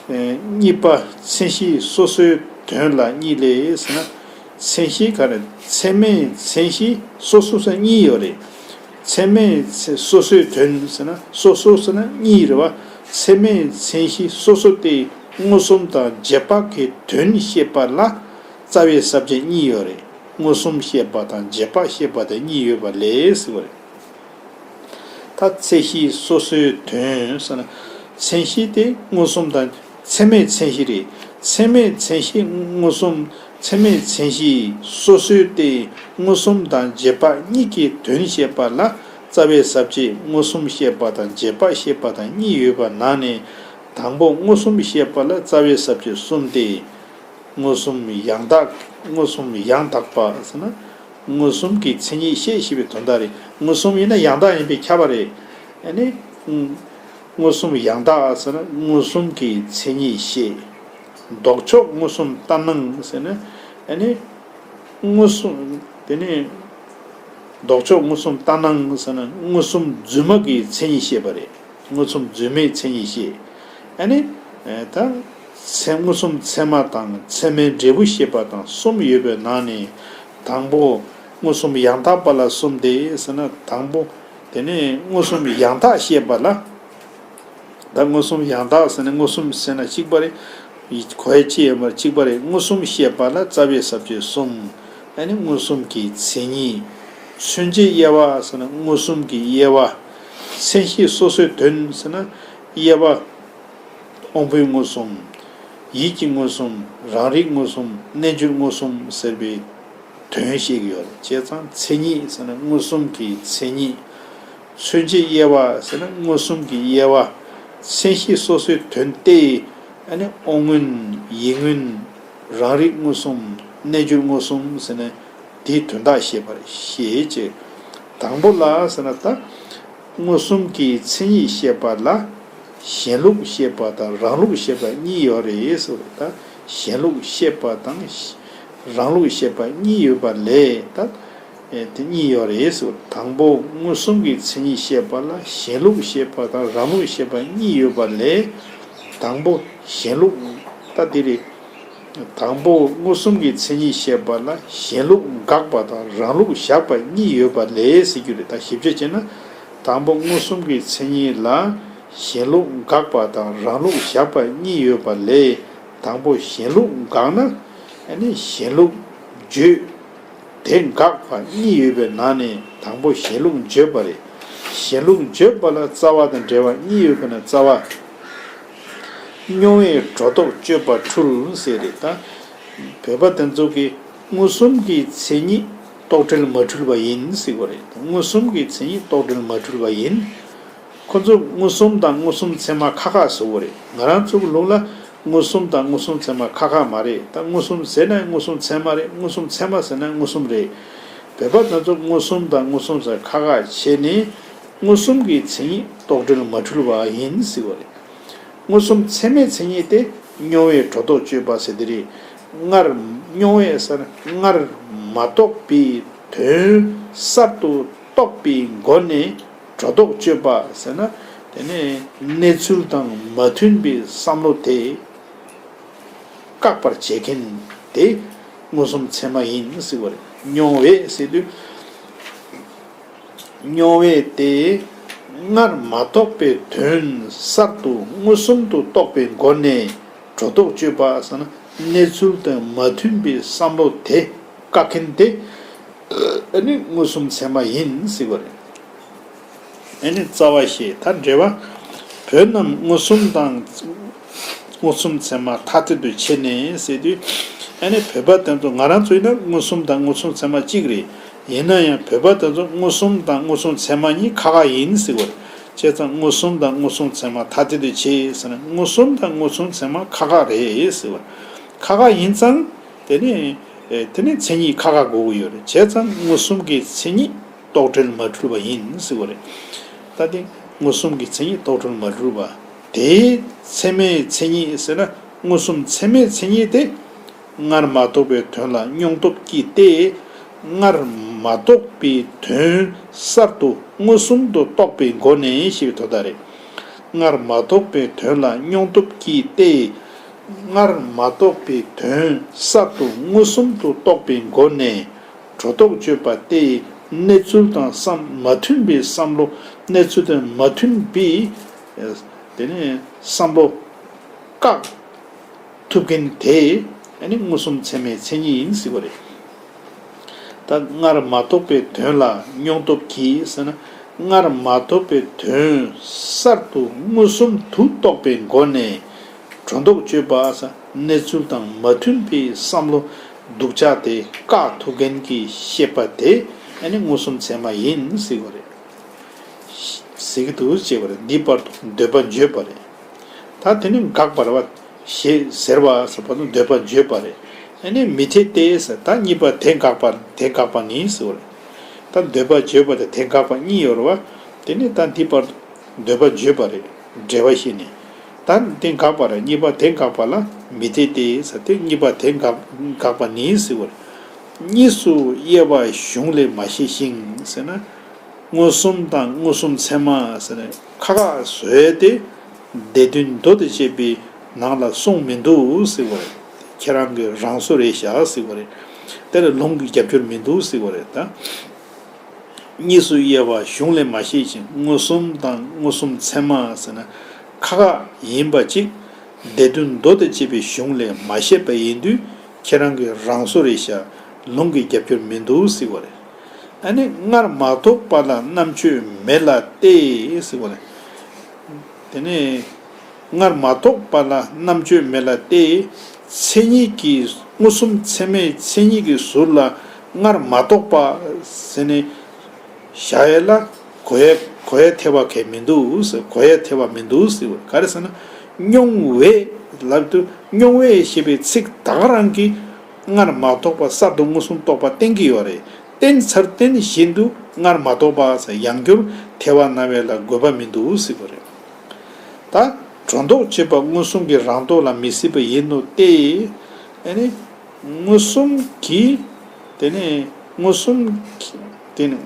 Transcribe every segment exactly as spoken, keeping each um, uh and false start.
གཉིས་པ་མཚན་གཞི་སོ་སོའི་དོན་ལ་གཉིས་ལས་ཟེར་ན། མཚན་གཞི་ག་རེ། ཚད་མའི་མཚན་གཞི་སོ་སོ་ཟེར་གཉིས་ཡོད་རེད། ཚད་མའི་ཚད་སོ་སོའི་དོན་ཟེར་ན། སོ་སོ་ཟེར་ན་གཉིས་རེད་བ། ཚད་མའི་མཚན་གཞི་སོ་སོ་སྟེ་མངོན་སུམ་དང་རྗེས་དཔག་གི་དོན་བཤད་པ་ལ་རྩ་བའི་ས་བཅད་གཉིས་ཡོད་རེད། མངོན་སུམ་བཤད་པ་དང་རྗེས་དཔག་བཤད་པ་དེ་གཉིས་ཡོད་པ་ལས་ཟེར་བ་རེད། ད་ཚད་གཞི་སོ་སོའི་དོན་ཟེར་ན། མཚན་གཞི་དེ་མངོན་སུམ་དང་། ཚད་མའི་མཚན་གཞི་རེད། ཚད་མའི་མཚན་གཞི་མངོན་སུམ། ཚད་མའི་མཚན་གཞི་སོ་སོའི་སྟེ་མངོན་སུམ་དང་རྗེས་དཔག་གཉིས་ཀྱི་དོན་བཤད་པ་ལ་རྩ་བའི་ས་བཅད་མངོན་སུམ་བཤད་པ་དང་རྗེས་དཔག་བཤད་པ་དང་གཉིས་ཡོད་པ་ནང་ནས། དང་པོ་མངོན་སུམ་བཤད་པ་ལ་རྩ་བའི་ས་བཅད་གསུམ་སྟེ། མངོན་སུམ་ཡང་དག་མངོན་སུམ་ཡང་དག་པ་ཟེར་ན། མངོན་སུམ་གྱི་མཚན་ཉིད་བཤད་ཞེས་པའི་དོན་དག་རེད། མངོན་སུམ་ཡིན་ན་ཡང་དག་ཡིན་པས་ཁྱབ་པ་རེད། ཨ་ནི། མངོན་སུམ་ཡང་དག་ཟེར་ན་མངོན་སུམ་གྱི་མཚན་ཉིད་བཤད། ལྡོག་ཕྱོགས་མངོན་སུམ་ལྟར་སྣང་ཟེར་ན། ཨ་ནི། མངོན་སུམ། དེ་ནི། ལྡོག་ཕྱོགས་མངོན་སུམ་ལྟར་སྣང་ཟེར་ན་མངོན་སུམ་རྫུན་མ་གི་མཚན་ཉིད་བཤད་པ་རེད། མངོན་སུམ་རྫུན་མའི་མཚན་ཉིད་བཤད། ཨ་ནི། ད། ཚད་མངོན་སུམ་ཚད་མ་དང་ཚད་མའི་འབྲས་བུ་བཤད་པ་དང་གསུམ་ཡོད་པའི་ནང་ནས། དང་པོ་མངོན་སུམ་ཡང་དག་པ་ལ་གསུམ་སྟེ་ཟེར་ན། དང་པོ། དེ་ནས་མངོན་སུམ་ཡང་དག་བཤད་པ་ལ། ད་མངོན་སུམ་ཡང་དག་ཟེར་ན་མངོན་སུམ་ཟེར་ན་གཅིག་པ་རེད། གོ་ཡ་ཅི་ཡོད་མ་རེད། གཅིག་པ་རེད། མངོན་སུམ་བཤད་པ་ལ་རྩ་བའི་ས་བཅད་གསུམ། ཨ་ནི་མངོན་སུམ་གྱི་མཚན་ཉིད། མཚོན་བྱའི་དབྱེ་བ་ཟེར་ན་མངོན་སུམ་གྱི་དབྱེ་བ། མཚན་གཞི་སོ་སོའི་དོན་ཟེར་ན་དབྱེ་བ། དབང་པོའི་མངོན་སུམ། ཡིད་ཀྱི་མངོན་སུམ། རང་རིག་མངོན་སུམ། རྣལ་འབྱོར་མངོན་སུམ་ཟེར་བའི་དོན་བཤད་ཀྱི་ཡོད་རེད། བྱས་ཙང་མཚན་ཉིད་ཟེར་ན་མངོན་སུམ་གྱི་མཚན་ཉིད། མཚོན་བྱའི་དབྱེ་བ་ཟེར་ན་མངོན་སུམ་གྱི་དབྱེ་བ། མཚན་གཞི་སོ་སོའི་དོན་ཏེ། ཨ་ནི་དབང་མངོན། ཡིད་མངོན། རང་རིག་མངོན་སུམ། རྣལ་འབྱོར་མངོན་སུམ་ཟེར་ནས་དེའི་དོན་དག་བཤད་པར་བཤད་ཅེས། དང་པོ་ལ་ཟེར་ན་ད། མངོན་སུམ་གྱི་མཚན་ཉིད་བཤད་པ་ལ་གཞན་ལུགས་བཤད་པ་དང་རང་ལུགས་བཤད་པ་གཉིས་ཡོད་རེད་ཟེར་བ་རེད། ད་གཞན་ལུགས་བཤད་པ་དང་རང་ལུགས་བཤད་པ་གཉིས་ཡོད་པ་ལས། ད་དེ་གཉིས་ཡོད་རེད་ཟེར་བ་རེད། དང་པོ་མངོན་སུམ་གྱི་མཚན་ཉིད་བཤད་པ་ལ་གཞན་ལུགས་བཤད་པ་དང་རང་ལུགས་བཤད་པ་གཉིས་ཡོད་པ་ལས། དང་པོ་གཞན་ལུགས། ད་དེ་རེད། དང་པོ་མངོན་སུམ་གྱི་མཚན་ཉིད་བཤད་པ་ལ་གཞན་ལུགས་དགག་པ་དང་རང་ལུགས་བཞག་པ་གཉིས་ཡོད་པ་ལས་ཟེར་རྒྱུ་རེད། ད་ཞིབ་དཔྱད་བྱས་ན། དང་པོ་མངོན་སུམ་གྱི་མཚན་ཉིད་ལ་གཞན་ལུགས་དགག་པ་དང་རང་ལུགས་བཞག་པ་གཉིས་ཡོད་པ་ལས། དང་པོ་གཞན་ལུགས་དགག་ན། ཨ་ནི་གཞན་ལུགས་བརྗོད། དེ་དགག་པ་གཉིས་ཡོད་པའི་ནང་ནས་དང་པོ་གཞན་ལུགས་བརྗོད་པ་རེད། གཞན་ལུགས་བརྗོད་པ་ལ་རྩ་བ་དང་འབྲེལ་བ་གཉིས་ཡོད་པ་ན། རྩ་བ། མྱོང་བས་སྒྲོ་འདོགས་གཅོད་པ་འཁྲུལ་ཟེར་རེད། ད་བོད་པ་དེ་ཚོ་གིས་མངོན་སུམ་གྱི་མཚན་ཉིད་རྟོག་བྲལ་མ་འཁྲུལ་བ་ཡིན་ཟེར་གོ་རེད། མངོན་སུམ་གྱི་མཚན་ཉིད་རྟོག་བྲལ་མ་འཁྲུལ་བ་ཡིན། ཁོ་ཚོ་མངོན་སུམ་དང་མངོན་སུམ་ཚད་མ་ཁ་ཁ་ཟེར་གོ་རེད། ང་རང་ཚོ་གི་ལུགས་ལ་མངོན་སུམ་དང་མངོན་སུམ་ཚད་མ་ཁ་ཁ་མ་རེད། ད་མངོན་སུམ་ཟེར་ན་མངོན་སུམ་ཚད་མ་རེད། མངོན་སུམ་ཚད་མ་ཟེར་ན་མངོན་སུམ་རེད། བོད་པ་དེ་ཚོ་མངོན་སུམ་དང་མངོན་སུམ་ཟེར་ཁ་ཁ་བྱས་ནས་མངོན་སུམ་གྱི་མཚན་ཉིད་རྟོག་བྲལ་མ་འཁྲུལ་བ་ཡིན་ཟེར་གོ་རེད། མངོན་སུམ་ཚད་མའི་མཚན་ཉིད་དེ་མྱོང་བས་སྒྲོ་འདོགས་གཅོད་པ་ཟེར་དེ་རེད། སྔར་མྱོང་བས་ཟེར་སྔར་མ་རྟོགས་པའི་དོན་གསར་དུ་རྟོགས་པའི་སྒོ་ནས་སྒྲོ་འདོགས་གཅོད་པ་ཟེར་ན། དེ་ནས་གནས་ཚུལ་དང་མ་མཐུན་པའི་བསམ་བློ་དེ་བཀག་པར་བྱེད་མཁན་དེ་མངོན་སུམ་ཚད་མ་ཡིན་ཟེར་བ་རེད། མྱོང་བས་ཟེར་དུས། མྱོང་བས་དེ་སྔར་མ་རྟོགས་པའི་དོན་གསར་དུ་མངོན་སུམ་དུ་རྟོགས་པའི་སྒོ་ནས་སྒྲོ་འདོགས་གཅོད་པ་ཟེར་ན། གནས་ཚུལ་དང་མ་མཐུན་པའི་བསམ་བློ་དེ་བཀག་མཁན་དེ་ཨ་ནི་མངོན་སུམ་ཚད་མ་ཡིན་ཟེར་བ་རེད། ཨ་ནི་རྩ་བ་ཞེས་ད་འགྲེལ་བ། བོད་རྣམས་མངོན་སུམ་དང་། མངོན་སུམ་ཚད་མ་ཐ་དད་དུ་ཕྱེ་ནས་ཟེར་དུས། ཨ་ནི་བོད་པ་དེ་ཚོ་ང་རང་ཚོ་ཡིན་ན་མངོན་སུམ་དང་མངོན་སུམ་ཚད་མ་གཅིག་རེད། ཡིན་ན་ཡང་བོད་པ་དེ་ཚོ་མངོན་སུམ་དང་མངོན་སུམ་ཚད་མ་གཉིས་ཁ་ཁ་ཡིན་ཟེར་བ་རེད། བྱས་ཙང་མངོན་སུམ་དང་མངོན་སུམ་ཚད་མ་ཐ་དད་དུ་ཕྱེ་ཟེར་ན་མངོན་སུམ་དང་མངོན་སུམ་ཚད་མ་ཁ་ཁ་རེད་ཟེར་བ། ཁ་ཁ་ཡིན་ཙང་། དེ་ནས། དེ་ནས་མཚན་ཉིད་ཁ་ཁ་དགོས་ཀྱི་ཡོད་རེད། བྱས་ཙང་མངོན་སུམ་གྱི་མཚན་ཉིད་རྟོག་བྲལ་མ་འཁྲུལ་བ་ཡིན་ཟེར་བ་རེད། ད་དེ་མངོན་སུམ་གྱི་མཚན་ཉིད་རྟོག་བྲལ་མ་འཁྲུལ་བ། དེའི་ཚད་མའི་མཚན་ཉིད་ཟེར་ན་མངོན་སུམ་ཚད་མའི་མཚན་ཉིད་དེ། སྔར་མ་རྟོགས་པའི་དོན་ལ་མྱོང་སྟོབས་ཀྱིས་ཏེ། སྔར་མ་རྟོགས་པའི་དོན་གསར་དུ་མངོན་སུམ་དུ་རྟོགས་པའི་སྒོ་ནས་ཞེས་པའི་དོན་དག་རེད། སྔར་མ་རྟོགས་པའི་དོན་ལ་མྱོང་སྟོབས་ཀྱིས་ཏེ། སྔར་མ་རྟོགས་པའི་དོན་གསར་དུ་མངོན་སུམ་དུ་རྟོགས་པའི་སྒོ་ནས་སྒྲོ་འདོགས་གཅོད་པ་སྟེ། གནས་ཚུལ་དང་བསམ་མ་མཐུན་པའི་བསམ་བློ། གནས་ཚུལ་དང་མ་མཐུན་པའི་དེ་ནས་བསམ་བློ་བཀག་ཐུབ་མཁན་དེ་ནི་མངོན་སུམ་ཚད་མའི་མཚན་ཉིད་ཡིན་ཟེར་བ་རེད། ད་སྔར་མ་རྟོགས་པའི་དོན་ལ་མྱོང་སྟོབས་ཀྱིས་ཟེར་ན། སྔར་མ་རྟོགས་པའི་དོན་གསར་དུ་མངོན་སུམ་དུ་རྟོགས་པའི་སྒོ་ནས་སྒྲོ་འདོགས་གཅོད་པ་ཟེར། གནས་ཚུལ་དང་མ་མཐུན་པའི་བསམ་བློ་སྡུག་ཅག་དེ་བཀག་ཐུབ་མཁན་གྱི་ཤེས་པ་དེ་ནི་མངོན་སུམ་ཚད་མ་ཡིན་ཟེར་བ་རེད། ཟེར་གྱི་འདུག་ཅེས་པ་རེད། འདི་བར་དུ་འདོད་པ་བརྗོད་པ་རེད། ད་དེ་ནི་དགག་པ་རེད་བ། ཞེས་ཟེར་བ་ཟེར་བ་ནི་འདོད་པ་བརྗོད་པ་རེད། ཨ་ནི་མི་འཐད་དེ་ཟེར། ད་གཉིས་པ་དེ་དགག་པ་དེ་དགག་པ་ནི་ཟེར་བ་རེད། ད་འདོད་པ་བརྗོད་པ་དང་དེ་དགག་པ་གཉིས་ཡོད་རེད་བ། དེ་ནི་ད་འདི་བར་དུ་འདོད་པ་བརྗོད་པ་རེད། འབྲེལ་བ་ཤེས་ནས། ད་དེ་དགག་པ་རེད། གཉིས་པ་དེ་དགག་པ་ལ་མི་འཐད་དེ་ཟེར། དེ་གཉིས་པ་དེ་དགག་དགག་པ་ནི་ཟེར་བ་རེད། གཉིས་སུ་དབྱེ་བ་གཞུང་ལས་མ་ཤེས་ཤིང་ཟེར་ན། མངོན་སུམ་དང་མངོན་སུམ་ཚད་མ་ཟེར་ནས་ཁ་ཁ་བཟོས་ཏེ། སྡེ་བདུན་མདོ་དང་བཅས་པའི་ནང་ལ་གསུངས་མི་འདུག་ཟེར་བ་རེད། ཁྱེད་རང་གི་རང་བཟོ་རེད་ཤག་ཟེར་བ་རེད། དེ་ལ་ལུང་གི་རྒྱབ་སྐྱོར་མི་འདུག་ཟེར་བ་རེད་ད། གཉིས་སུ་དབྱེ་བ་གཞུང་ལས་མ་ཤེས་ཤིང་མངོན་སུམ་དང་མངོན་སུམ་ཚད་མ་ཟེར་ན་ཁ་ཁ་ཡིན་པ་གཅིག། སྡེ་བདུན་མདོ་དང་བཅས་པའི་གཞུང་ལས་མ་ཤེས་པ་ཡིན་དུས་ཁྱེད་རང་གི་རང་བཟོ་རེད་ཤག། ལུང་གི་རྒྱབ་སྐྱོར་མི་འདུག་ཟེར་བ་རེད། ཨ་ནི་སྔར་མ་རྟོགས་པ་ལ་རྣམ་དཔྱོད་མེད་ལ་སྟེ་ཟེར་བ་རེད། དེ་ནས་སྔར་མ་རྟོགས་པ་ལ་རྣམ་དཔྱོད་མེད་ལ་སྟེ། མཚན་ཉིད་ཀྱི་མངོན་སུམ་ཚད་མའི་མཚན་ཉིད་ཀྱི་ཟུར་ལ་སྔར་མ་རྟོགས་པ་ཟེར་ནས་བཞག་ཡས་ལ་གོ་ཡས་གོ་ཡས་ཐེ་བ་གས་མི་འདུག་ཟེར། གོ་ཡས་ཐེ་བ་མི་འདུག་ཟེར་བ་ག་རེ་ཟེར་ན། མྱོང་བས་ལབ་དུས་མྱོང་བས་ཞེས་པའི་ཚིག་ད་ག་རང་གིས་སྔར་མ་རྟོགས་པ་གསར་དུ་མངོན་སུམ་རྟོགས་པ་བསྟན་གྱི་ཡོད་རེད། བསྟན་ཚར་བསྟན་བཞིན་དུ་སྔར་མ་རྟོགས་པ་ཟེར་ཡང་བསྐྱར་ཐེ་བ་ན་བས་ལ་དགོས་པ་མི་འདུག་ཟེར་བ་རེད། ད་སྒྲོ་འདོགས་གཅོད་པ་མངོན་སུམ་གྱི་རང་ལྡོག་ལ་མི་སྲིད་པ་ཡིན་ནོ་སྟེ། ཨ་ནི་མངོན་སུམ་གྱི་དེ་ནས་མངོན་སུམ་གྱི་དེ་ནས་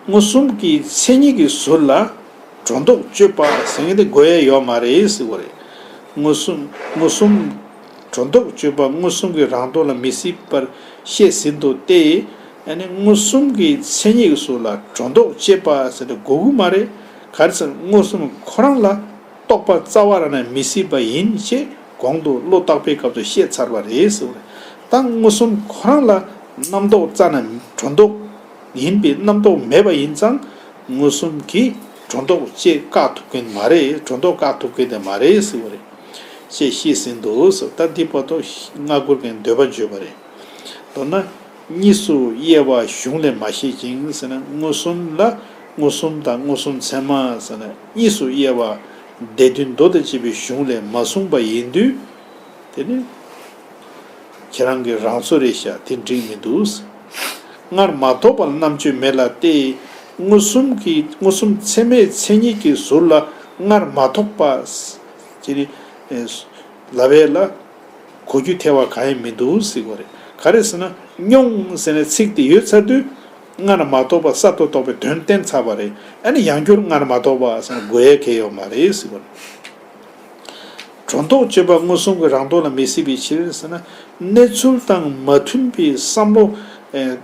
མངོན་སུམ་གྱི་མཚན་ཉིད་ཀྱི་ཟུར་ལ་སྒྲོ་འདོགས་གཅོད་པ་ཟེར་མཁན་དེ་དགོས་ཡ་ཡོད་མ་རེད་ཟེར་བ་རེད། མངོན་སུམ་མངོན་སུམ་སྒྲོ་འདོགས་གཅོད་པ་མངོན་སུམ་གྱི་རང་ལྡོག་ལ་མི་སྲིད་པར་བཤད་ཟིན་ཏོ་སྟེ། ཨ་ནི་མངོན་སུམ་གྱི་མཚན་ཉིད་ཀྱི་ཟུར་ལ་སྒྲོ་འདོགས་གཅོད་པ་ཟེར་དེ་དགོས་ཀྱི་མ་རེད། ག་རེ་ཟེར་ན་མངོན་སུམ་ཁོ་རང་ལ་རྟོག་པ་རྩ་བ་རང་ནས་མི་སྲིད་པ་ཡིན་ཞེས་གོང་དུ་བློ་བརྟག་པའི་སྐབས་སུ་བཤད་ཚར་བ་རེད་ཟེར་བ་རེད། ད་མངོན་སུམ་ཁོ་རང་ལ་རྣམ་རྟོག་རྩ་ནས་སྒྲོ་འདོགས་ཡིན་པའི་རྣམ་རྟོག་མེད་པ་ཡིན་ཙང་མངོན་སུམ་གྱིས་སྒྲོ་འདོགས་གཅོད་བཀག་ཐུབ་མཁན་མ་རེད། སྒྲོ་འདོགས་བཀག་ཐུབ་མཁན་དེ་མ་རེད་ཟེར་བ་རེད། ཅེས་བཤད་ཟིན་ཏོ་ཟེར། ད་འདི་བར་དུ་སྔ་འགྱུར་གྱི་འདོད་པ་བརྗོད་པ་རེད། མདོར་ན། གཉིས་སུ་དབྱེ་བ་གཞུང་ལས་མ་ཤེས་ཅིང་ཟེར་ན་མངོན་སུམ་ལ་མངོན་སུམ་དང་མངོན་སུམ་ཚད་མ་ཟེར་ན་གཉིས་སུ་དབྱེ་བ་སྡེ་བདུན་མདོ་དང་བཅས་པའི་གཞུང་ལས་མ་གསུངས་པ་ཡིན་དུས། དེ་ནི་ཁྱེད་རང་གི་རང་བཟོ་རེད་ཤག། དེ་འགྲིག་མི་འདུག། སྔར་མ་རྟོགས་པ་ལ་རྣམ་དཔྱོད་མེད་ལ་སྟེ། མངོན་སུམ་གྱི་མངོན་སུམ་ཚད་མའི་མཚན་ཉིད་ཀྱི་ཟུར་ལ་སྔར་མ་རྟོགས་པ་ཅེས་ལབ་ཡས་ལ། གོ་རྒྱུ་ཐེ་བ་གང་ཡང་མི་འདུག་ཟེར་བ་རེད། ག་རེ་ཟེར་ན་མྱོང་ཟེར་ནས་ཚིག་དེ་ཡོད་ཚར་དུས་སྔར་མ་རྟོགས་པ་གསར་དུ་རྟོགས་པའི་དོན་བསྟན་ཚར་བ་རེད། ཨ་ནི་ཡང་བསྐྱར་སྔར་མ་རྟོགས་པ་ཟེར་ན་དགོས་ཡས་གལ་ཡོད་མ་རེད་ཟེར་བ་རེད། སྒྲོ་འདོགས་གཅོད་པ་མངོན་སུམ་གྱི་རང་ལྡོག་ལ་མི་སྲིད་པའི་ཕྱིར་ཟེར་ན་གནས་ཚུལ་དང་མ་མཐུན་པའི་བསམ་བློ། ཨེ།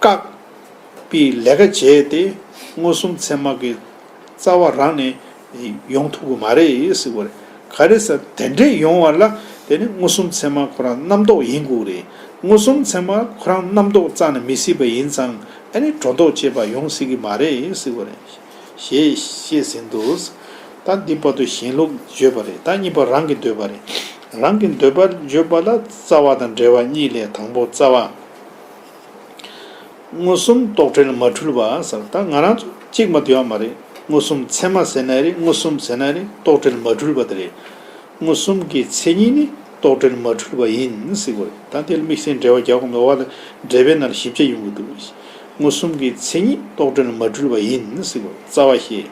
བཀག་པའི་ལས་ཀ་བྱས་ཏེ་མངོན་སུམ་ཚད་མ་གི་རྩ་བ་རང་ནས་ཡོང་ཐུབ་ཀྱི་མ་རེད་ཟེར་བ་རེད། ག་རེ་ཟེར་དེ་འདྲས་ཡོང་བ་ལ་དེ་ནི་མངོན་སུམ་ཚད་མ་ཁོ་རང་རྣམ་རྟོག་ཡིན་དགོས་རེད། མངོན་སུམ་ཚད་མ་ཁོ་རང་རྣམ་རྟོག་རྩ་ནས་མི་སྲིད་པ་ཡིན་ཙང་ཨ་ནི་སྒྲོ་འདོགས་གཅོད་པ་ཡོང་སྲིད་ཀྱི་མ་རེད་ཟེར་བ་རེད། ཞེས་བཤད་ཟིན་ཏོ། ད་འདི་བར་དུ་གཞན་ལུགས་བརྗོད་པ་རེད། ད་གཉིས་པ་རང་གི་འདོད་པ་རེད། རང་གི་འདོད་པ་བརྗོད་པ་ལ་རྩ་བ་དང་འབྲེལ་བ་གཉིས་ལས་དང་པོ་རྩ་བ། མངོན་སུམ་རྟོག་བྲལ་མ་འཁྲུལ་བ་ཟེར། ད་ང་རང་ཚོ་གཅིག་མ་གཏོགས་ཡོད་མ་རེད། མངོན་སུམ་ཚད་མ་ཟེར་ན་རེད། མངོན་སུམ་ཟེར་ན་རེད། རྟོག་བྲལ་མ་འཁྲུལ་བ་དེ་རེད། མངོན་སུམ་གྱི་མཚན་ཉིད་ནི་རྟོག་བྲལ་མ་འཁྲུལ་བ་ཡིན་ཟེར་བ་རེད། ད་དེ་ལ་དམིགས་བསལ་འགྲེལ་བ་རྒྱག་དགོས་མེད་པ་ལ་འགྲེལ་པའི་ནང་ལ་ཞིབ་ཆ་ཡོང་གི་འདུག། མངོན་སུམ་གྱི་མཚན་ཉིད་རྟོག་བྲལ་མ་འཁྲུལ་བ་ཡིན་ཟེར་བ་རྩ་བ་ཞེས།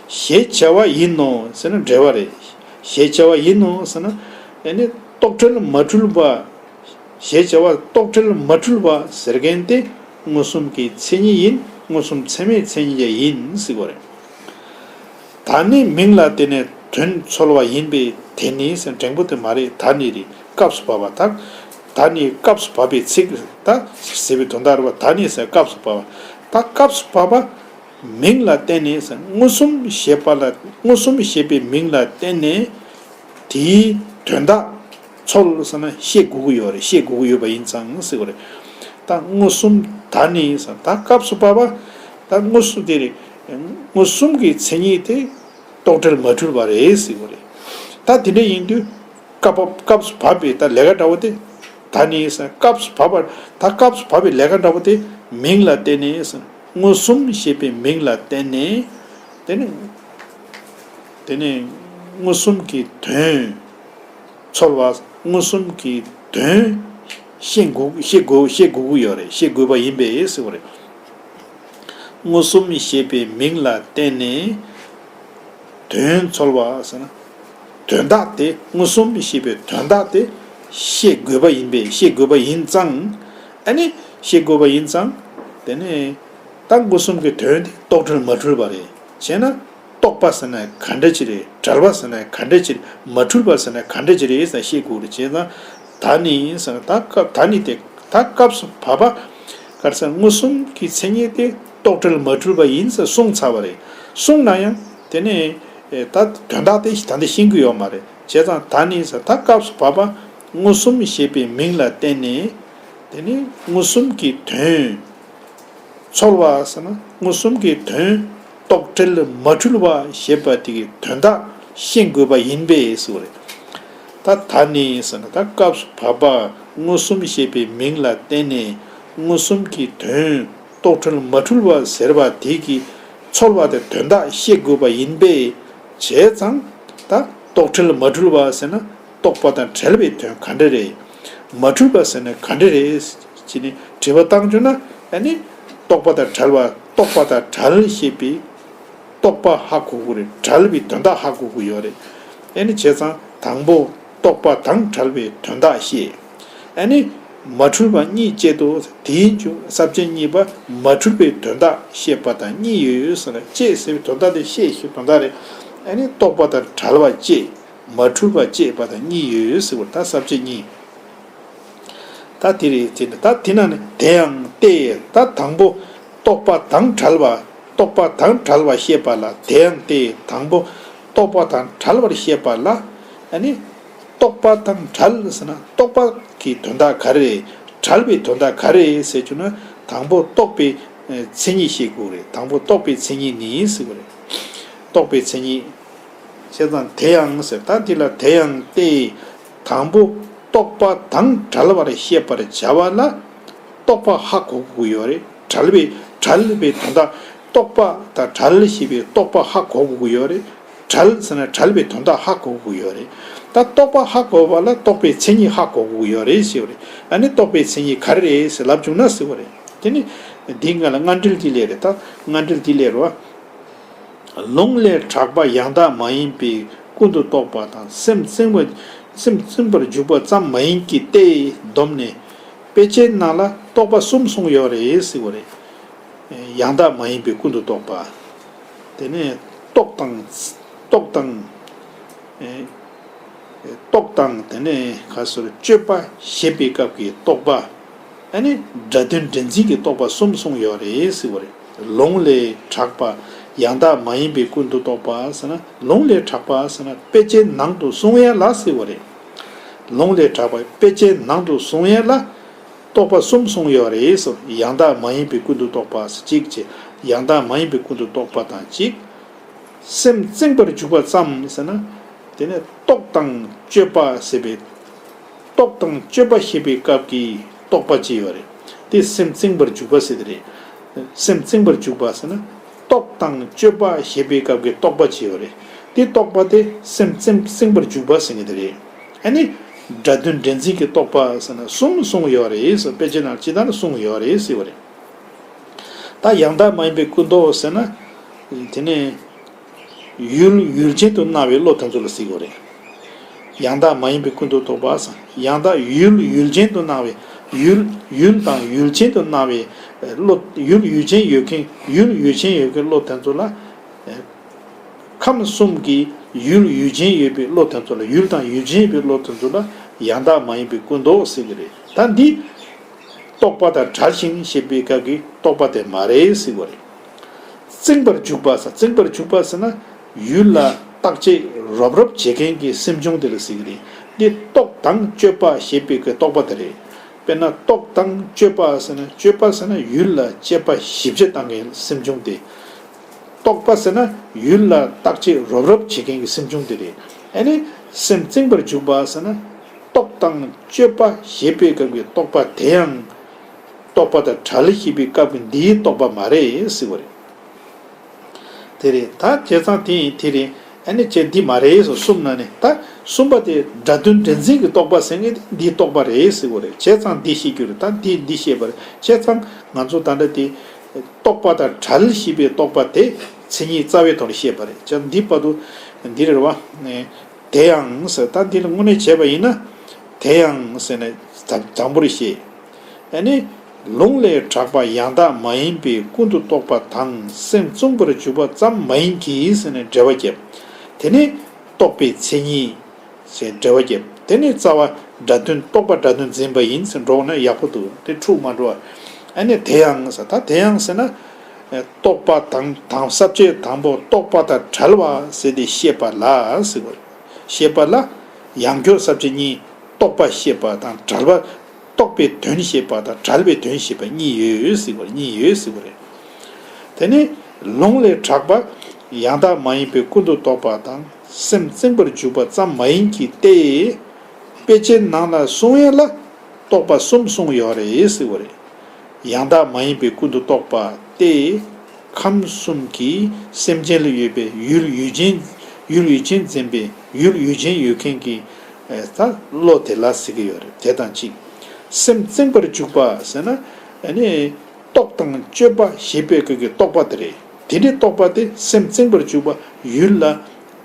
ཞེས་བྱ་བ་ཡིན་ནོ་ཟེར་ན་འགྲེལ་བ་རེད། ཞེས་བྱ་བ་ཡིན་ནོ་ཟེར་ན་ཨེ་ནི་རྟོག་བྲལ་མ་འཁྲུལ་བ། ཞེས་བྱ་བ་རྟོག་བྲལ་མ་འཁྲུལ་བ་ཟེར་མཁན་དེ་མངོན་སུམ་གྱི་མཚན་ཉིད་ཡིན། མངོན་སུམ་ཚད་མའི་མཚན་ཉིད་ཀྱང་ཡིན་ཟེར་བ་རེད། ད་ནི་མིང་ལ་བརྟེན་ནས་དོན་འཚོལ་བ་ཡིན་པས་དེ་ནི་ཟེར། འགྲེང་བུ་དེ་མ་རེད། ད་ནི་རེད། སྐབས་སུ་བབ་པ། ད་ད་ནི་སྐབས་སུ་བབ་པའི་ཚིག། ད་ཟེར་བའི་དོན་དག་རེད་པ། ད་ནི་ཟེར་སྐབས་སུ་བབ་པ། ད་སྐབས་སུ་བབ་པ། མིང་ལ་བརྟེན་ནས་ཟེར། མངོན་སུམ་ཞེས་པ་ལ། མངོན་སུམ་ཞེས་པའི་མིང་ལ་བརྟེན་ནས་དེའི་དོན་དག་འཚོལ་ཟེར་ན་ཤེས་དགོས་ཀྱི་ཡོད་རེད། ཤེས་དགོས་ཀྱི་ཡོད་པ་ཡིན་ཙང་ཟེར་བ་རེད། ད་མངོན་སུམ། ད་ནི་ཟེར། ད་སྐབས་སུ་བབ་པ། ད་མངོན་སུམ་དེ་རེད། མངོན་སུམ་གྱི་མཚན་ཉིད་དེ་རྟོག་བྲལ་མ་འཁྲུལ་བ་རེད་ཟེར་བ་རེད། ད་དེ་འདྲ་ཡིན་དུས། སྐབས་བབ། སྐབས་སུ་བབ་པའི་ད་ལས་ཀ་འདྲ་བོ་དེ། ད་ནི་ཟེར། སྐབས་སུ་བབ་པ། ད་སྐབས་སུ་བབ་པའི་ལས་ཀ་འདྲ་བོ་དེ་མིང་ལ་བརྟེན་ནས་ཟེར། མངོན་སུམ་ཞེས་པའི་མིང་ལ་བརྟེན་ནས། དེ་ནི། དེ་ནི་མངོན་སུམ་གྱི་དོན་འཚོལ་བ། མངོན་སུམ་གྱི་དོན་ཤེས་དགོས། ཤེས་དགོས། ཤེས་དགོས་ཀྱི་ཡོད་རེད། ཤེས་དགོས་པ་ཡིན་པས་ཟེར་བ་རེད། མངོན་སུམ་ཞེས་པའི་མིང་ལ་བརྟེན་ནས། དོན་འཚོལ་བ་ཟེར་ན། དོན་དག་དེ། མངོན་སུམ་ཞེས་པའི་དོན་དག་དེ་ཤེས་དགོས་པ་ཡིན་པས། ཤེས་དགོས་པ་ཡིན་ཙང་། ཨ་ནི་ཤེས་དགོས་པ་ཡིན་ཙང་། དེ་ནས་ད་མངོན་སུམ་གྱི་དོན་དེ་རྟོག་བྲལ་མ་འཁྲུལ་བ་རེད། བྱས་ན་རྟོག་པ་ཟེར་ན་ག་འདྲ་ཅིག་རེད། བྲལ་བ་ཟེར་ན་ག་འདྲ་ཅིག་རེད། མ་འཁྲུལ་བ་ཟེར་ན་ག་འདྲ་ཅིག་རེད་ཟེར་ཤེས་དགོས་རེད། བྱས་ཙང་ད་ནི་ཟེར་ན། ད་སྐབས། ད་ནི་དེ། ད་སྐབས་སུ་བབ་པ། ག་རེ་ཟེར། མངོན་སུམ་གྱི་མཚན་ཉིད་དེ་རྟོག་བྲལ་མ་འཁྲུལ་བ་ཡིན་ཟེར་གསུངས་ཚར་བ་རེད། གསུངས་ན་ཡང་དེ་ནས་ད་དོན་དག་དེ་ད་འདི་ཤེས་ཀྱི་ཡོད་མ་རེད། བྱས་ཙང་ད་ནི་ཟེར། ད་སྐབས་སུ་བབ་པ། མངོན་སུམ་ཞེས་པའི་མིང་ལ་བརྟེན་ནས། དེ་ནི་མངོན་སུམ་གྱི་དོན་འཚོལ་བ་ཟེར་ན། མངོན་སུམ་གྱི་དོན་རྟོག་བྲལ་མ་འཁྲུལ་བ་ཞེས་པ་དེ་གི་དོན་དག་ཤེས་དགོས་པ་ཡིན་པས་ཟེར་བ་རེད། ད་ད་ནི་ཟེར་ན། ད་སྐབས་སུ་བབ་པ། མངོན་སུམ་ཞེས་པའི་མིང་ལ་བརྟེན་ནས་མངོན་སུམ་གྱི་དོན་རྟོག་བྲལ་མ་འཁྲུལ་བ་ཟེར་བ་དེ་གི་འཚོལ་བ་དེ་དོན་དག་ཤེས་དགོས་པ་ཡིན་པས། བྱས་ཙང་ད་རྟོག་བྲལ་མ་འཁྲུལ་བ་ཟེར་ན། རྟོག་པ་དང་བྲལ་བའི་དོན་ག་འདྲ་རེད། མ་འཁྲུལ་བ་ཟེར་ན་ག་འདྲ་རེད་ཅེས་ནས་དྲི་བ་བཏང་བྱུང་ན། ཨ་ནི་རྟོག་པ་དང་བྲལ་བ། རྟོག་པ་དང་བྲལ་ཞེས་པའི་རྟོག་པ་ཧ་གོ་དགོས་རེད། བྲལ་བའི་དོན་དག་ཧ་གོ་དགོས་ཡོད་རེད། ཨ་ནི་བྱས་ཙང་དང་པོ་རྟོག་པ་དང་བྲལ་བའི་དོན་དག་ཤེས། ཨ་ནི་མ་འཁྲུལ་བ་གཉིས་བཅས་དོ། དེའི་མཇུག་ས་བཅད་གཉིས་པ་མ་འཁྲུལ་བའི་དོན་དག་ཤེས་པ་དང་གཉིས་ཡོད་ཟེར་ན། བཅས་ཟེར་བའི་དོན་དག་དེ་ཤེས་ཞེས་དོན་དག་རེད། ཨ་ནི་རྟོག་པ་དང་བྲལ་བ་བཅས། མ་འཁྲུལ་བ་བཅས་པ་དང་གཉིས་ཡོད་ཟེར་བ། ད་ས་བཅད་གཉིས། ད་དེ་རེད། དེ་ནི་ད་དེ་ན་ནི། དེ་ཡང་སྟེ། ད་དང་པོ་རྟོག་པ་དང་བྲལ་བ། རྟོག་པ་དང་བྲལ་བ་ཤེས་པ་ལ། དེ་ཡང་སྟེ། དང་པོ་རྟོག་པ་དང་བྲལ་བར་ཤེས་པ་ལ། ཨ་ནི་རྟོག་པ་དང་བྲལ་ཟེར་ན་རྟོག་པ་གི་དོན་དག་ག་རེ་རེད། བྲལ་བའི་དོན་དག་ག་རེ་རེད་ཟེར་བྱུང་ན། དང་པོ་རྟོག་པའི་མཚན་ཉིད་ཤེས་དགོས་རེད། དང་པོ་རྟོག་པའི་མཚན་ཉིད་ནི་ཟེར་བ་རེད། རྟོག་པའི་མཚན་ཉིད། བྱས་ཙང་དེ་ཡང་ཟེར། ད་འདི་ལ་དེ་ཡང་སྟེ། དང་པོ་རྟོག་པ་དང་བྲལ་བར་ཤེས་པར་བྱ་བ་ལ་རྟོག་པ་ཧ་གོ་དགོས་ཡོད་རེད། བྲལ་བའི། བྲལ་བའི་དོན་དག། རྟོག་པ་དང་བྲལ་ཞེས་པའི་རྟོག་པ་ཧ་གོ་དགོས་ཡོད་རེད། བྲལ་ཟེར་ན་བྲལ་བའི་དོན་དག་ཧ་གོ་དགོས་ཡོད་རེད། ད་རྟོག་པ་ཧ་གོ་བ་ལ་རྟོག་པའི་མཚན་ཉིད་ཧ་གོ་དགོས་ཡོད་རེད་ཟེར་བ་རེད། ཨ་ནི་རྟོག་པའི་མཚན་ཉིད་ག་རེ་རེད་ཟེར་ལབ་བྱུང་ན་ཟེར་བ་རེད། དེ་ནི་འདི་སྔ་ལ་སྔ་འགྲེལ་གྱི་ལས་རེད། ད་སྔ་འགྲེལ་གྱི་ལས་རེད་བ། ལུང་ལས་གྲགས་པ་ཡང་དག་མ་ཡིན་པའི་ཀུན་ཏུ་རྟོག་པ་དང་། སེམས་བཙིམ་པ། སེམས་བཙིམ་པར་འཇུག་པ་ཙམ་མ་ཡིན་གྱི་སྟེ། བསྡོམས་ནས་དཔེ་ཅན་ནང་ལ་རྟོག་པ་གསུམ་གསུངས་ཡོད་རེད་ཟེར་བ་རེད། ཡང་དག་མ་ཡིན་པའི་ཀུན་ཏུ་རྟོག་པ། དེ་ནས་རྟོག་དང་། རྟོག་དང་། རྟོག་དང་། དེ་ནས་ག་སོར་དཔྱོད་པ་ཞེས་པའི་སྐབས་ཀྱི་རྟོག་པ། ཨ་ནི་སྒྲ་དོན་འདྲེས་འཛིན་གྱི་རྟོག་པ་གསུམ་གསུངས་ཡོད་རེད་ཟེར་བ་རེད། ལུང་ལས་གྲགས་པ་ཡང་དག་མ་ཡིན་པའི་ཀུན་ཏུ་རྟོག་པ་ཟེར་ན། ལུང་ལས་གྲགས་པ་ཟེར་ན་དཔེ་ཅན་ནང་དུ་གསུང་ཡས་ལ་ཟེར་བ་རེད། ལུང་ལས་གྲགས་པ་དཔེ་ཅན་ནང་དུ་གསུང་ཡས་ལ་རྟོག་པ་གསུམ་གསུངས་ཡོད་རེད་ཟེར། ཡང་དག་མ་ཡིན་པའི་ཀུན་ཏུ་རྟོག་པ་ཟེར་གཅིག་བྱས། ཡང་དག་མ་ཡིན་པའི་ཀུན་ཏུ་རྟོག་པ་དང་གཅིག་སེམས་བཙིམ་པར་འཇུག་པ་ཙམ་ཟེར་ན། དེ་ནས་རྟོག་དང་དཔྱོད་པ་ཟེར་བའི། རྟོག་དང་དཔྱོད་པ་ཞེས་པའི་སྐབས་ཀྱི་རྟོག་པ་ཅིག་ཡོད་རེད། དེ་སེམས་བཙིམ་པར་འཇུག་པ་ཟེར་དེ་རེད། སེམས་བཙིམ་པར་འཇུག་པ་ཟེར་ན། རྟོག་དང་དཔྱོད་པ་ཞེས་པའི་སྐབས་ཀྱི་རྟོག་པ་ཅིག་ཡོད་རེད། དེ་རྟོག་པ་དེ་སེམས་བཙིམ། བཙིམ་པར་འཇུག་པ་ཟེར་གྱི་དེ་རེད། ཨ་ནི་སྒྲ་དོན་འདྲེས་འཛིན་གྱི་རྟོག་པ་ཟེར་ན་གསུམ་གསུངས་ཡོད་རེད་ཟེར། དཔེ་ཆ་ནང་ཇི་ལྟར་གསུངས་ཡོད་རེད་ཟེར་བ་རེད། ད་ཡང་དག་མ་ཡིན་པའི་ཀུན་རྟོག་ཟེར་ན། དེ་ནས་ཡུལ་ཡུལ་ཅན་དུ་སྣང་བའི་བློ་དེ་ཚོ་ལ་ཟེར་གྱི་ཡོད་རེད། ཡང་དག་མ་ཡིན་པའི་ཀུན་ཏུ་རྟོག་པ་ཟེར། ཡང་དག་ཡུལ་ཡུལ་ཅན་དུ་སྣང་བའི། ཡུལ་ཡུལ་དང་ཡུལ་ཅན་དུ་སྣང་བའི་བློ། ཡུལ་ཡུལ་ཅན་ཡོད་མཁན། ཡུལ་ཡུལ་ཅན་ཡོད་མཁན་བློ་དེ་ཚོ་ལ། ག་ ཁམས་གསུམ་གྱི་ཡུལ་ཡུལ་ཅན་ཡོད་པའི་བློ་དེ་ཚོ་ལ། ཡུལ་དང་ཡུལ་ཅན་ཡོད་པའི་བློ་དེ་ཚོ་ལ་ཡང་དག་མ་ཡིན་པའི་ཀུན་རྟོག་ཟེར་གྱི་རེད། ད་འདི་རྟོག་པ་དང་བྲལ་ཞིང་ཞེས་པའི་སྐབས་ཀྱི་རྟོག་པ་དེ་མ་རེད་ཟེར་བ་རེད། བརྩིངས་པར་འཇུག་པ་ཟེར། བརྩིངས་པར་འཇུག་པ་ཟེར་ན་ཡུལ་ལ་བརྟག་དཔྱད་རོབ་རོབ་བྱེད་མཁན་གྱི་སེམས་བྱུང་དེ་ལ་ཟེར་གྱི་རེད། འདི་རྟོག་དང་དཔྱོད་པ་ཞེས་པའི་གི་རྟོག་པ་དེ་རེད། དཔེར་ན་རྟོག་དང་དཔྱོད་པ་ཟེར་ན། དཔྱོད་པ་ཟེར་ན་ཡུལ་ལ་དཔྱད་པ་ཞིབ་དཔྱད་བཏང་མཁན་སེམས་བྱུང་དེ། རྟོག་པ་ཟེར་ན་ཡུལ་ལ་བརྟག་དཔྱད་རོབ་རོབ་བྱེད་མཁན་གྱི་སེམས་བྱུང་དེ་རེད། ཨ་ནི་སེམས་བརྩིངས་པར་འཇུག་པ་ཟེར་ན་རྟོག་དང་དཔྱོད་པ་ཞེས་པའི་སྐབས་ཀྱི་རྟོག་པ་དེ་ཡང་རྟོག་པ་དང་བྲལ་ཞེས་པའི་སྐབས་ཀྱི་འདིའི་རྟོག་པ་མ་རེད་ཟེར་བ་རེད། དེ་རེད། ད་བྱས་ཙང་དེ་ཡིན་དེ་རེད། ཨ་ནི་བྱས་འདི་མ་རེད་ཟེར། གསུམ་ནང་ནས་ད་གསུམ་པ་དེ་སྒྲ་དོན་འདྲེས་འཛིན་གྱི་རྟོག་པ་ཟེར་མཁན་དེ་འདིའི་རྟོག་པ་རེད་ཟེར་བ་རེད། བྱས་ཙང་འདི་ཤེས་རྒྱུ་རེད། ད་འདི་འདི་ཤེས་པ་རེད། བྱས་ཙང་ང་ཚོ་ད་ལྟ་དེ། རྟོག་པ་དང་བྲལ་ཞེས་པའི་རྟོག་པ་དེ་མཚན་ཉིད་རྩ་བའི་ཐོག་ནས་བཤད་པ་རེད། བྱས་འདི་བར་དུ་འདི་རེད་བ། དེ་ཡང་ཟེར། ད་འདི་ལ་དངོས་གནས་བྱས་པ་ཡིན་ན། དེ་ཡང་ཟེར་ནས་དང་དང་པོར་བཤད། ཨ་ནི་ལུང་ལས་གྲགས་པ་ཡང་དག་མ་ཡིན་པའི་ཀུན་ཏུ་རྟོག་པ་དང་སེམས་བརྩུང་བར་འཇུག་པ་ཙམ་མ་ཡིན་གྱི་ཟེར་ནས་འགྲེལ་བ་བརྒྱབ། དེ་ནས་རྟོག་པའི་མཚན་ཉིད། ཞེས་འགྲེལ་བ་བརྒྱབ། དེ་ནས་རྩ་བ་སྒྲ་དོན། རྟོག་པ་སྒྲ་དོན་འཛིན་པ་ཡིན་ཟེར་འགྲོ་ན་ཡག་པོ་འདུག། དེ་འཁྲུག་མ་འགྲོ་བ། ཨ་ནི་དེ་ཡང་ཟེར། ད་དེ་ཡང་ཟེར་ན། རྟོག་པ་དང་དང་ས་བཅད་དང་པོ་རྟོག་པ་དང་བྲལ་བ་ཟེར་ཏེ་བཤད་པ་ལ་ཟེར་བ། བཤད་པ་ལ་ཡང་སྐྱོར་ས་བཅད་གཉིས། རྟོག་པ་བཤད་པ་དང་བྲལ་བ། རྟོག་པའི་དོན་བཤད་པ་དང་བྲལ་བའི་དོན་བཤད་པ་གཉིས་ཡོད་ཟེར་བ། གཉིས་ཡོད་ཟེར་བ་རེད། དེ་ནི་ལུང་ལས་གྲགས་པ་ཡང་དག་མ་ཡིན་པའི་ཀུན་ཏུ་རྟོག་པ་དང་སེམས་བརྩིངས་པར་འཇུག་པ་ཙམ་མ་ཡིན་གྱི་སྟེ། དཔེ་ཆའི་ནང་ལ་གསུང་ཡས་ལ་རྟོག་པ་གསུམ་གསུངས་ཡོད་རེད་ཟེར་བ་རེད། ཡང་དག་མ་ཡིན་པའི་ཀུན་ཏུ་རྟོག་པ་སྟེ། ཁམས་གསུམ་གྱི་སེམས་ཅན་ལ་ཡོད་པའི་ཡུལ་ཡུལ་ཅན། ཡུལ་ཡུལ་ཅན་འཛིན་པའི་ཡུལ་ཡུལ་ཅན་ཡོད་མཁན་གྱི་ད་བློ་དེ་ལ་ཟེར་གྱི་ཡོད་རེད། དེ་དང་གཅིག། སེམས་བརྩིངས་པར་འཇུག་པ་ཟེར་ན་ཨ་ནི། རྟོག་དང་དཔྱོད་པ་ཞེས་པའི་སྐབས་ཀྱི་རྟོག་པ་དེ་རེད། དེ་འདྲའི་རྟོག་པ་དེ་སེམས་བརྩིངས་པར་འཇུག་པ། ཡུལ་ལ་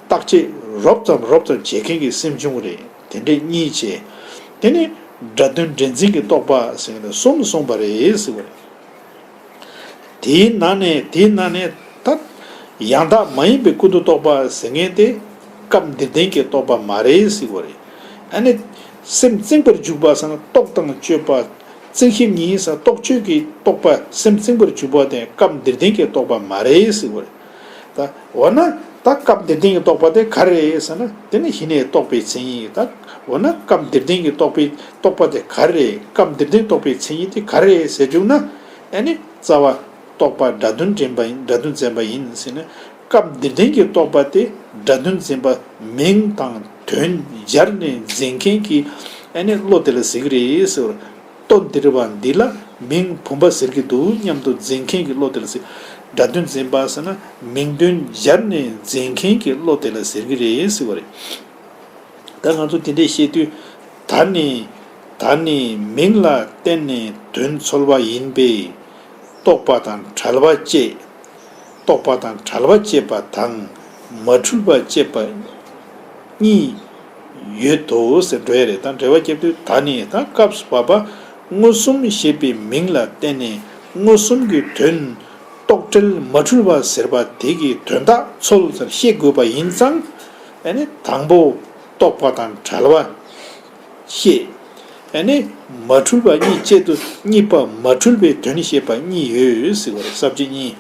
བརྟག་དཔྱད་རོབ་ཙམ་རོབ་ཙམ་བྱེད་མཁན་གྱི་སེམས་བྱུང་རེད། དེ་འདྲའི་གཉིས་བྱས། དེ་ནི་སྒྲ་དོན་འདྲེས་འཛིན་གྱི་རྟོག་པ་ཟེར་ནས་གསུམ་གསུངས་པ་རེད་ཟེར་བ་རེད། དེའི་ནང་ནས། དེའི་ནང་ནས་ད་ཡང་དག་མ་ཡིན་པའི་ཀུན་ཏུ་རྟོག་པ་ཟེར་མཁན་དེ་སྐབས་འདིར་ལྡན་གྱི་རྟོག་པ་མ་རེད་ཟེར་བ་རེད། ཨ་ནི་སེམས་བརྩིངས་པར་འཇུག་པ་ཟེར་ན་རྟོག་དང་དཔྱོད་པ། བརྩིངས་ཞེན་གཉིས་ཟེར། རྟོག་དཔྱོད་ཀྱི་རྟོག་པ། སེམས་བརྩིངས་པར་འཇུག་པ་དེ་སྐབས་འདིར་ལྡན་གྱི་རྟོག་པ་མ་རེད་ཟེར་བ་རེད། ད་འོ་ན་ད་སྐབས་འདིར་ལྡན་གྱི་རྟོག་པ་དེ་ག་རེ་རེད་ཟེར་ན། དེ་ནི་གཞི་ནས་རྟོག་པའི་མཚན་ཉིད། ད་འོ་ན་སྐབས་འདིར་ལྡན་གྱི་རྟོག་པའི་རྟོག་པ་དེ་ག་རེ་རེད། སྐབས་འདིར་ལྡན་རྟོག་པའི་མཚན་ཉིད་དེ་ག་རེ་རེད་ཟེར་བཅུག་ན། ཨ་ནི་རྩ་བ་རྟོག་པ་སྒྲ་དོན་འདྲེན་པ་ཡིན། སྒྲ་དོན་འཛིན་པ་ཡིན་ཟེར་ན། སྐབས་འདིར་ལྡན་གྱི་རྟོག་པ་དེ་སྒྲ་དོན་འཛིན་པ། མིང་དང་དོན་སྦྱར་ནས་འཛིན་མཁན་གྱི་ཨ་ནི་བློ་དེ་ལ་ཟེར་གྱི་རེད་ཟེར་བ། ལྟོ་ལྡིར་བ་འདི་ལ་མིང་བུམ་པ་ཟེར་གྱི་འདུག་སྙམ་དུ་འཛིན་མཁན་གྱི་བློ་དེ་ལ་ཟེར། སྒྲ་དོན་འཛིན་པ་ཟེར་ན་མིང་དོན་སྦྱར་ནས་འཛིན་མཁན་གྱི་བློ་དེ་ལ་ཟེར་གྱི་རེད་ཟེར་བ་རེད། ད་ང་ཚོ་དེ་འདྲས་བཤད་དུས། ད་ནི། ད་ནི་མིང་ལ་བརྟེན་ནས་དོན་ཚོལ་བ་ཡིན་པས། རྟོག་པ་དང་བྲལ་བ་བཅས། རྟོག་པ་དང་བྲལ་བ་བཅས་པ་དང་མ་འཁྲུལ་བ་བཅས་པ་གཉིས་ཡོད་དོ་ཟེར་འགྲོ་ཡ་རེད། ད་འགྲེལ་བ་བརྒྱབ་དུས། ད་ནི་ད་སྐབས་སུ་བབ་པ་མངོན་སུམ་ཞེས་པའི་མིང་ལ་བརྟེན་ནས་མངོན་སུམ་གྱི་དོན། རྟོག་བྲལ་མ་འཁྲུལ་བ་ཟེར་བ་དེ་གི་དོན་དག་ཚོལ་ཟེར། ཤེས་དགོས་པ་ཡིན་ཙང་། ཨ་ནི་དང་པོ་རྟོག་པ་དང་བྲལ་བ་ཤེས། ཨ་ནི་མ་འཁྲུལ་བ་གཉིས་བཅས་དུ་གཉིས་པ་མ་འཁྲུལ་བའི་དོན་ཤེས་པ་གཉིས་ཡོད་ཟེར་བ་རེད། ས་བཅད་གཉིས།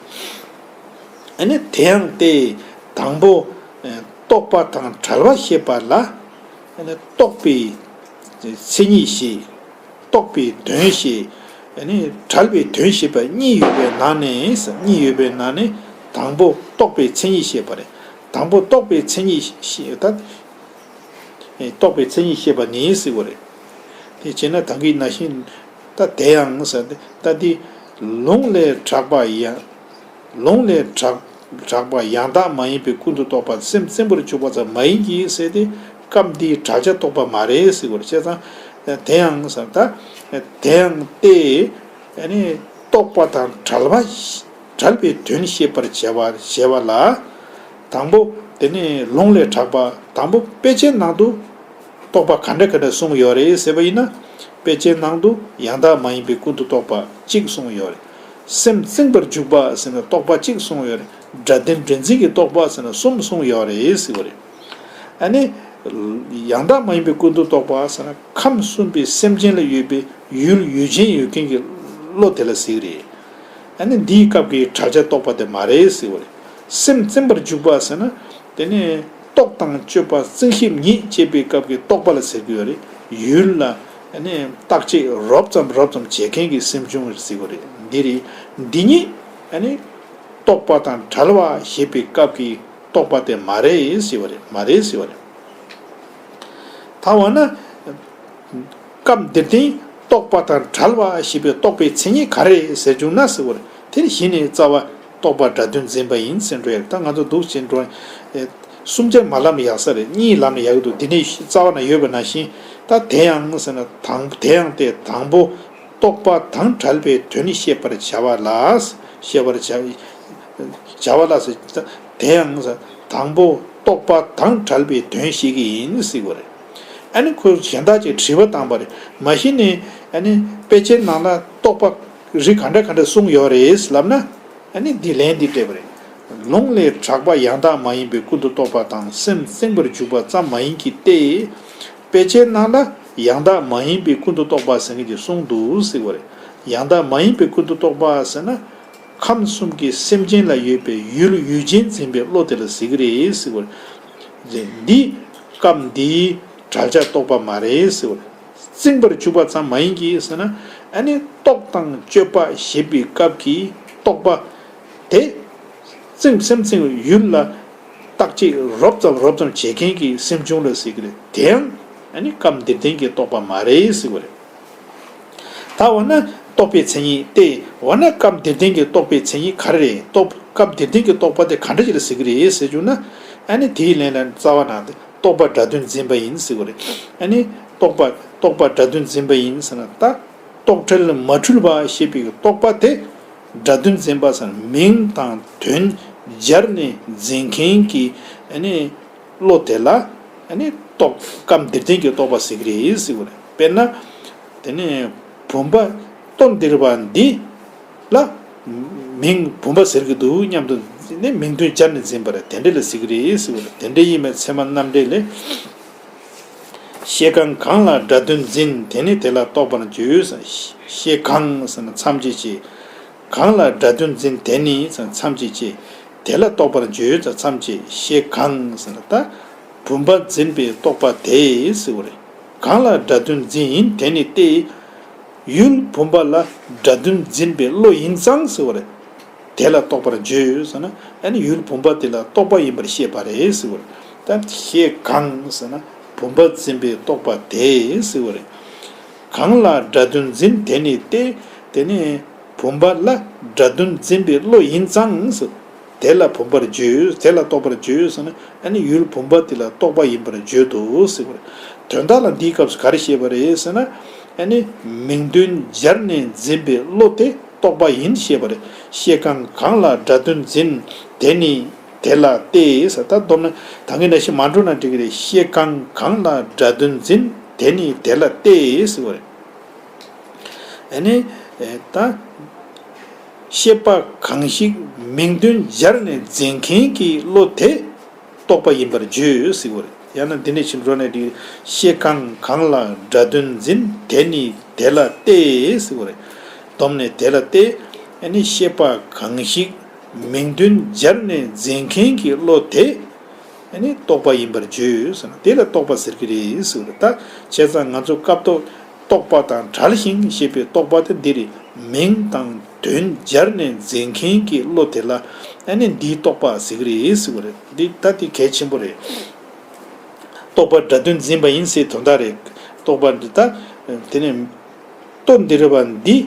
ཨ་ནི་དེ་ཡང་སྟེ། དང་པོ་རྟོག་པ་དང་བྲལ་བ་ཤེས་པ་ལ། ཨ་ནི་རྟོག་པའི་མཚན་ཉིད་ཤེས། རྟོག་པའི་དོན་ཤེས། ཨ་ནི་བྲལ་བའི་དོན་ཤེས་པ་གཉིས་ཡོད་པའི་ནང་ནས། གཉིས་ཡོད་པའི་ནང་ནས་དང་པོ་རྟོག་པའི་མཚན་ཉིད་ཤེས་པ་རེད། དང་པོ་རྟོག་པའི་མཚན་ཉིད་ཤེས། ད་རྟོག་པའི་མཚན་ཉིད་ཤེས་པ་ནི་ཟེར་བ་རེད། དེ་བྱས་ན་ད་གིན་ནང་བཞིན། ད་དེ་ཡང་ཟེར་ཏེ། ད་འདི་ལུང་ལས་གྲགས་པ་ཡང་། ལུང་ལས་གྲགས་གྲགས་པ་ཡང་དག་མ་ཡིན་པའི་ཀུན་ཏུ་རྟོག་པ་སེམས་བརྩིངས་པར་འཇུག་པ་ཙམ་མ་ཡིན་གྱི་ཟེར་ཏེ། སྐབས་འདིའི་བྲལ་བྱ་རྟོག་པ་མ་རེད་ཟེར་བ་རེད། བྱས་ཙང་དེ་ཡང་ཟེར། ད་དེ་ཡང་སྟེ། ཨ་ནི་རྟོག་པ་དང་བྲལ་བ། བྲལ་བའི་དོན་ཤེས་པར་བྱ་བ། བྱ་བ་ལ། དང་པོ་དེ་ནི་ལུང་ལས་གྲགས་པ། དང་པོ་དཔེ་ཆའི་ནང་དུ་རྟོག་པ་ག་འདྲ་ག་འདྲ་གསུངས་ཡོད་རེད་ཟེར་བ་ཡིན་ན། དཔེ་ཆའི་ནང་དུ་ཡང་དག་མ་ཡིན་པའི་ཀུན་ཏུ་རྟོག་པ་གཅིག་གསུངས་ཡོད་རེད། སེམས་བཙེམས་པར་འཇུག་པ་ཟེར་ན་རྟོག་པ་གཅིག་གསུངས་ཡོད་རེད། སྒྲ་དོན་འདྲེན་འཛིན་གྱི་རྟོག་པ་ཟེར་ན་གསུམ་གསུངས་ཡོད་རེད་ཟེར་བ་རེད། ཨ་ནི། ཡང་དག་མ་ཡིན་པའི་ཀུན་ཏུ་རྟོག་པ་ཟེར་ན་ཁམས་གསུམ་པའི་སེམས་ཅན་ལ་ཡོད་པའི་ཡུལ་ཡུལ་ཅན་ཡོད་མཁན་གྱི་བློ་དེ་ལ་ཟེར་གྱི་རེད། ཨ་ནི་འདིའི་སྐབས་ཀྱི་བྲལ་བྱ་རྟོག་པ་དེ་མ་རེད་ཟེར་བ་རེད། སེམས་བཙེམས་པར་འཇུག་པ་ཟེར་ན། དེ་ནི་རྟོག་དང་དཔྱོད་པ་བཙན་ཤེད་གཉིས་སྐྱེས་པའི་སྐབས་ཀྱི་རྟོག་པ་ལ་ཟེར་གྱི་ཡོད་རེད། ཡུལ་ལ་ཨ་ནི་བརྟག་དཔྱད་རོབ་ཙམ་རོབ་ཙམ་བྱེད་མཁན་གྱི་སེམས་བྱུང་ཟེར་གྱི་རེད། འདི་རེད། འདི་ཉིད་ཨ་ནི་རྟོག་པ་དང་བྲལ་བ་ཞེས་པའི་སྐབས་ཀྱི་རྟོག་པ་དེ་མ་རེད་ཟེར་བ་རེད། མ་རེད་ཟེར་བ་རེད། ད་འོ་ན། སྐབས་འདིར་བསྟན་རྟོག་པ་དང་བྲལ་བ་ཞེས་པའི་རྟོག་པའི་མཚན་ཉིད་ག་རེ་རེད་ཟེར་བྱུང་ན་ཟེར་བ་རེད། དེ་ནི་གཞི་ནས་རྩ་བ་རྟོག་པ་སྒྲ་དོན་འཛིན་པ་ཡིན་ཟེར་འགྲོ་ཡ་རེད། ད་ང་ཚོ་འདུག་ཅེས་འགྲོ་ཡ། གསུམ་ཆར་མ་ལབ་ན་ཡག་ས་རེད། གཉིས་ལབ་ན་ཡག་གི་འདུག་འདི་ནས་རྩ་བ་ན་ཡོད་པ་ནང་བཞིན། ད་དེ་ཡང་ཟེར་ན་དང་དེ་ཡང་སྟེ་དང་པོ། རྟོག་པ་དང་བྲལ་བའི་དོན་བཤད་པར་བྱ་བ་ལ། བཤད་པར་བྱ་བ་ལ་ཟེར། དེ་ཡང་དང་པོ་རྟོག་པ་དང་བྲལ་བའི་དོན་བཤད་ཀྱི་ཡིན་ཟེར་བ་རེད། ཨ་ནི་ཁོས་གཞན་དག་ཅིག་དྲི་བ་བཏང་པ་རེད། མ་གཞི་ནས་ཨ་ནི་དཔེ་ཆའི་ནང་ལ་རྟོག་པ་རིགས་ག་འདྲ་ག་འདྲ་གསུངས་ཡོད་རེད་ལབ་ན། ཨ་ནི་འདི་ལན་འདི་སྤྲད་པ་རེད། ལུང་ལས་གྲགས་པ་ཡང་དག་མ་ཡིན་པའི་ཀུན་ཏུ་རྟོག་པ་དང་སེམས་བཙེམས་པར་འཇུག་པ་ཙམ་མ་ཡིན་གྱི་སྟེ། དཔེ་ཆའི་ནང་ལ་ཡང་དག་མ་ཡིན་པའི་ཀུན་ཏུ་རྟོག་པ་ཟེར་མཁན་དེ་གསུངས་འདུག་ཟེར་བ་རེད། ཡང་དག་མ་ཡིན་པའི་ཀུན་ཏུ་རྟོག་པ་ཟེར་ན། ཁམས་གསུམ་གྱི་སེམས་ཅན་ལ་ཡོད་པའི་ཡུལ་ཡུལ་ཅན་འཛིན་པའི་བློ་དེ་ལ་ཟེར་གྱི་རེད་ཟེར་བ་རེད། འདི་སྐབས་འདིའི་བྲལ་བྱ་རྟོག་པ་མ་རེད་ཟེར་བ་རེད། བཙེམས་པར་འཇུག་པ་ཙམ་མ་ཡིན་གྱི་ཟེར་ན། ཨ་ནི་རྟོག་དང་དཔྱོད་པ་ཞེས་པའི་སྐབས་ཀྱི་རྟོག་པ་དེ། བཙེམས་སེམས་བཙེམས་ཡུལ་ལ་བརྟག་དཔྱད་རོབ་ཙམ་རོབ་ཙམ་བྱེད་མཁན་གྱི་སེམས་བྱུང་ལ་ཟེར་གྱི་རེད། དེའང་ཨ་ནི་སྐབས་འདིར་བསྟན་གྱི་རྟོག་པ་མ་རེད་ཟེར་བ་རེད། ད་འོ་ན་རྟོག་པའི་མཚན་ཉིད་ཏེ། འོ་ན་སྐབས་འདིར་བསྟན་གྱི་རྟོག་པའི་མཚན་ཉིད་ག་རེ་རེད། རྟོག་སྐབས་འདིར་བསྟན་གྱི་རྟོག་པ་དེ་ག་འདྲ་ཞིག་ལ་ཟེར་གྱི་རེད་ཟེར་བྱུང་ན། ཨ་ནི་དེའི་ལན་ལ་རྩ་བ་ནང་དུ་རྟོག་པ་སྒྲ་དོན་འཛིན་པ་ཡིན་ཟེར་བ་རེད། ཨ་ནི་རྟོག་པ་རྟོག་པ་སྒྲ་དོན་འཛིན་པ་ཡིན་ཟེར་ན་ད། རྟོག་བྲལ་མ་འཁྲུལ་བ་ཞེས་པའི་རྟོག་པ་དེ་སྒྲ་དོན་འཛིན་པ་ཟེར་ན་མིང་དང་དོན་སྦྱར་ནས་འཛིན་མཁན་གྱི་ཨ་ནི་བློ་དེ་ལ་ཨ་ནི་རྟོག་སྐབས་འདིར་བསྟན་གྱི་རྟོག་པ་ཟེར་གྱི་རེད་ཟེར་བ་རེད། དཔེར་ན། དེ་ནས་བུམ་པ་ལྟོ་ལྡིར་བ་འདི་ལ་མིང་བུམ་པ་ཟེར་གྱི་འདུག་སྙམ་དུ་ནི་མིང་དོན་སྦྱར་ནས་འཛིན་པ་རེད། དེ་འདྲ་ལ་ཟེར་གྱི་རེད་ཟེར་བ་རེད། དེ་འདྲ་ཡིན་པའི་ཚད་མ་རྣམ་འགྲེལ་ལས། ཤེས་གང་གང་ལ་སྒྲ་དོན་འཛིན་དེ་ནི་དེ་ལ་རྟོག་པར་འགྱུར། ཤེས་གང་ཟེར་ན་མཚམས་བཅད་བྱས། གང་ལ་སྒྲ་དོན་འཛིན་དེ་ནི་མཚམས་བཅད་བྱས། དེ་ལ་རྟོག་པར་འགྱུར་མཚམས་བཅད། ཤེས་གང་ཟེར་ན་ད་བུམ་པ་འཛིན་པའི་རྟོག་པ་དེ་ཟེར་བ་རེད། གང་ལ་སྒྲ་དོན་འཛིན་ཡིན་དེ་ནི་སྟེ། ཡུལ་བུམ་པ་ལ་སྒྲ་དོན་འཛིན་པའི་བློ་ཡིན་ཙང་ཟེར་བ་རེད། དེ་ལ་རྟོག་པར་བརྗོད་ཟེར་ན་ཨ་ནི་ཡུལ་བུམ་པ་དེ་ལ་རྟོག་པ་ཡིན་པར་བཤད་པ་རེད་ཟེར་བ་རེད། ད་ཤེས་གང་ཟེར་ན་བུམ་པ་འཛིན་པའི་རྟོག་པ་དེ་ཟེར་བ་རེད། གང་ལ་སྒྲ་དོན་འཛིན་དེ་ནི་སྟེ། དེ་ནི་བུམ་པ་ལ་སྒྲ་དོན་འཛིན་པའི་བློ་ཡིན་ཙང་ཟེར། དེ་ལ་བུམ་པར་བརྗོད། དེ་ལ་རྟོག་པར་བརྗོད་ཟེར་ན་ཨ་ནི་ཡུལ་བུམ་པ་དེ་ལ་རྟོག་པ་ཡིན་པར་བརྗོད་དོ་ཟེར་བ་རེད། དོན་དག་ལ་འདིའི་སྐབས་སུ་ག་རེ་བཤད་པ་རེད་ཟེར་ན། ཨ་ནི་མིང་དོན་སྦྱར་ནས་འཛིན་པའི་བློ་དེ་རྟོག་པ་ཡིན་ཞེས་པ་རེད། ཤེས་གང་གང་ལ་སྒྲ་དོན་འཛིན་དེ་ནི་དེ་ལ་སྟེ་ཟེར། ད་སྡོམ་ན་ད་གིན་ནང་བཞིན་མ་འགྲོ་ན་འགྲིག་གི་རེད། ཤེས་གང་གང་ལ་སྒྲ་དོན་འཛིན་དེ་ནི་དེ་ལ་སྟེ་ཟེར་བ་རེད། ཨ་ནི་ད་ཤེས་པ་གང་ཞིག་མིང་དོན་སྦྱར་ནས་འཛིན་མཁན་གྱི་བློ་དེ། རྟོག་པ་ཡིན་པར་བརྗོད་ཟེར་བ་རེད། ཡང་ན་འདི་ནས་ཕྱིན་འགྲོ་ནས་འདི། ཤེས་གང་གང་ལ་སྒྲ་དོན་འཛིན་དེ་ནི་དེ་ལ་སྟེ་ཟེར་བ་རེད། སྡོམ་ནས་དེ་ལ་སྟེ། ཨ་ནི་ཤེས་པ་གང་ཞིག་མིང་དོན་སྦྱར་ནས་འཛིན་མཁན་གྱི་བློ་དེ། ཨ་ནི་རྟོག་པ་ཡིན་པར་བརྗོད་ཟེར་ན་དེ་ལ་རྟོག་པ་ཟེར་གྱི་རེད་ཟེར་བ་རེད། ད་བྱས་ཙང་ང་ཚོ་སྐབས་ཐོག་རྟོག་པ་དང་བྲལ་ཞིང་ཞེས་པའི་རྟོག་པ་དེ་འདི་རེད། མིང་དང་དོན་སྦྱར་ནས་འཛིན་མཁན་གྱི་བློ་དེ་ལ་ཨ་ནི་འདིའི་རྟོག་པ་ཟེར་གྱི་རེད་ཟེར་བ་རེད། འདི་ད་འདི་གལ་ཆེན་པོ་རེད། རྟོག་པ་སྒྲ་དོན་འཛིན་པ་ཡིན་ཟེར་དོན་དག་རེད། རྟོག་པ་འདི་ད་དེ་ནས་ལྟོ་ལྡིར་བ་འདི་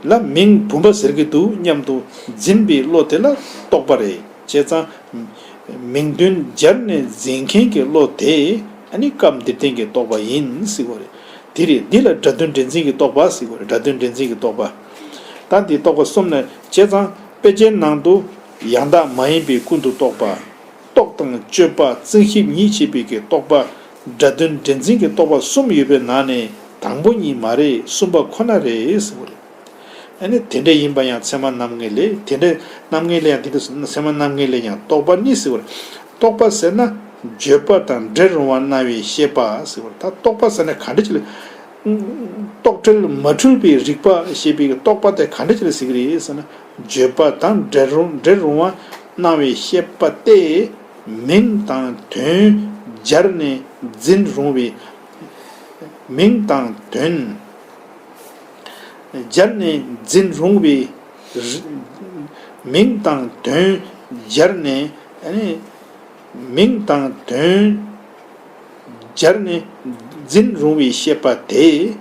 ལ་མིང་བུམ་པ་ཟེར་གྱི་འདུག་སྙམ་དུ་འཛིན་པའི་བློ་དེ་ལ་རྟོག་པ་རེད། བྱས་ཙང་། མིང་དོན་སྦྱར་ནས་འཛིན་མཁན་གྱི་བློ་དེ་ཨ་ནི་སྐབས་འདིར་བསྟན་གྱི་རྟོག་པ་ཡིན་ཟེར་བ་རེད། དེ་རེད། འདི་ལ་སྒྲ་དོན་འདྲེན་འཛིན་གྱི་རྟོག་པ་ཟེར་བ་རེད། སྒྲ་དོན་འདྲེན་འཛིན་གྱི་རྟོག་པ། ད་འདི་རྟོག་པ་གསུམ་ནས་བྱས་ཙང་དཔེ་ཆའི་ནང་དུ་ཡང་དག་མ་ཡིན་པའི་ཀུན་ཏུ་རྟོག་པ། རྟོག་དང་དཔྱོད་པ་བཙན་ཤེད་གཉིས་བྱེད་པའི་གི་རྟོག་པ། སྒྲ་དོན་འདྲེན་འཛིན་གྱི་རྟོག་པ་གསུམ་ཡོད་པའི་ནང་ནས་དང་པོ་གཉིས་མ་རེད། གསུམ་པ་ཁོ་ན་རེད་ཟེར་བ་རེད། ཨ་ནི་དེ་འདྲ་ཡིན་པ་ཡང་ཚད་མ་རྣམ་ངེས་ལས། དེ་འདྲ་རྣམ་ངེས་ལས་ཡང་དེ་འདྲ་ཚད་མ་རྣམ་ངེས་ལས་ཀྱང་རྟོག་པ་ནི་ཟེར་བ་རེད། རྟོག་པ་ཟེར་ན་བརྗོད་པ་དང་འབྲེལ་རུང་བར་སྣང་བའི་ཤེས་པ་ཟེར་བ་རེད། ད་རྟོག་པ་ཟེར་ན་ག་འདྲ་ཅིག་ལ། རྟོག་བྲལ་མ་འཁྲུལ་པའི་རིག་པ་ཞེས་པའི་རྟོག་པ་དེ་ག་འདྲ་ཅིག་ལ་ཟེར་གྱི་རེད་ཟེར་ན། བརྗོད་པ་དང་འབྲེལ་རུང་འབྲེལ་རུང་བར་སྣང་བའི་ཤེས་པ་སྟེ། མིང་དང་དོན་སྦྱར་ནས་འཛིན་རུང་བའི། མིང་དང་དོན་སྦྱར་ནས་འཛིན་རུང་བའི། མིང་དང་དོན་སྦྱར་ནས། ཨ་ནི་མིང་དང་དོན་སྦྱར་ནས་འཛིན་རུང་བའི་ཤེས་པ་དེ།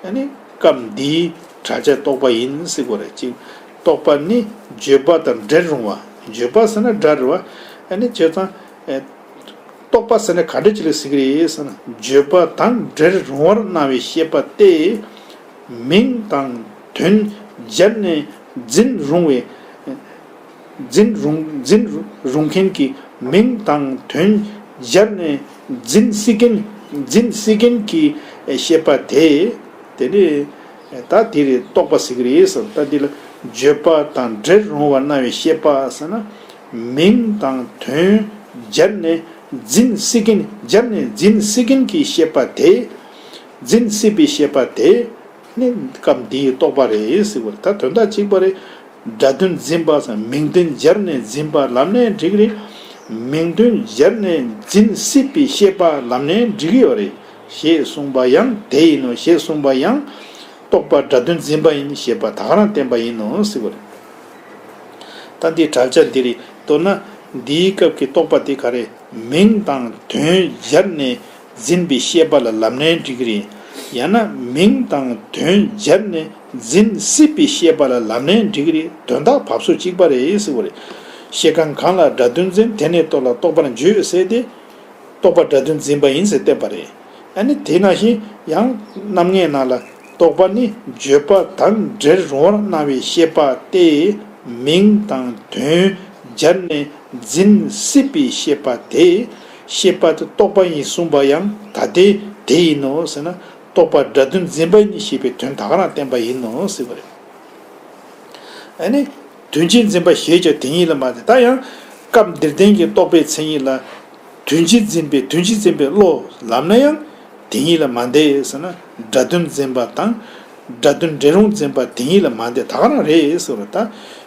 ཨ་ནི་སྐབས་འདིའི་བྲལ་བྱ་རྟོག་པ་ཡིན་ཟེར་དགོས་རེད། གཅིག་རྟོག་པ་ནི་བརྗོད་པ་དང་འབྲེལ་རུང་བ། བརྗོད་པ་ཟེར་ན་སྒྲ་རེད་བ། ཨ་ནི་བྱས་ཙང་། ཨེ། རྟོག་པ་ཟེར་ན་ག་འདྲ་ཅིག་ལ་ཟེར་གྱི་རེད་ཟེར་ན། བརྗོད་པ་དང་འབྲེལ་རུང་བར་སྣང་བའི་ཤེས་པ་སྟེ། མིང་དང་དོན་སྦྱར་ནས་འཛིན་རུང་བའི། འཛིན་རུང་འཛིན་རུང་མཁན་གྱི། མིང་དང་དོན་སྦྱར་ནས་འཛིན་སྲིད་མཁན། འཛིན་སྲིད་མཁན་གྱི་ཤེས་པ་དེ། དེ་ནི་ད་དེ་རེད། རྟོག་པ་ཟེར་གྱི་རེད་ཟེར། ད་འདི་ལ་བརྗོད་པ་དང་འབྲེལ་རུང་བར་སྣང་བའི་ཤེས་པ་ཟེར་ན། མིང་དང་དོན་སྦྱར་ནས་འཛིན་སྲིད་མཁན། སྦྱར་ནས་འཛིན་སྲིད་མཁན་གྱི་ཤེས་པ་དེ། འཛིན་སྲིད་པའི་ཤེས་པ་དེ་ནི་སྐབས་འདིའི་རྟོག་པ་རེད་ཟེར་བ་རེད། ད་དོན་དག་གཅིག་པ་རེད། སྒྲ་དོན་འཛིན་པ་སམ་མིང་དོན་སྦྱར་ནས་འཛིན་པ་ལབ་ནའི་འགྲིག་གི་རེད། མིང་དོན་སྦྱར་ནས་འཛིན་སྲིད་པའི་ཤེས་པ་ལབ་ནའི་འགྲིག་གི་ཡོད་རེད། ཞེས་གསུངས་པ་ཡང་དེ་ཡིན་ནོ། ཞེས་གསུངས་པ་ཡང་རྟོག་པ་སྒྲ་དོན་འཛིན་པ་ཡིན་ཞེས་པ་ད་ག་རང་བསྟན་པ་ཡིན་ནོ་ཟེར་བ་རེད། ད་འདི་བྲལ་བྱ་འདི་རེད། མདོར་ན་འདིའི་སྐབས་ཀྱི་རྟོག་པ་དེ་ག་རེ། མིང་དང་དོན་སྦྱར་ནས་འཛིན་པའི་ཤེས་པ་ལ་ལབ་ནའི་འགྲིག་གི་རེད། ཡང་ན་མིང་དང་དོན་སྦྱར་ནས་འཛིན་སྲིད་པའི་ཤེས་པ་ལ་ལབ་ནའི་འགྲིག་གི་རེད། དོན་དག་བབས་སོ་གཅིག་པ་རེད་ཟེར་བ་རེད། ཤེས་ཁན་གང་ལ་སྒྲ་དོན་འཛིན། དེ་ནས་རྟོག་ལ་རྟོག་པར་འགྱུར་ཟེར་ཏེ། རྟོག་པ་སྒྲ་དོན་འཛིན་པ་ཡིན་ཟེར་བསྟན་པ་རེད། ཨ་ནི་དེ་ནང་བཞིན་ཡང་རྣམ་ངེས་ནང་ལ། རྟོག་པ་ནི་བརྗོད་པ་དང་འབྲེལ་རུང་བར་སྣང་བའི་ཤེས་པ་སྟེ། མིང་དང་དོན་སྦྱར་ནས་འཛིན་སྲིད་པའི་ཤེས་པ་དེ། ཤེས་པ་དེ་རྟོག་པ་ཡིན་གསུངས་པ་ཡང་ད་ལྟའི་དེ་ཡིན་ནོ་ཟེར་ན། རྟོག་པ་སྒྲ་དོན་འཛིན་པ་ཡིན་ཞེས་པའི་དོན་ད་ག་རང་བསྟན་པ་ཡིན་ནོ་ཟེར་བ་རེད། ཨ་ནི། དོན་སྤྱི་འཛིན་པ་ཞེས་བྱ་དེ་ཉིད་ལ་མ་ཟད། ད་ཡང་སྐབས་འདིར་བསྟན་གྱི་རྟོག་པའི་མཚན་ཉིད་ལ། དོན་སྤྱི་འཛིན་པའི་དོན་སྤྱི་འཛིན་པའི་བློ་ལབ་ན་ཡང་དེ་ཉིད་ལ་མ་འདས་ཟེར་ན། སྒྲ་དོན་འཛིན་པ་དང་། སྒྲ་དོན་འབྲེལ་རུང་འཛིན་པ་དེ་ཉིད་ལ་མ་འདས་ད་ག་རང་རེད་ཟེར་བ་ད།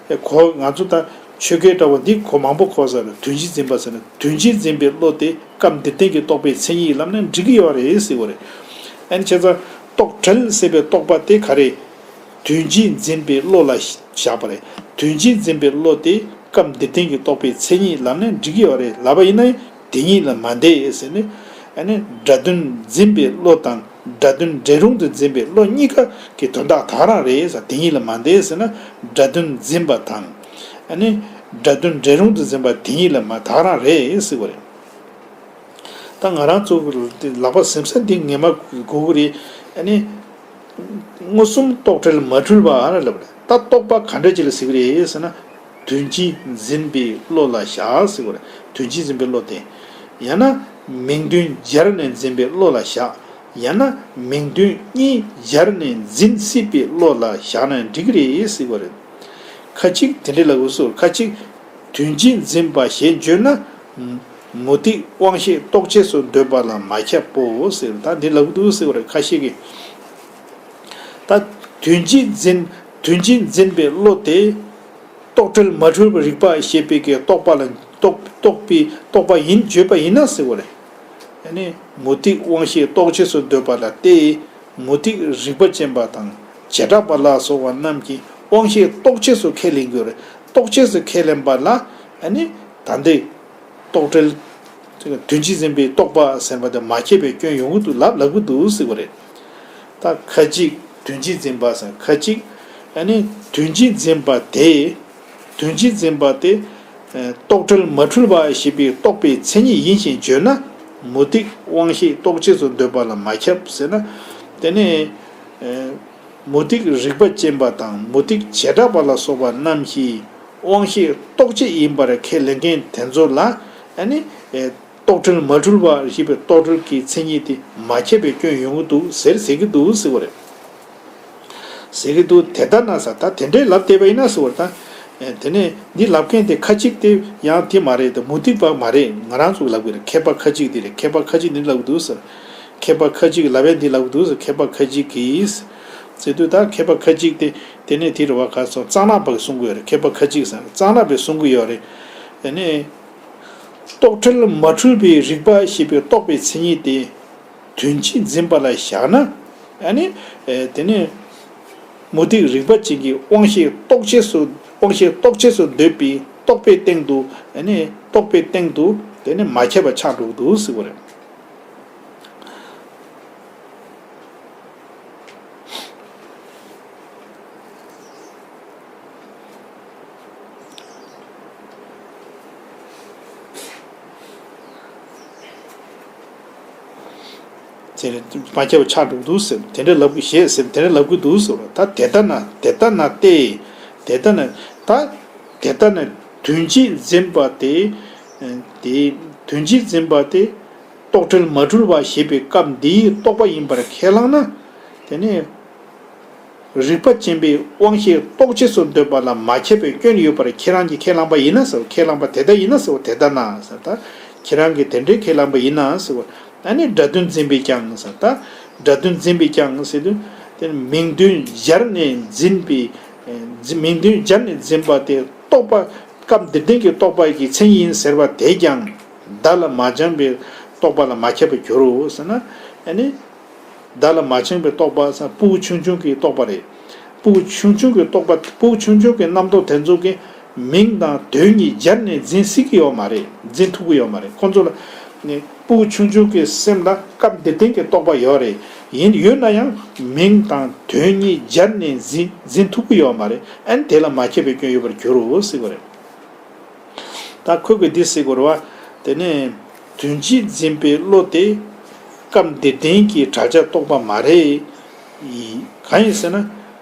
ཨེ་གོ་ང་ཚོ་ད་ཆོས་སྐད་འདྲ་བོ་འདི་གོ་མང་པོ་གོ་ས་རེད། དོན་སྤྱི་འཛིན་པ་ཟེར་ན་དོན་སྤྱི་འཛིན་པའི་བློ་དེ་སྐབས་འདིར་བསྟན་གྱི་རྟོག་པའི་མཚན་ཉིད་ལབ་ན་འགྲིག་གི་ཡོད་རེད་ཟེར་བ་རེད། ཨ་ནི་བྱས་ཙང་རྟོག་བྲལ་ཟེར་བའི་རྟོག་པ་དེ་ག་རེ། དོན་སྤྱི་འཛིན་པའི་བློ་ལ་བཞག་པ་རེད། དོན་སྤྱི་འཛིན་པའི་བློ་དེ་སྐབས་འདིར་བསྟན་གྱི་རྟོག་པའི་མཚན་ཉིད་ལབ་ན་འགྲིག་གི་ཡོད་རེད་ལབ་པ་ཡིན་ན་ཡང་དེ་ཉིད་ལ་མ་འདས་ཟེར་ནས། ཨ་ནི་སྒྲ་དོན་འཛིན་པའི་བློ་དང་སྒྲ་དོན་འབྲེལ་རུང་དུ་འཛིན་པའི་བློ་གཉིས་ཀ་གི་དོན་དག་ད་ག་རང་རེད་ཟེར། དེ་ཉིད་ལ་མ་འདས་ཟེར་ན་སྒྲ་དོན་འཛིན་པ་དང་། ཨ་ནི་སྒྲ་དོན་འབྲེལ་རུང་དུ་འཛིན་པ་དེ་ཉིད་ལ་མ་ད་ག་རང་རེད་ཟེར་བ་རེད། ད་ང་རང་ཚོ་ལག་པ་ཟིན་ས་འདི་ངེས་མ་དགོས་ཀྱི་རེད། ཨ་ནི། མངོན་སུམ་རྟོག་བྲལ་མ་འཁྲུལ་པ་ལབ་རེད། ད་རྟོག་པ་ག་འདྲ་ཅིག་ལ་ཟེར་གྱི་རེད་ཟེར་ན། དོན་སྤྱི་འཛིན་པའི་བློ་ལ་བཞག་ཟེར་བ་རེད། དོན་སྤྱི་འཛིན་པའི་བློ་དེ། ཡང་ན། མིང་དོན་སྦྱར་ནས་འཛིན་པའི་བློ་ལ་བཞག་ཡང་ན། མིང་དོན་གཉིས་སྦྱར་ནས་འཛིན་སྲིད་པའི་བློ་ལ་བཞག་ན་འགྲིག་གི་རེད་ཟེར་བ་རེད། ཁ་ཅིག་དེ་འདྲ་ལབ་ཀྱི་ཡོད། ཁ་ཅིག་དོན་སྤྱི་འཛིན་པ་ཞེས་བརྗོད་ན། མུ་སྟེགས་དབང་ཤེས་རྟོག་བཅས་སུ་འདོད་པ་ལ་མ་ཁྱབ་པོ་ཟེར། ད་འདི་ལབ་ཀྱི་འདུག་ཟེར་བ་རེད། ཁ་ཤས་ཀྱིས། ད་དོན་སྤྱི་འཛིན། དོན་སྤྱི་འཛིན་པའི་བློ་དེ། རྟོག་བྲལ་མ་འཁྲུལ་བའི་རིག་པ་ཞེས་པའི་གི་རྟོག་པ་ལ་རྟོག་རྟོག་པའི་རྟོག་པ་ཡིན་བརྗོད་པ་ཡིན་ན་ཟེར་བ་རེད། ཨ་ནི་མུ་སྟེགས་དབང་ཤེས་རྟོག་བཅས་སུ་འདོད་པ་ལ་སྟེ། མུ་སྟེགས་རིག་པ་ཅན་པ་དང་བྱེ་བྲག་པ་ལ་སོགས་པ་རྣམས་ཀྱིས་དབང་ཤེས་རྟོག་བཅས་སུ་ཁས་ལེན་གྱི་ཡོད་རེད། རྟོག་བཅས་སུ་ཁས་ལེན་པ་ལ། ཨ་ནི་ད་འདི་རྟོག་བྲལ། དོན་སྤྱི་འཛིན་པའི་རྟོག་པ་ཟེར་བ་དེ་མ་ཁྱབ་པའི་སྐྱོན་ཡོང་གི་འདུག་ལབ་ལབ་ཀྱི་འདུག་ཟེར་བ་རེད། ད་ཁ་ཅིག་དོན་སྤྱི་འཛིན་པ་ཟེར། ཁ་ཅིག་ཨ་ནི་དོན་སྤྱི་འཛིན་པ་དེ། དོན་སྤྱི་འཛིན་པ་དེ། ཨ་རྟོག་བྲལ་མ་འཁྲུལ་བ་ཞེས་པའི་རྟོག་པའི་མཚན་ཉིད་ཡིན་ཞེས་བརྗོད་ན། མུ་སྟེགས་དབང་ཤེས་རྟོག་བཅས་སུ་འདོད་པ་ལ་མ་ཁྱབ་ཟེར་ན། དེ་ནི། ཨ་མུ་སྟེགས་རིག་པ་ཅན་པ་དང་མུ་སྟེགས་བྱེ་བྲག་པ་ལ་སོགས་པ་རྣམས་ཀྱིས་དབང་ཤེས་རྟོག་བཅས་ཡིན་པར་ཁས་ལེན་མཁན་དེ་ཚོ་ལ། ཨ་ནི། ཨ་རྟོག་བྲལ་མ་འཁྲུལ་བ་ཞེས་པའི་རྟོག་བྲལ་གྱི་མཚན་ཉིད་དེ་མ་ཁྱབ་པའི་སྐྱོན་ཡོང་གི་འདུག་ཟེར་ཟེར་གྱི་འདུག་ཟེར་བ་རེད། ཟེར་གྱི་འདུག་དེ་ལྟ་ན་ཟེར། ད་དེ་འདྲའི་ལབ་བསྡད་པ་ཡིན་ན་ཟེར་བ་རེད། ད་དེ་ནས་འདི་ལབ་མཁན་དེ་ཁ་ཅིག་དེ་ཡང་དེ་མ་རེད། ད་མུ་སྟེགས་པ་མ་རེད། ང་རང་ཚོ་ལབ་གི་རེད། མཁས་པ་ཁ་ཅིག་དེ་རེད། མཁས་པ་ཁ་ཅིག་འདི་ལབ་གི་འདུག་ཟེར། མཁས་པ་ཁ་ཅིག་ལབ་ཡས་འདི་ལབ་གི་འདུག་ཟེར། མཁས་པ་ཁ་ཅིག་གིས་ཟེར་དུས། ད་མཁས་པ་ཁ་ཅིག་དེ་དེ་ནས་དེ་རེད་བ། ག་སོང་། གཙང་ནག་པ་གིས་གསུང་གི་ཡོད་རེད། མཁས་པ་ཁ་ཅིག་ཟེར། གཙང་ནག་པས་གསུང་གི་ཡོད་རེད། དེ་ནས་རྟོག་བྲལ་མ་འཁྲུལ་པའི་རིག་པ་ཞེས་པའི་རྟོག་པའི་མཚན་ཉིད་དེ། དོན་སྤྱི་འཛིན་པ་ལ་བཞག་ན། ཨ་ནི། ཨེ། དེ་ནི། མུ་སྟེགས་རིག་པ་ཅན་གྱི་དབང་ཤེས་རྟོག་བཅས་སུ། དབང་ཤེས་རྟོག་བཅས་སུ་འདོད་པའི་རྟོག་པའི་སྟེང་དུ། ཨ་ནི། རྟོག་པའི་སྟེང་དུ། དེ་ནི་མ་ཁྱབ་པ་ཆགས་འགྲོ་གི་འདུག་ཟེར་བ་རེད། དེ་ནི་མ་ཁྱབ་པ་ཆགས་འགྲོ་གི་འདུག་ཟེར། དེ་འདྲ་ལབ་གི་ཞེས་ཟེར། དེ་འདྲ་ལབ་གི་འདུག་ཟེར་བ། ད་དེ་ལྟ་ན། དེ་ལྟ་ན་སྟེ། དེ་ལྟ་ན། ད་དེ་ལྟ་ན་དོན་སྤྱི་འཛིན་པ་དེ། དེ་དོན་སྤྱི་འཛིན་པ་དེ། རྟོག་བྲལ་མ་འཁྲུལ་བ་ཞེས་པའི་སྐབས་འདིའི་རྟོག་པ་ཡིན་པར་ཁས་བླངས་ན། དེ་ནི། རིག་པ་ཅན་པའི་དབང་ཤེས་རྟོག་བཅས་སུ་འདོད་པ་ལ་མ་ཁྱབ་པའི་སྐྱོན་ཡོད་པར་ཁྱེད་རང་གིས་ཁས་བླངས་པ་ཡིན་ན་ཟེར་བ། ཁས་བླངས་པ་དེ་ལྟ་ཡིན་ན་ཟེར་བ། དེ་ལྟ་ན་ཟེར། ད་ཁྱེད་རང་གིས་དེ་འདྲའི་ཁས་བླངས་པ་ཡིན་ན་ཟེར་བ། ཨ་ནི་སྒྲ་དོན་འཛིན་པས་ཀྱང་ཟེར། ད་སྒྲ་དོན་འཛིན་པས་ཀྱང་ཟེར་དུས། དེ་ནི་མིང་དོན་སྦྱར་ནས་འཛིན་པའི། ཨེ། མིང་དོན་སྦྱར་ནས་འཛིན་པ་དེ་རྟོག་པ། སྐབས་འདིར་བསྟན་གྱི་རྟོག་པ་གི་མཚན་ཉིད་ཡིན་ཟེར་བ་དེས་ཀྱང་བརྡ་ལ་མ་སྦྱངས་པའི་རྟོག་པ་ལ་མ་ཁྱབ་པར་འགྱུར་རོ་ཟེར་ན། ཨ་ནི། བརྡ་ལ་མ་སྦྱངས་པའི་རྟོག་པ་ཟེར། ཕྲུ་གུ་ཆུང་ཆུང་གི་རྟོག་པ་རེད། ཕྲུ་གུ་ཆུང་ཆུང་གི་རྟོག་པ། ཕྲུ་གུ་ཆུང་ཆུང་གི་རྣམ་རྟོག་དེ་ཚོ་གིས་མིང་དང་དོན་གཉིས་སྦྱར་ནས་འཛིན་སྲིད་ཀྱི་ཡོད་མ་རེད། འཛིན་ཐུབ་ཀྱི་ཡོད་མ་རེད། ཁོང་ཚོ་ལ་ནི། ཕྲུ་གུ་ཆུང་ཆུང་གི་སེམས་ལ་སྐབས་འདིར་བསྟན་གྱི་རྟོག་པ་ཡོད་རེད། ཡིན། ཡོད་ན་ཡང་མིང་དང་དོན་གཉིས་སྦྱར་ནས་འཛིན་འཛིན་ཐུབ་ཀྱི་ཡོད་མ་རེད། ཨ་ནི་དེ་ལ་མ་ཁྱབ་པའི་སྐྱོན་ཡོད་པར་འགྱུར་རོ་ཟེར་གྱི་ཡོད་རེད། ད་ཁོས་གིས་འདི་ཟེར་གྱི་ཡོད་རེད་བ། དེ་ནས་དོན་སྤྱི་འཛིན་པའི་བློ་དེ་སྐབས་འདིར་བསྟན་གྱི་དྲག་ཆགས་རྟོག་པ་མ་རེད། གང་ཡིན་ཟེར་ན།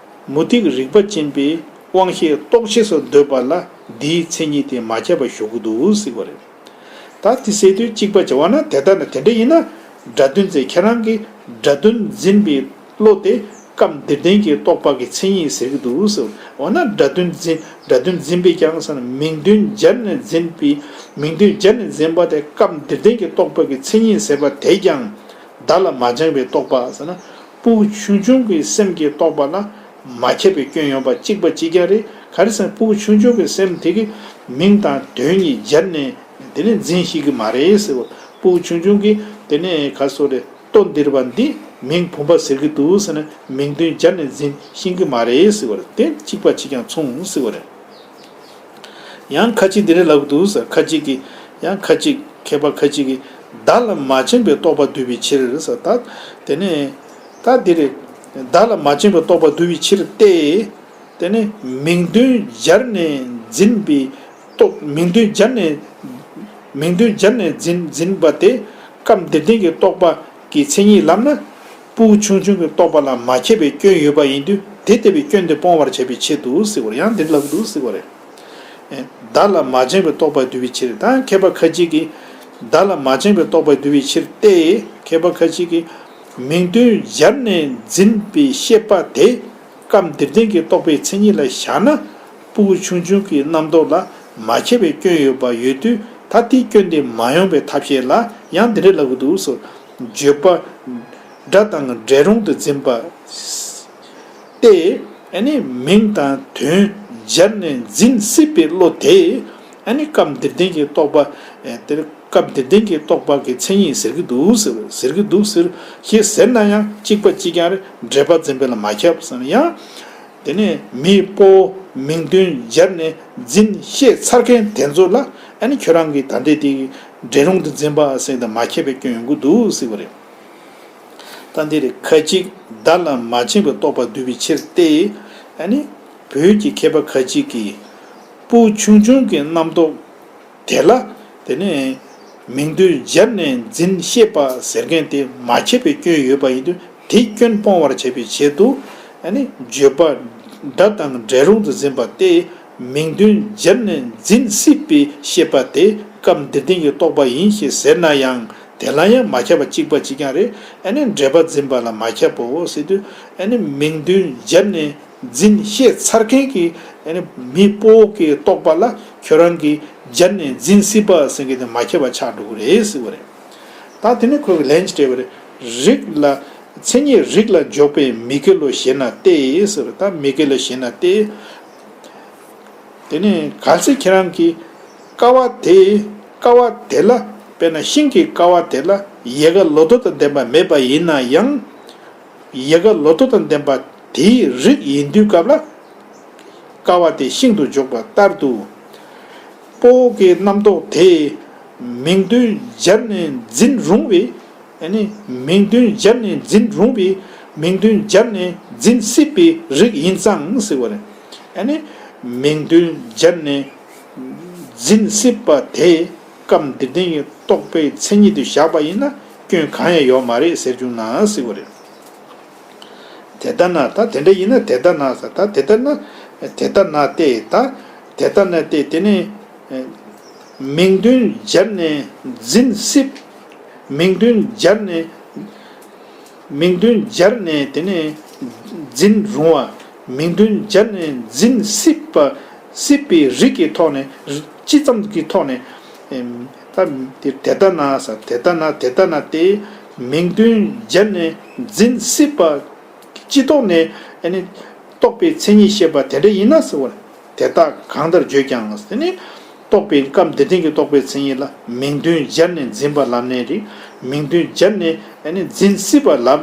མུ་སྟེགས་རིག་པ་ཅན་པའི་དབང་ཤེས་རྟོག་བཅས་སུ་འདོད་པ་ལ་འདིའི་མཚན་ཉིད་དེ་མ་ཁྱབ་པ་ཞུ་གི་འདུག་ཟེར་གྱི་ཡོད་རེད། ད་དེ་ཟེར་དུས་གཅིག་པ་བྱས་པ་ན། དེ་ལྟ་ན། དེ་འདྲ་ཡིན་ན། སྒྲ་དོན་ཟེར། ཁྱེད་རང་གིས་སྒྲ་དོན་འཛིན་པའི་བློ་དེ་སྐབས་འདིར་བསྟན་གྱི་རྟོག་པ་གི་མཚན་ཉིད་ཟེར་གྱི་འདུག་ཟེར། འོ་ན་སྒྲ་དོན་འཛིན། སྒྲ་དོན་འཛིན་པས་ཀྱང་ཟེར་ན། མིང་དོན་སྦྱར་ནས་འཛིན་པའི། མིང་དོན་སྦྱར་ནས་འཛིན་པ་དེ་སྐབས་འདིར་བསྟན་གྱི་རྟོག་པ་གི་མཚན་ཉིད་ཟེར་བ་དེས་ཀྱང་བརྡ་ལ་མ་སྦྱངས་པའི་རྟོག་པ་ཟེར་ན། ཕྲུ་གུ་ཆུང་ཆུང་གི་སེམས་ཀྱི་རྟོག་པ་ལ་མ་ཁྱབ་པའི་སྐྱོན་ཡོད་པ་གཅིག་པ་གཅིག་རྐྱང་རེད། ག་རེ་ཟེར་ན། ཕྲུ་གུ་ཆུང་ཆུང་གི་སེམས་དེ་གིས་མིང་དང་དོན་གཉིས་སྦྱར་ནས་དེ་ནས་འཛིན་ཤེས་ཀྱི་མ་རེད་ཟེར་བ། ཕྲུ་གུ་ཆུང་ཆུང་གིས་དེ་ནས་ག་སོ་རེད། ལྟོ་ལྡིར་བ་འདི་མིང་བུམ་པ་ཟེར་གྱི་འདུག་ཟེར་ནས་མིང་དོན་སྦྱར་ནས་འཛིན་ཤེས་ཀྱི་མ་རེད་ཟེར་བ་རེད། དེ་གཅིག་པ་གཅིག་རྐྱང་མཚུངས་ཟེར་བ་རེད། ཡང་ཁ་ཅིག་འདི་འདྲ་ལབ་ཀྱི་འདུག་ཟེར། ཁ་ཅིག་གིས། ཡང་ཁ་ཅིག་མཁས་པ་ཁ་ཅིག་གིས་བརྡ་ལ་མ་བྱང་བའི་རྟོག་པ་འདུས་པའི་ཕྱིར་ཟེར། ད་དེ་ནས་ད་འདི་རེད། བརྡ་ལ་མ་བྱང་བའི་རྟོག་པ་འདུས་པའི་ཕྱིར་ཏེ། དེ་ནས་མིང་དོན་སྦྱར་ནས་འཛིན་པའི་རྟོག་མིང་དོན་སྦྱར་ནས། མིང་དོན་སྦྱར་ནས་འཛིན་འཛིན་པ་དེ་སྐབས་འདིར་བསྟན་གྱི་རྟོག་པ་གི་མཚན་ཉིད་ལབ་ན། ཕྲུ་གུ་ཆུང་ཆུང་གི་རྟོག་པ་ལ་མ་ཁྱབ་པའི་སྐྱོན་ཡོད་པ་ཡིན་དུས་དེ་ལྟ་བུའི་སྐྱོན་དེ་སྤོང་བར་བྱ་བའི་ཆེད་དུ་ཟེར་བར་ཡང་འདིར་ལབ་འདུག་ཟེར་བ་རེད། ཨེ། བརྡ་ལ་མ་བྱང་བའི་རྟོག་པ་འདུས་པའི་ཕྱིར། ད་མཁས་པ་ཁ་ཅིག་གིས་བརྡ་ལ་མ་བྱང་བའི་རྟོག་པ་འདུས་པའི་ཕྱིར་ཏེ། མཁས་པ་ཁ་ཅིག་གིས་མིང་དོན་སྦྱར་ནས་འཛིན་པའི་ཤེས་པ་དེ་སྐབས་འདིར་བསྟན་གྱི་རྟོག་པའི་མཚན་ཉིད་ལ་བཞག་ན། ཕྲུ་གུ་ཆུང་ཆུང་གི་རྣམ་རྟོག་ལ་མ་ཁྱབ་པའི་སྐྱོན་ཡོད་པ་ཡོད་དུས། ད་དེའི་སྐྱོན་དེ་མ་ཡོང་བའི་ཐབས་ཤེས་ལ་ཡང་འདི་འདྲ་ལབ་ཀྱི་འདུག་ཟེར། བརྗོད་པ་སྒྲ་དང་འབྲལ་རུང་དུ་འཛིན་པ་སྟེ། ཨ་ནི་མིང་དང་དོན་སྦྱར་ནས་འཛིན་སྲིད་པའི་བློ་དེ། ཨ་ནི་སྐབས་འདིར་བསྟན་གྱི་རྟོག་པ། ཨེ། དེར་སྐབས་འདིར་བསྟན་གྱི་རྟོག་པ་གི་མཚན་ཉིད་ཟེར་གྱི་འདུག་ཟེར། ཟེར་གྱི་འདུག་ཟེར། ཞེས་ཟེར་ན་ཡང་གཅིག་པ་གཅིག་རྐྱང་རེད། འབྲེལ་པ་འཛིན་པ་ལ་མ་ཁྱབ་ཟེར་ན་ཡང་། དེ་ནས་མིའི་སྤོ་བོ་མིང་དོན་སྦྱར་ནས་འཛིན་ཤེས་ཚར་མཁན་དེ་ཚོ་ལ། ཨ་ནི་ཁྱོད་རང་གིས་ད་ལྟའི་དེ་འབྲལ་རུང་དུ་འཛིན་པ་ཟེར་དང་མ་ཁྱབ་པའི་སྐྱོན་ཡོང་གི་འདུག་ཟེར་བ་རེད། ད་འདི་རེད། ཁ་ཅིག་བརྡ་ལ་མ་བྱང་བའི་རྟོག་པ་འདུས་པའི་ཕྱིར་ཏེ། ཨ་ནི་བོད་ཀྱི་མཁས་པ་ཁ་ཅིག་གིས་ཕྲུ་གུ་ཆུང་ཆུང་གི་རྣམ་རྟོག་དེ་ལ། དེ་ནས་མིང་དོན་སྦྱར་ནས་འཛིན་ཤེས་པ་ཟེར་མཁན་དེ་མ་ཁྱབ་པའི་སྐྱོན་ཡོད་པ་ཡིན་དུས། དེའི་སྐྱོན་སྤོང་བར་བྱ་བའི་ཆེད་དུ། ཨ་ནི་བརྗོད་པ་སྒྲ་དང་འབྲལ་རུང་དུ་འཛིན་པ་སྟེ། མིང་དོན་སྦྱར་ནས་འཛིན་སྲིད་པའི་ཤེས་པ་དེ་སྐབས་འདིར་བསྟན་གྱི་རྟོག་པ་ཡིན་ཞེས་ཟེར་ན་ཡང་ དེ་ལ་ཡང་མ་ཁྱབ་པ་གཅིག་པ་གཅིག་རྐྱང་རེད། ཨ་ནི་འབྲེལ་པ་འཛིན་པ་ལ་མ་ཁྱབ་པའོ་ཟེར་དུས། ཨ་ནི་མིང་དོན་སྦྱར་ནས་འཛིན་ཤེས་ཚར་མཁན་གྱི་ཨ་ནི་མི་སྤོ་བོ་གི་རྟོག་པ་ལ་ཁྱོད་རང་གིས་སྦྱར་ནས་འཛིན་སྲིད་པ་ཟེར་མཁན་དེ་མ་ཁྱབ་པ་ཆགས་འགྲོ་གི་རེད་ཟེར་བ་རེད། ད་དེ་ནས་ཁོས་ལན་ཅིག་སྤྲད་པ་རེད། རིགས་ལ། མཚན་ཉིད་རིགས་ལ་འཇོག་པའི་མི་དགེ་བློ་ཞེ་ན་སྟེ་ཟེར། ད་མི་དགེ་བློ་ཞེ་ན་སྟེ། དེ་ནས་གལ་སྲིད་ཁྱེད་རང་གིས་ཀ་བ་དེ། ཀ་བ་དེ་ལ། དཔེར་ན་ཤིང་གི་ཀ་བ་དེ་ལ་ཡལ་ག་ལོ་ཐོག་དང་ལྡན་པ་མེད་པ་ཡིན་ན་ཡང་། ཡལ་ག་ལོ་ཐོག་དང་ལྡན་པ་དེའི་རིགས་ཡིན་དུས་སྐབས་ལ། ཀ་བ་དེ་ཤིང་དུ་འཇོག་པ་ལྟར་དུ། སྤོ་བོ་གི་རྣམ་རྟོག་དེ་མིང་དོན་སྦྱར་ནས་འཛིན་རུང་བའི། ཨ་ནི་མིང་དོན་སྦྱར་ནས་འཛིན་རུང་བའི། མིང་དོན་སྦྱར་ནས་འཛིན་སྲིད་པའི་རིགས་ཡིན་ཙང་ཟེར་བ་རེད། ཨ་ནི་མིང་དོན་སྦྱར་ནས་འཛིན་སྲིད་པ་དེ་སྐབས་འདིར་བསྟན་གྱི་རྟོག་པའི་མཚན་ཉིད་དུ་བཞག་པ་ཡིན་ན་སྐྱོན་གང་ཡང་ཡོད་མ་རེད་ཟེར་བྱུང་ན་ཟེར་བ་རེད། དེ་ལྟ་ན། ད་དེ་འདྲ་ཡིན་ན་དེ་ལྟ་ན་ཟེར། ད་དེ་ལྟ་ན། དེ་ལྟ་ན་སྟེ། ད་དེ་ལྟ་ན་སྟེ། དེ་ནས་མིང་དོན་སྦྱར་ནས་འཛིན་སྲིད། མིང་དོན་སྦྱར་ནས། མིང་དོན་སྦྱར་ནས་དེ་ནས་འཛིན་རུང་བ། མིང་དོན་སྦྱར་ནས་འཛིན་སྲིད་པ། སྲིད་པའི་རིགས་ཀྱི་ཐོག་ནས། སྤྱི་ཙམ་གྱི་ཐོག་ནས། ད་དེ་དེ་ལྟ་ན་ཟེར། དེ་ལྟ་ན། དེ་ལྟ་ན་སྟེ། མིང་དོན་སྦྱར་ནས་འཛིན་སྲིད་པ། སྤྱི་ལྡོག་ནས་ཨ་ནི་རྟོག་པའི་མཚན་ཉིད་བཤད་པ་དེ་འདྲ་ཡིན་ན་ཟེར་བ་རེད། དེ་དག་གང་ལྟར་བརྗོད་ཀྱང་། དེ་ནི་རྟོག་པའི། སྐབས་འདིར་བསྟན་གྱི་རྟོག་པའི་མཚན་ཉིད་ལ་མིང་དོན་སྦྱར་ནས་འཛིན་པ་ལབ་ནའི་རེད། མིང་དོན་སྦྱར་ནས་ཨ་ནི་འཛིན་སྲིད་པ་ལབ།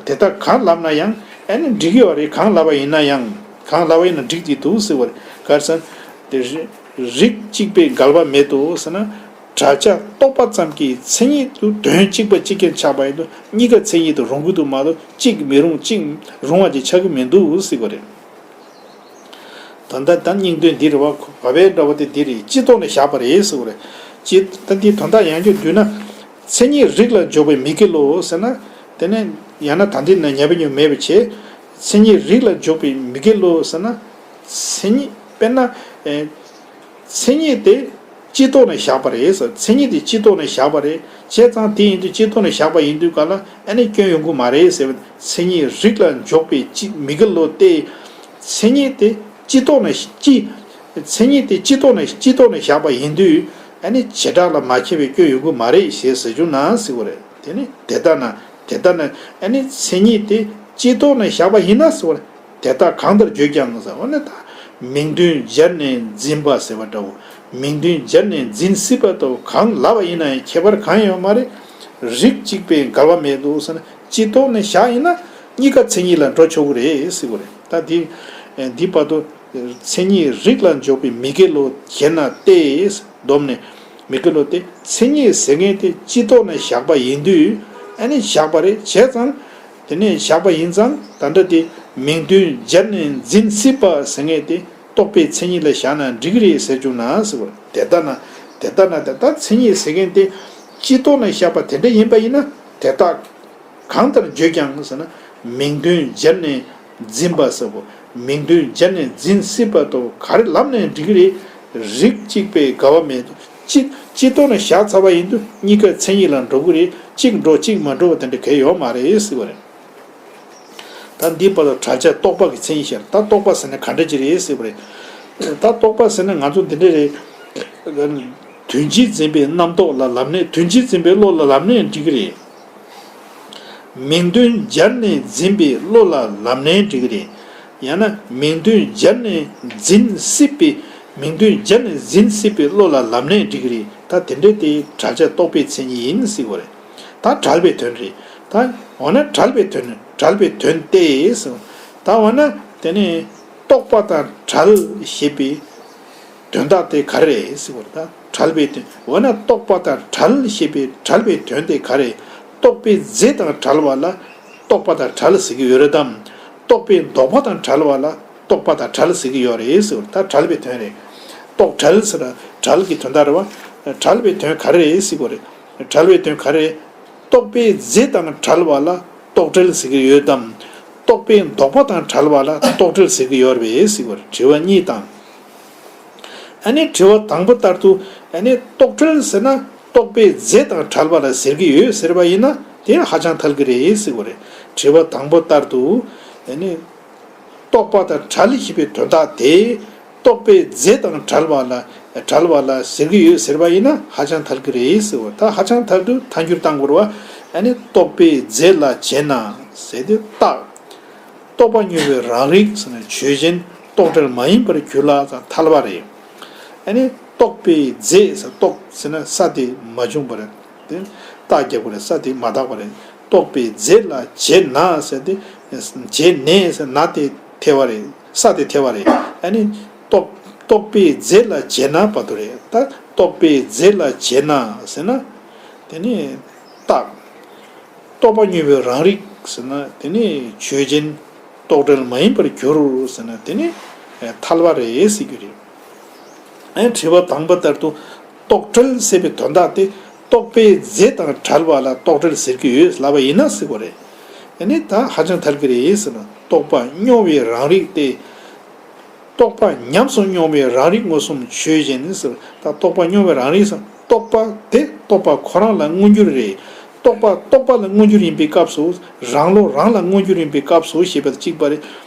དེ་དག་གང་ལབ་ན་ཡང་ཨ་ནི་འགྲིག་གི་ཡོད་རེད། གང་ལབ་པ་ཡིན་ན་ཡང་། གང་ལབ་པ་ཡིན་ན་འགྲིག་གི་འདུག་ཟེར་བ་རེད། ག་རེ་ཟེར་ན། དེ་རིགས་གཅིག་པའི་འགལ་བ་མེད་དོ་ཟེར་ན། དྲ་བྱ་རྟོག་པ་ཙམ་གྱི་མཚན་ཉིད་དུ་དོན་གཅིག་པ་གཅིག་རྐྱང་ཆགས་པ་ཡིན་དུས། གཉིས་ཀ་མཚན་ཉིད་དུ་རུང་གི་འདུག་མ་གཏོགས་གཅིག་མི་རུང་། གཅིག་རུང་བ་ཅིག་ཆགས་ཀྱི་མི་འདུག་ཟེར་བ་རེད། ད་ལྟ་ད་སྙིང་དོན་འདི་རེད་བ། བ་བའི་འདྲ་བོ་དེ་འདི་རེད། སྤྱི་ལྡོག་ནས་བཞག་པ་རེད་ཟེར་བ་རེད། སྤྱི། ད་འདིའི་དོན་དག་ཡང་བསྐྱར་བསྡུས་ན། མཚན་ཉིད་རིགས་ལ་འཇོག་པའི་མི་དགེ་བློ་ཟེར་ན། དེ་ནས་ཡང་ན་ད་འདི་ན་ཉེ་བའི་ཉུང་མེད་པ་བྱས། མཚན་ཉིད་རིགས་ལ་འཇོག་པའི་མི་དགེ་བློ་ཟེར་ན། མཚན་ཉིད། དཔེར་ན། ཨེ། མཚན་ཉིད་དེ་སྤྱི་ལྡོག་ནས་བཞག་པ་རེད་ཟེར། མཚན་ཉིད་དེ་སྤྱི་ལྡོག་ནས་བཞག་པ་རེད། བྱས་ཙང་དེ་ཡིན་དུས། སྤྱི་ལྡོག་ནས་བཞག་པ་ཡིན་དུས་ག་ལ་ཨ་ནི་སྐྱོན་ཡོང་གི་མ་རེད་ཟེར་བ། མཚན་ཉིད་རིགས་ལ་འཇོག་པའི་སྤྱི། མི་དགེ་བློ་སྟེ། མཚན་ཉིད་དེ་སྤྱི་ལྡོག་ནས་སྤྱི། མཚན་ཉིད་དེ་སྤྱི་ལྡོག་ནས། སྤྱི་ལྡོག་ནས་བཞག་པ་ཡིན་དུས། ཨ་ནི་བྱེ་བྲག་ལ་མ་ཁྱབ་པའི་སྐྱོན་ཡོང་གི་མ་རེད་ཞེས་ཟེར་བྱུང་ན་ཟེར་བ་རེད། དེ་ནི་དེ་ལྟ་ན། དེ་ལྟ་ན། ཨ་ནི་མཚན་ཉིད་དེ་སྤྱི་ལྡོག་ནས་བཞག་པ་ཡིན་ན་ཟེར་བ་རེད། དེ་དག་གང་ལྟར་བརྗོད་ཀྱང་ཟེར། འོ་ན་ད་མིང་དོན་སྦྱར་ནས་འཛིན་པ་ཟེར་བ་འདྲ་བོ། མིང་དོན་སྦྱར་ནས་འཛིན་སྲིད་པ་ལྟ་བུ་གང་ལབ་པ་ཡིན་ན་ཡང་ཁྱད་པར་གང་ཡང་ཡོད་མ་རེད། རིགས་གཅིག་པའི་འགལ་བ་མེད་དོ་ཟེར་ན། སྤྱི་ལྡོག་ནས་བཞག་ཡིན་ན་གཉིས་ཀ་མཚན་ཉིད་ལ་འགྲོ་ཆོག་གི་རེད་ཟེར་བ་རེད། ད་འདི། འདི་བར་དུ་མཚན་ཉིད་རིགས་ལ་འཇོག་པའི་མི་དགེ་བློ་ཞེ་ན་སྟེ། བསྡོམས་ནས་མི་དགེ་བློ་སྟེ། མཚན་ཉིད་ཟེར་མཁན་དེ་སྤྱི་ལྡོག་ནས་བཞག་པ་ཡིན་དུས། ཨ་ནི་བཞག་པ་རེད། བྱས་ཙང་། དེ་ནས་བཞག་པ་ཡིན་ཙང་ད་ལྟ་དེ་མིང་དོན་སྦྱར་ནས་འཛིན་སྲིད་པ་ཟེར་མཁན་དེ་རྟོག་པའི་མཚན་ཉིད་ལ་བཞག་ན་འགྲིག་གི་རེད་ཟེར་བྱུང་ན་ཟེར་བ། དེ་ལྟ་ན། དེ་ལྟ་ན། ད་ལྟ་མཚན་ཉིད་ཟེར་མཁན་དེ་སྤྱི་ལྡོག་ནས་བཞག་པ་དེ་འདྲ་ཡིན་པ་ཡིན་ན། དེ་དག་གང་ལྟར་བརྗོད་ཀྱང་ཟེར་ན། མིང་དོན་སྦྱར་ནས་འཛིན་པ་ཟེར་བ། མིང་དོན་སྦྱར་ནས་འཛིན་སྲིད་པ་ལྟ་བུ་ག་རེ་ལབ་ནའང་འགྲིག་གི་རེད། རིགས་གཅིག་པའི་འགལ་བ་མེད་དོ། སྤྱི། སྤྱི་ལྡོག་ནས་བཞག་ཚར་བ་ཡིན་དུས་གཉིས་ཀ་མཚན་ཉིད་ལ་འགྲོ་གི་རེད། གཅིག་འགྲོ་གཅིག་མ་འགྲོ་བ་དེ་འདྲ་གང་ཡང་ཡོད་མ་རེད་ཟེར་བ་རེད། ད་འདི་བར་དུ་དྲ་བྱ་རྟོག་པ་གི་མཚན་ཉིད་བཤད། ད་རྟོག་པ་ཟེར་ན་ག་འདྲ་ཅིག་རེད་ཟེར་བ་རེད། ད་རྟོག་པ་ཟེར་ན་ང་ཚོ་འདི་འདྲ་རེད། དོན་སྤྱི་འཛིན་པའི་རྣམ་རྟོག་ལ་ལབ་ནའི། དོན་སྤྱི་འཛིན་པའི་བློ་ལ་ལབ་ནའི་འགྲིག་གི་རེད། མིང་དོན་སྦྱར་ནས་འཛིན་པའི་བློ་ལ་ལབ་ནའི་འགྲིག་གི་རེད། ཡང་ན་མིང་དོན་སྦྱར་ནས་འཛིན་སྲིད་པའི། མིང་དོན་སྦྱར་ནས་འཛིན་སྲིད་པའི་བློ་ལ་ལབ་ནའི་འགྲིག་གི་རེད། ད་དེ་འདྲ་དེ་བྲལ་བྱ་རྟོག་པའི་མཚན་ཉིད་ཡིན་ཟེར་བ་རེད། ད་བྲལ་བའི་དོན་རེད། ད་འོ་ན་བྲལ་བའི་དོན། བྲལ་བའི་དོན་ཏེ། ད་འོ་ན་དེ་ནི་རྟོག་པ་དང་བྲལ་ཞེས་པའི་དོན་དག་དེ་ག་རེ་རེད་ཟེར་བ་རེད། ད་བྲལ་བའི་དོན། འོ་ན་རྟོག་པ་དང་བྲལ་ཞེས་པའི་བྲལ་བའི་དོན་དེ་ག་རེ། རྟོག་པའི་རྫས་དང་བྲལ་བ་ལ་རྟོག་པ་དང་བྲལ་ཟེར་གྱི་ཡོད་རེད་དམ། རྟོག་པའི་ལྡོག་པ་དང་བྲལ་བ་ལ་རྟོག་པ་དང་བྲལ་ཟེར་གྱི་ཡོད་རེད་ཟེར་བ་རེད། ད་བྲལ་བའི་དོན་རེད། རྟོག་བྲལ་ཟེར་ན་བྲལ་གྱི་དོན་དག་རེད་བ། བྲལ་བའི་དོན་ག་རེ་རེད་ཟེར་བ་རེད། བྲལ་བའི་དོན་ག་རེ། རྟོག་པའི་རྫས་དང་བྲལ་བ་ལ་རྟོག་བྲལ་ཟེར་གྱི་ཡོད་དམ། རྟོག་པའི་ལྡོག་པ་དང་བྲལ་བ་ལ་རྟོག་བྲལ་ཟེར་གྱི་ཡོད་རེད་ཟེར་བ་རེད། དྲི་བ་གཉིས་དང་། ཨ་ནི་དྲི་བ་དང་པོ་ལྟར་དུ། ཨ་ནི་རྟོག་བྲལ་ཟེར་ན། རྟོག་པའི་རྫས་དང་བྲལ་བ་ལ་ཟེར་གྱི་ཡོད་ཟེར་བ་ཡིན་ན་དེ་ཧ་ཅང་ཐལ་གྱི་རེད་ཟེར་བ་རེད། དྲི་བ་དང་པོ་ལྟར་དུ། ཨ་ནི། རྟོག་པ་དང་བྲལ་ཞེས་པའི་དོན་དག་དེ། རྟོག་པའི་རྫས་དང་བྲལ་བ་ལ་བྲལ་བ་ལ་ཟེར་གྱི་ཡོད་ཟེར་བ་ཡིན་ན་ཧ་ཅང་ཐལ་གྱི་རེད་ཟེར་བ། ད་ཧ་ཅང་ཐལ་དུས་ཐལ་འགྱུར་བཏང་དགོས་རེད་བ། ཨ་ནི་རྟོག་པའི་རྫས་ལ་བྱེད་ན་ཟེར་དུས་རྟགས། རྟོག་པ་མྱོང་བའི་རང་རིག་ཟེར་ན་ཆོས་ཅན། རྟོག་བྲལ་མ་ཡིན་པར་གྱུར་ལ་ཐལ་བ་རེད། ཨ་ནི་རྟོག་པའི་རྫས་ཟེར་རྟོག་ཟེར་ན་ས་དེ་མ་བྱུང་བ་རེད། དེ་རྟགས་རྒྱག་པ་རེད། ས་དེ་མ་དག་པ་རེད། རྟོག་པའི་རྫས་ལ་བྱེད་ན་ཟེར་ཏེ། བྱེད་ནས་ཟེར་ན་དེ་ཐལ་བ་རེད། ས་དེ་ཐལ་བ་རེད། ཨ་ནི་རྟོག་རྟོག་པའི་རྫས་ལ་བྱེད་ན་བར་དུ་རེད། ད་རྟོག་པའི་རྫས་ལ་བྱེད་ན་ཟེར་ན། དེ་ནི་རྟགས། རྟོག་པ་མྱོང་བའི་རང་རིག་ཟེར་ན་དེ་ནི་ཆོས་ཅན། རྟོག་བྲལ་མ་ཡིན་པར་གྱུར་ཟེར་ན་དེ་ནི་ཐལ་བ་རེད་ཟེར་རྒྱུ་རེད། ཨ་ནི་དྲི་བ་དང་པོ་ལྟར་དུ། རྟོག་བྲལ་ཟེར་བའི་དོན་དག་དེ། རྟོག་པའི་རྫས་དང་བྲལ་བ་ལ་རྟོག་བྲལ་ཟེར་གྱི་ཡོད་ལབ་པ་ཡིན་ན་ཟེར་དགོས་རེད། ཨ་ནི་ད་ཧ་ཅང་ཐལ་གྱི་རེད་ཟེར་ན་རྟོག་པ་མྱོང་བའི་རང་རིག་སྟེ། རྟོག་པ་ཉམས་སུ་མྱོང་བའི་རང་རིག་མངོན་སུམ་ཆོས་ཅན་ཟེར། ད་རྟོག་པ་མྱོང་བའི་རང་རིག་ཟེར་རྟོག་པ་དེ་རྟོག་པ་ཁོ་རང་ལ་མངོན་གྱུར་རེད། རྟོག་པ་རྟོག་པ་ལ་མངོན་གྱུར་ཡིན་པའི་སྐབས་སུ་རང་བློ་རང་ལ་མངོན་གྱུར་ཡིན་པའི་སྐབས་སུ་ཞེས་པ་གཅིག་པ་རེད།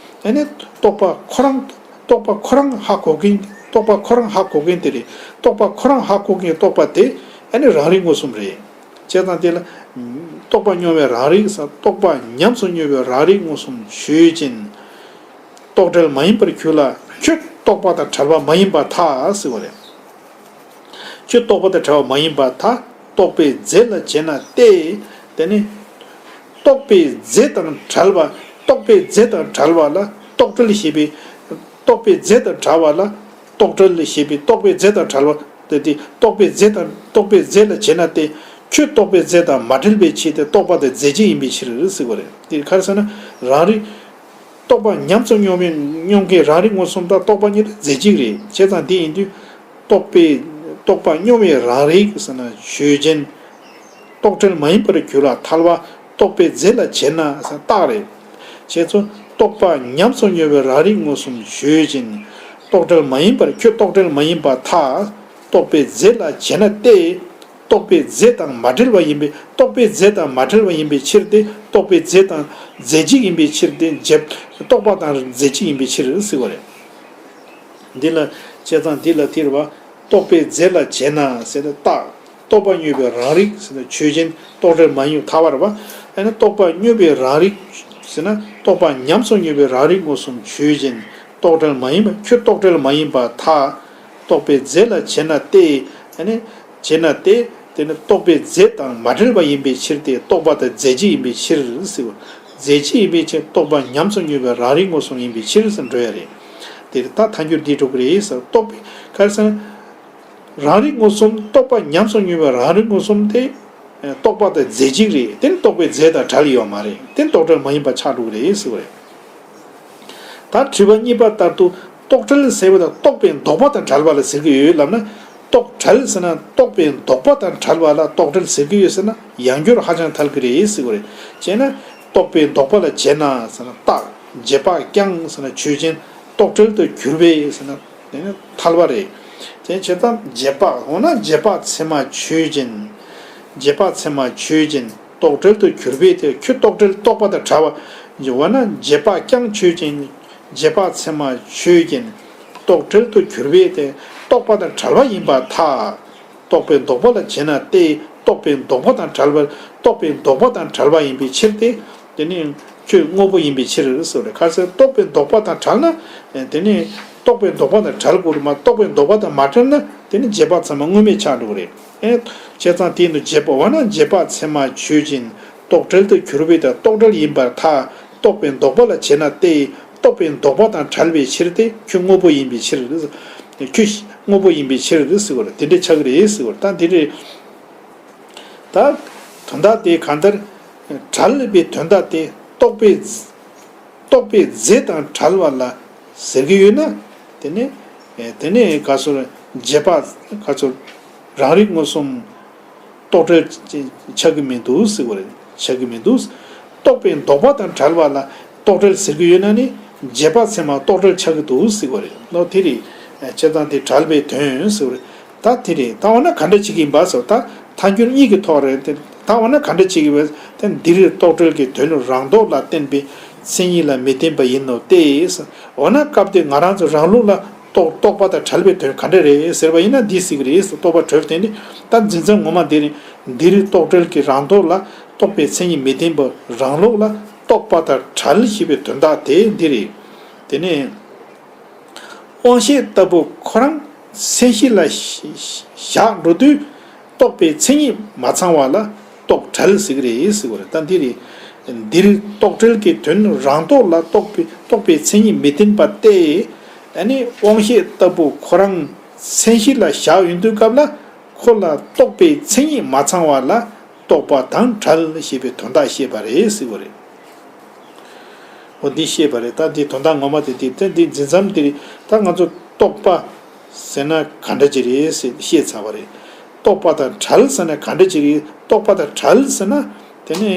ཨ་ནི་རྟོག་པ་ཁོ་རང་རྟོག་པ་ཁོ་རང་ཧ་གོ་མཁན། རྟོག་པ་ཁོ་རང་ཧ་གོ་མཁན་དེ་རེད། རྟོག་པ་ཁོ་རང་ཧ་གོ་མཁན་རྟོག་པ་དེ་ཨ་ནི་རང་རིག་མངོན་སུམ་རེད། བྱས་ཙང་དེ་ལ། རྟོག་པ་མྱོང་བའི་རང་རིག་ཟེར་རྟོག་པ་ཉམས་སུ་མྱོང་བའི་རང་རིག་མངོན་སུམ་ཆོས་ཅན། རྟོག་བྲལ་མ་ཡིན་པར་གྱུར་ལ་ཁྱོད་རྟོག་པ་དང་བྲལ་བ་མ་ཡིན་པར་ཐལ་ཟེར་བ་རེད། ཁྱོད་རྟོག་པ་དང་བྲལ་བ་མ་ཡིན་པར་ཐལ། རྟོག་པའི་རྫས་ལ་བྱེད་ན་སྟེ། དེ་ནི། རྟོག་པའི་རྫས་དང་བྲལ་བ། རྟོག་པའི་རྫས་དང་བྲལ་བ་ལ་རྟོག་བྲལ་ཞེས་པའི། རྟོག་པའི་རྫས་དང་བྲལ་བ་ལ་རྟོག་བྲལ་ཞེས་པའི་རྟོག་པའི་རྫས་དང་བྲལ་བ། དེ་དེ་རྟོག་པའི་རྫས་དང་རྟོག་པའི་རྫས་ལ་བྱེད་ན་སྟེ། ཁྱོད་རྟོག་པའི་རྫས་དང་མ་བྲལ་བའི་ཕྱིར་ཏེ་རྟོག་པ་དང་རྫས་གཅིག་ཡིན་པའི་ཕྱིར་ཟེར་བ་རེད། དེ་ག་རེ་ཟེར་ན། རང་རིག་རྟོག་པ་ཉམས་སུ་མྱོང་བའི་མྱོང་མཁན་རང་རིག་མངོན་སུམ་དང་རྟོག་པ་གཉིས་ལ་རྫས་གཅིག་རེད། བྱས་ཙང་དེ་ཡིན་དུས། རྟོག་པའི་རྟོག་པ་མྱོང་བའི་རང་རིག་ཟེར་ན་ཆོས་ཅན། རྟོག་བྲལ་མ་ཡིན་པར་གྱུར་ལ་ཐལ་བ། རྟོག་པའི་རྫས་ལ་བྱེད་ན་ཟེར་རྟགས་རེད། བྱས་ཙང་རྟོག་པ་ཉམས་སུ་མྱོང་བའི་རང་རིག་མངོན་སུམ་ཆོས་ཅན། རྟོག་བྲལ་མ་ཡིན་པར་ཁྱོད་རྟོག་བྲལ་མ་ཡིན་པར་ཐལ། རྟོག་པའི་རྫས་ལ་བྱེད་ན་སྟེ། རྟོག་པའི་རྫས་དང་མ་བྲལ་བ་ཡིན་པའི་རྟོག་པའི་རྫས་དང་མ་བྲལ་བ་ཡིན་པའི་ཕྱིར་ཏེ་རྟོག་པའི་རྫས་དང་རྫས་གཅིག་ཡིན་པའི་ཕྱིར་ཏེ་རྗེས་རྟོག་པ་དང་རྫས་གཅིག་ཡིན་པའི་ཕྱིར་ཟེར་བ་རེད། འདི་ལ་བྱས་ཙང་འདི་ལ་ཐལ་བ། རྟོག་པའི་རྫས་ལ་བྱེད་ན་ཟེར་ན་རྟགས། རྟོག་པ་མྱོང་བའི་རང་རིག་ཟེར་ན་ཆོས་ཅན། རྟོག་བྲལ་མ་ཡིན་ཐལ་བ་རེད་བ། ཨ་ནི་རྟོག་པ་མྱོང་བའི་རང་རིག་ཟེར་ན་རྟོག་པ་ཉམས་སུ་མྱོང་བའི་རང་རིག་མངོན་སུམ་ཆོས་ཅན། རྟོག་བྲལ་མ་ཡིན་པ་ཁྱོད་རྟོག་བྲལ་མ་ཡིན་པར་ཐལ། རྟོག་པའི་རྫས་ལ་བྱེད་ན་སྟེ། ཨ་ནི། བྱེད་ན་སྟེ། དེ་ནི་རྟོག་པའི་རྫས་དང་མ་བྲལ་བ་ཡིན་པའི་ཕྱིར་ཏེ་རྟོག་པ་དང་རྫས་གཅིག་ཡིན་པའི་ཕྱིར་ཟེར་བ། རྫས་གཅིག་ཡིན་པའི་ཕྱིར་རྟོག་པ་ཉམས་སུ་མྱོང་བའི་རང་རིག་མངོན་སུམ་ཡིན་པའི་ཕྱིར་ཟེར་འགྲོ་ཡ་རེད། དེ་ལྟར་ཐལ་འགྱུར་འདི་གྲུབ་ཀྱི་རེད་ཟེར། རྟོག་པའི་ག་རེ་ཟེར་ན། རང་རིག་མངོན་སུམ་རྟོག་པ་ཉམས་སུ་མྱོང་བའི་རང་རིག་མངོན་སུམ་དེ། རྟོག་པ་དང་རྫས་གཅིག་རེད། དེ་ནི་རྟོག་པའི་རྫས་དང་བྲལ་ཡོད་མ་རེད། དེ་ནི་རྟོག་བྲལ་མ་ཡིན་པ་ཆགས་འགྲོ་གི་རེད་ཟེར་བ་རེད། ད་དྲི་བ་གཉིས་པ་ལྟར་དུ་རྟོག་བྲལ་ཟེར་བ་དང་རྟོག་པའི་ལྡོག་པ་དང་བྲལ་བ་ལ་ཟེར་གྱི་ཡོད་ལབ་ན། རྟོག་བྲལ་ཟེར་ན་རྟོག་པའི་ལྡོག་པ་དང་བྲལ་བ་ལ་རྟོག་བྲལ་ཟེར་གྱི་ཡོད་ཟེར་ན་ཡང་བསྐྱར་ཧ་ཅང་ཐལ་གྱི་རེད་ཟེར་གྱི་རེད། བྱས་ན་རྟོག་པའི་ལྡོག་པ་ལ་བྱེད་ན་ཟེར་ན་རྟགས། རྗེས་དཔག་ཀྱང་ཟེར་ན་ཆོས་ཅན། རྟོག་བྲལ་དུ་གྱུར་པས་ཟེར་ན་དེ་ནི་ཐལ་བ་རེད། དེ་བྱས་ཙང་རྗེས་དཔག་འོ་ན་རྗེས་དཔག་ཚད་མ་ཆོས་ཅན། རྗེས་དཔག་ཚད་མ་ཆོས་ཅན། རྟོག་བྲལ་དུ་གྱུར་པས་དེ་ཁྱོད་རྟོག་བྲལ་རྟོག་པ་དང་བྲལ་བ། འོ་ན་རྗེས་དཔག་ཀྱང་ཆོས་ཅན། རྗེས་དཔག་ཚད་མ་ཆོས་ཅན། རྟོག་བྲལ་དུ་གྱུར་པས་དེ་རྟོག་པ་དང་བྲལ་བ་ཡིན་པར་ཐལ། རྟོག་པའི་ལྡོག་པ་ལ་བྱེད་ན་སྟེ་རྟོག་པའི་ལྡོག་པ་དང་བྲལ་བ། རྟོག་པའི་ལྡོག་པ་དང་བྲལ་བ་ཡིན་པའི་ཕྱིར་ཏེ། དེ་ནི་ཁྱོད་དངོས་པོ་ཡིན་པའི་ཕྱིར་ཟེར་བ་རེད། ག་རེ་ཟེར་རྟོག་པའི་ལྡོག་པ་དང་བྲལ་ན། དེ་ནི་རྟོག་པའི་ལྡོག་པ་དང་བྲལ་དགོས་རེད་མ། རྟོག་པའི་ལྡོག་པ་དང་མ་བྲལ་ན་དེ་ནི་རྗེས་དཔག་ཚད་མ་དངོས་མེད་ཆགས་འགྲོ་གི་རེད། ཨེ། བྱས་ཙང་དེ་ཡིན་དུས་རྗེས་དཔག་འོ་ན་རྗེས་དཔག་ཚད་མ་ཆོས་ཅན། རྟོག་བྲལ་དུ་གྱུར་པས་དང་རྟོག་བྲལ་ཡིན་པར་ཐལ། རྟོག་པའི་ལྡོག་པ་ལ་བྱེད་ན་སྟེ། རྟོག་པའི་ལྡོག་པ་དང་བྲལ་བའི་ཕྱིར་ཏེ་ཁྱོད་དངོས་པོ་ཡིན་པའི་ཕྱིར། ཁྱོད་དངོས་པོ་ཡིན་པའི་ཕྱིར་ཟེར་བ་རེད། དེ་འདྲའི་ཆགས་ཀྱི་རེད་ཟེར་བ་རེད། ད་འདི་རེད། ད་དོན་དག་དེ་གང་ལྟར་བྲལ་བའི་དོན་དག་དེ་རྟོག་པའི་རྟོག་པའི་རྫས་དང་བྲལ་བ་ལ་ཟེར་གྱི་ཡོད་ན། དེ་ནི་དེ་ནི་ག་ཚོད་རྗེས་དཔག་ག་ཚོད་རང་རིག་མངོན་སུམ་རྟོག་བྲལ་ཆགས་ཀྱི་མི་འདུག་ཟེར་བ་རེད། ཆགས་ཀྱི་མི་འདུག་རྟོག་པའི་ལྡོག་པ་དང་བྲལ་བ་ལ་རྟོག་བྲལ་ཟེར་གྱི་ཡོད་ན་ནི་རྗེས་དཔག་ཚད་མ་རྟོག་བྲལ་ཆགས་ཀྱི་འདུག་ཟེར་བ་རེད། ལོ་དེ་རེད། བྱས་ཙང་དེ་བྲལ་བའི་དོན་ཟེར་བ་རེད། ད་དེ་རེད། ད་འོ་ན་ག་འདྲ་བྱེད་ཀྱི་ཡིན་པ་ཟེར་བ་ད། ཐལ་འགྱུར་གཉིས་ཀྱི་ཐོག་རེད་དེ། ད་འོ་ན་ག་འདྲ་བྱེད་ཀྱི་བས་དེ། འདིར་རྟོག་བྲལ་གྱི་དོན་རང་ལྡོག་ལ་བརྟེན་པའི་མཚན་ཉིད་ལ་མི་བརྟེན་པ་ཡིན་ནོ་སྟེ། འོ་ན་སྐབས་དེ་ང་རང་ཚོ་རང་ལུགས་ལ་རྟོག་རྟོག་པ་དང་བྲལ་བའི་དོན་ག་འདྲ་རེད་ཟེར་བ་ཡིན་ན། འདི་ཟེར་གྱི་རེད། རྟོག་པ་བྲལ་དེ་ནི་ད་འཛིན་མཚམས་ངོ་མ་འདི་རེད། འདིར་རྟོག་བྲལ་གྱི་རང་ལྡོག་ལ་རྟོག་པའི་མཚན་ཉིད་མི་བརྟེན་པ་རང་ལུགས་ལ་རྟོག་པ་དང་བྲལ་ཞེས་པའི་དོན་དག་དེ་འདི་རེད། དེ་ནས། དབང་ཤེས་ལྟ་བུ་ཁོ་རང་མཚན་གཞི་ལ་བཞག་འགྲོ་དུས་རྟོག་པའི་མཚན་ཉིད་མ་ཚང་བ་ལ་རྟོག་བྲལ་ཟེར་གྱི་རེད་ཟེར་བ་རེད། ད་འདི་རེད། འདིར་རྟོག་བྲལ་གྱི་དོན་རང་ལྡོག་ལ་རྟོག་པའི་རྟོག་པའི་མཚན་ཉིད་མི་བརྟེན་པ་སྟེ། ཨ་ནི་དབང་ཤེས་ལྟ་བུ་ཁོ་རང་མཚན་གཞི་ལ་བཞག་ཡོང་དུས་སྐབས་ལ་ཁོ་ལ་རྟོག་པའི་མཚན་ཉིད་མ་ཚང་བ་ལ་རྟོག་པ་དང་བྲལ་ཞེས་པའི་དོན་དག་བཤད་པ་རེད་ཟེར་བ་རེད། འོ་འདི་ཤེས་པ་རེད། ད་འདི་དོན་དག་ངོ་མ་དེ་འདི་དེ་འདི་འཛིན་མཚམས་འདི་རེད། ད་ང་ཚོ་རྟོག་པ་ཟེར་ན་ག་འདྲ་ཅིག་རེད་ཟེར་ཤེས་ཚར་བ་རེད། རྟོག་པ་དང་བྲལ་ཟེར་ན་ག་འདྲ་ཅིག་རེད། རྟོག་པ་དང་བྲལ་ཟེར་ན་དེ་ནི་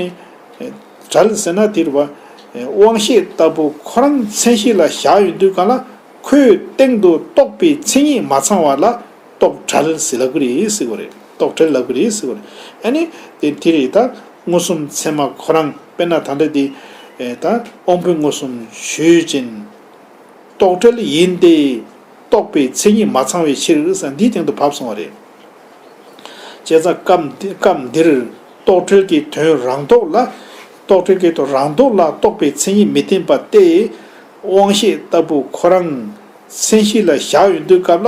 བྲལ་ཟེར་ན་དེ་རེད་བ། དབང་ཤེས་ལྟ་བུ་ཁོ་རང་མཚན་གཞི་ལ་བཞག་ཡོང་དུས་གང་ལ་ཁོའི་སྟེང་དུ་རྟོག་པའི་མཚན་ཉིད་མ་ཚང་བ་ལ་རྟོག་བྲལ་ཟེར་ལབ་ཀྱི་རེད་ཟེར་བ་རེད། རྟོག་བྲལ་ལབ་ཀྱི་རེད་ཟེར་བ་རེད། ཨ་ནི་དེ་དེ་རེད། ད་མངོན་སུམ་ཚད་མ་ཁོ་རང་དཔེར་ན་ད་ལྟ་དེ་ད་དབང་པོའི་མངོན་སུམ་ཆོས་ཅན། རྟོག་བྲལ་ཡིན་ཏེ། རྟོག་པའི་མཚན་ཉིད་མ་ཚང་བའི་ཕྱིར་ཟེར་འདིའི་སྟེང་དུ་བབས་སོང་བ་རེད། བྱས་ཙང་སྐབས་འདི་སྐབས་འདིར་རྟོག་བྲལ་གྱི་དོན་རང་ལྡོག་ལ། རྟོག་བྲལ་གྱི་དོན་རང་ལྡོག་ལ་རྟོག་པའི་མཚན་ཉིད་མི་བརྟེན་པ་སྟེ། དབང་ཤེས་ལྟ་བུ་ཁོ་རང་མཚན་གཞི་ལ་བཞག་ཡོང་དུས་སྐབས་ལ་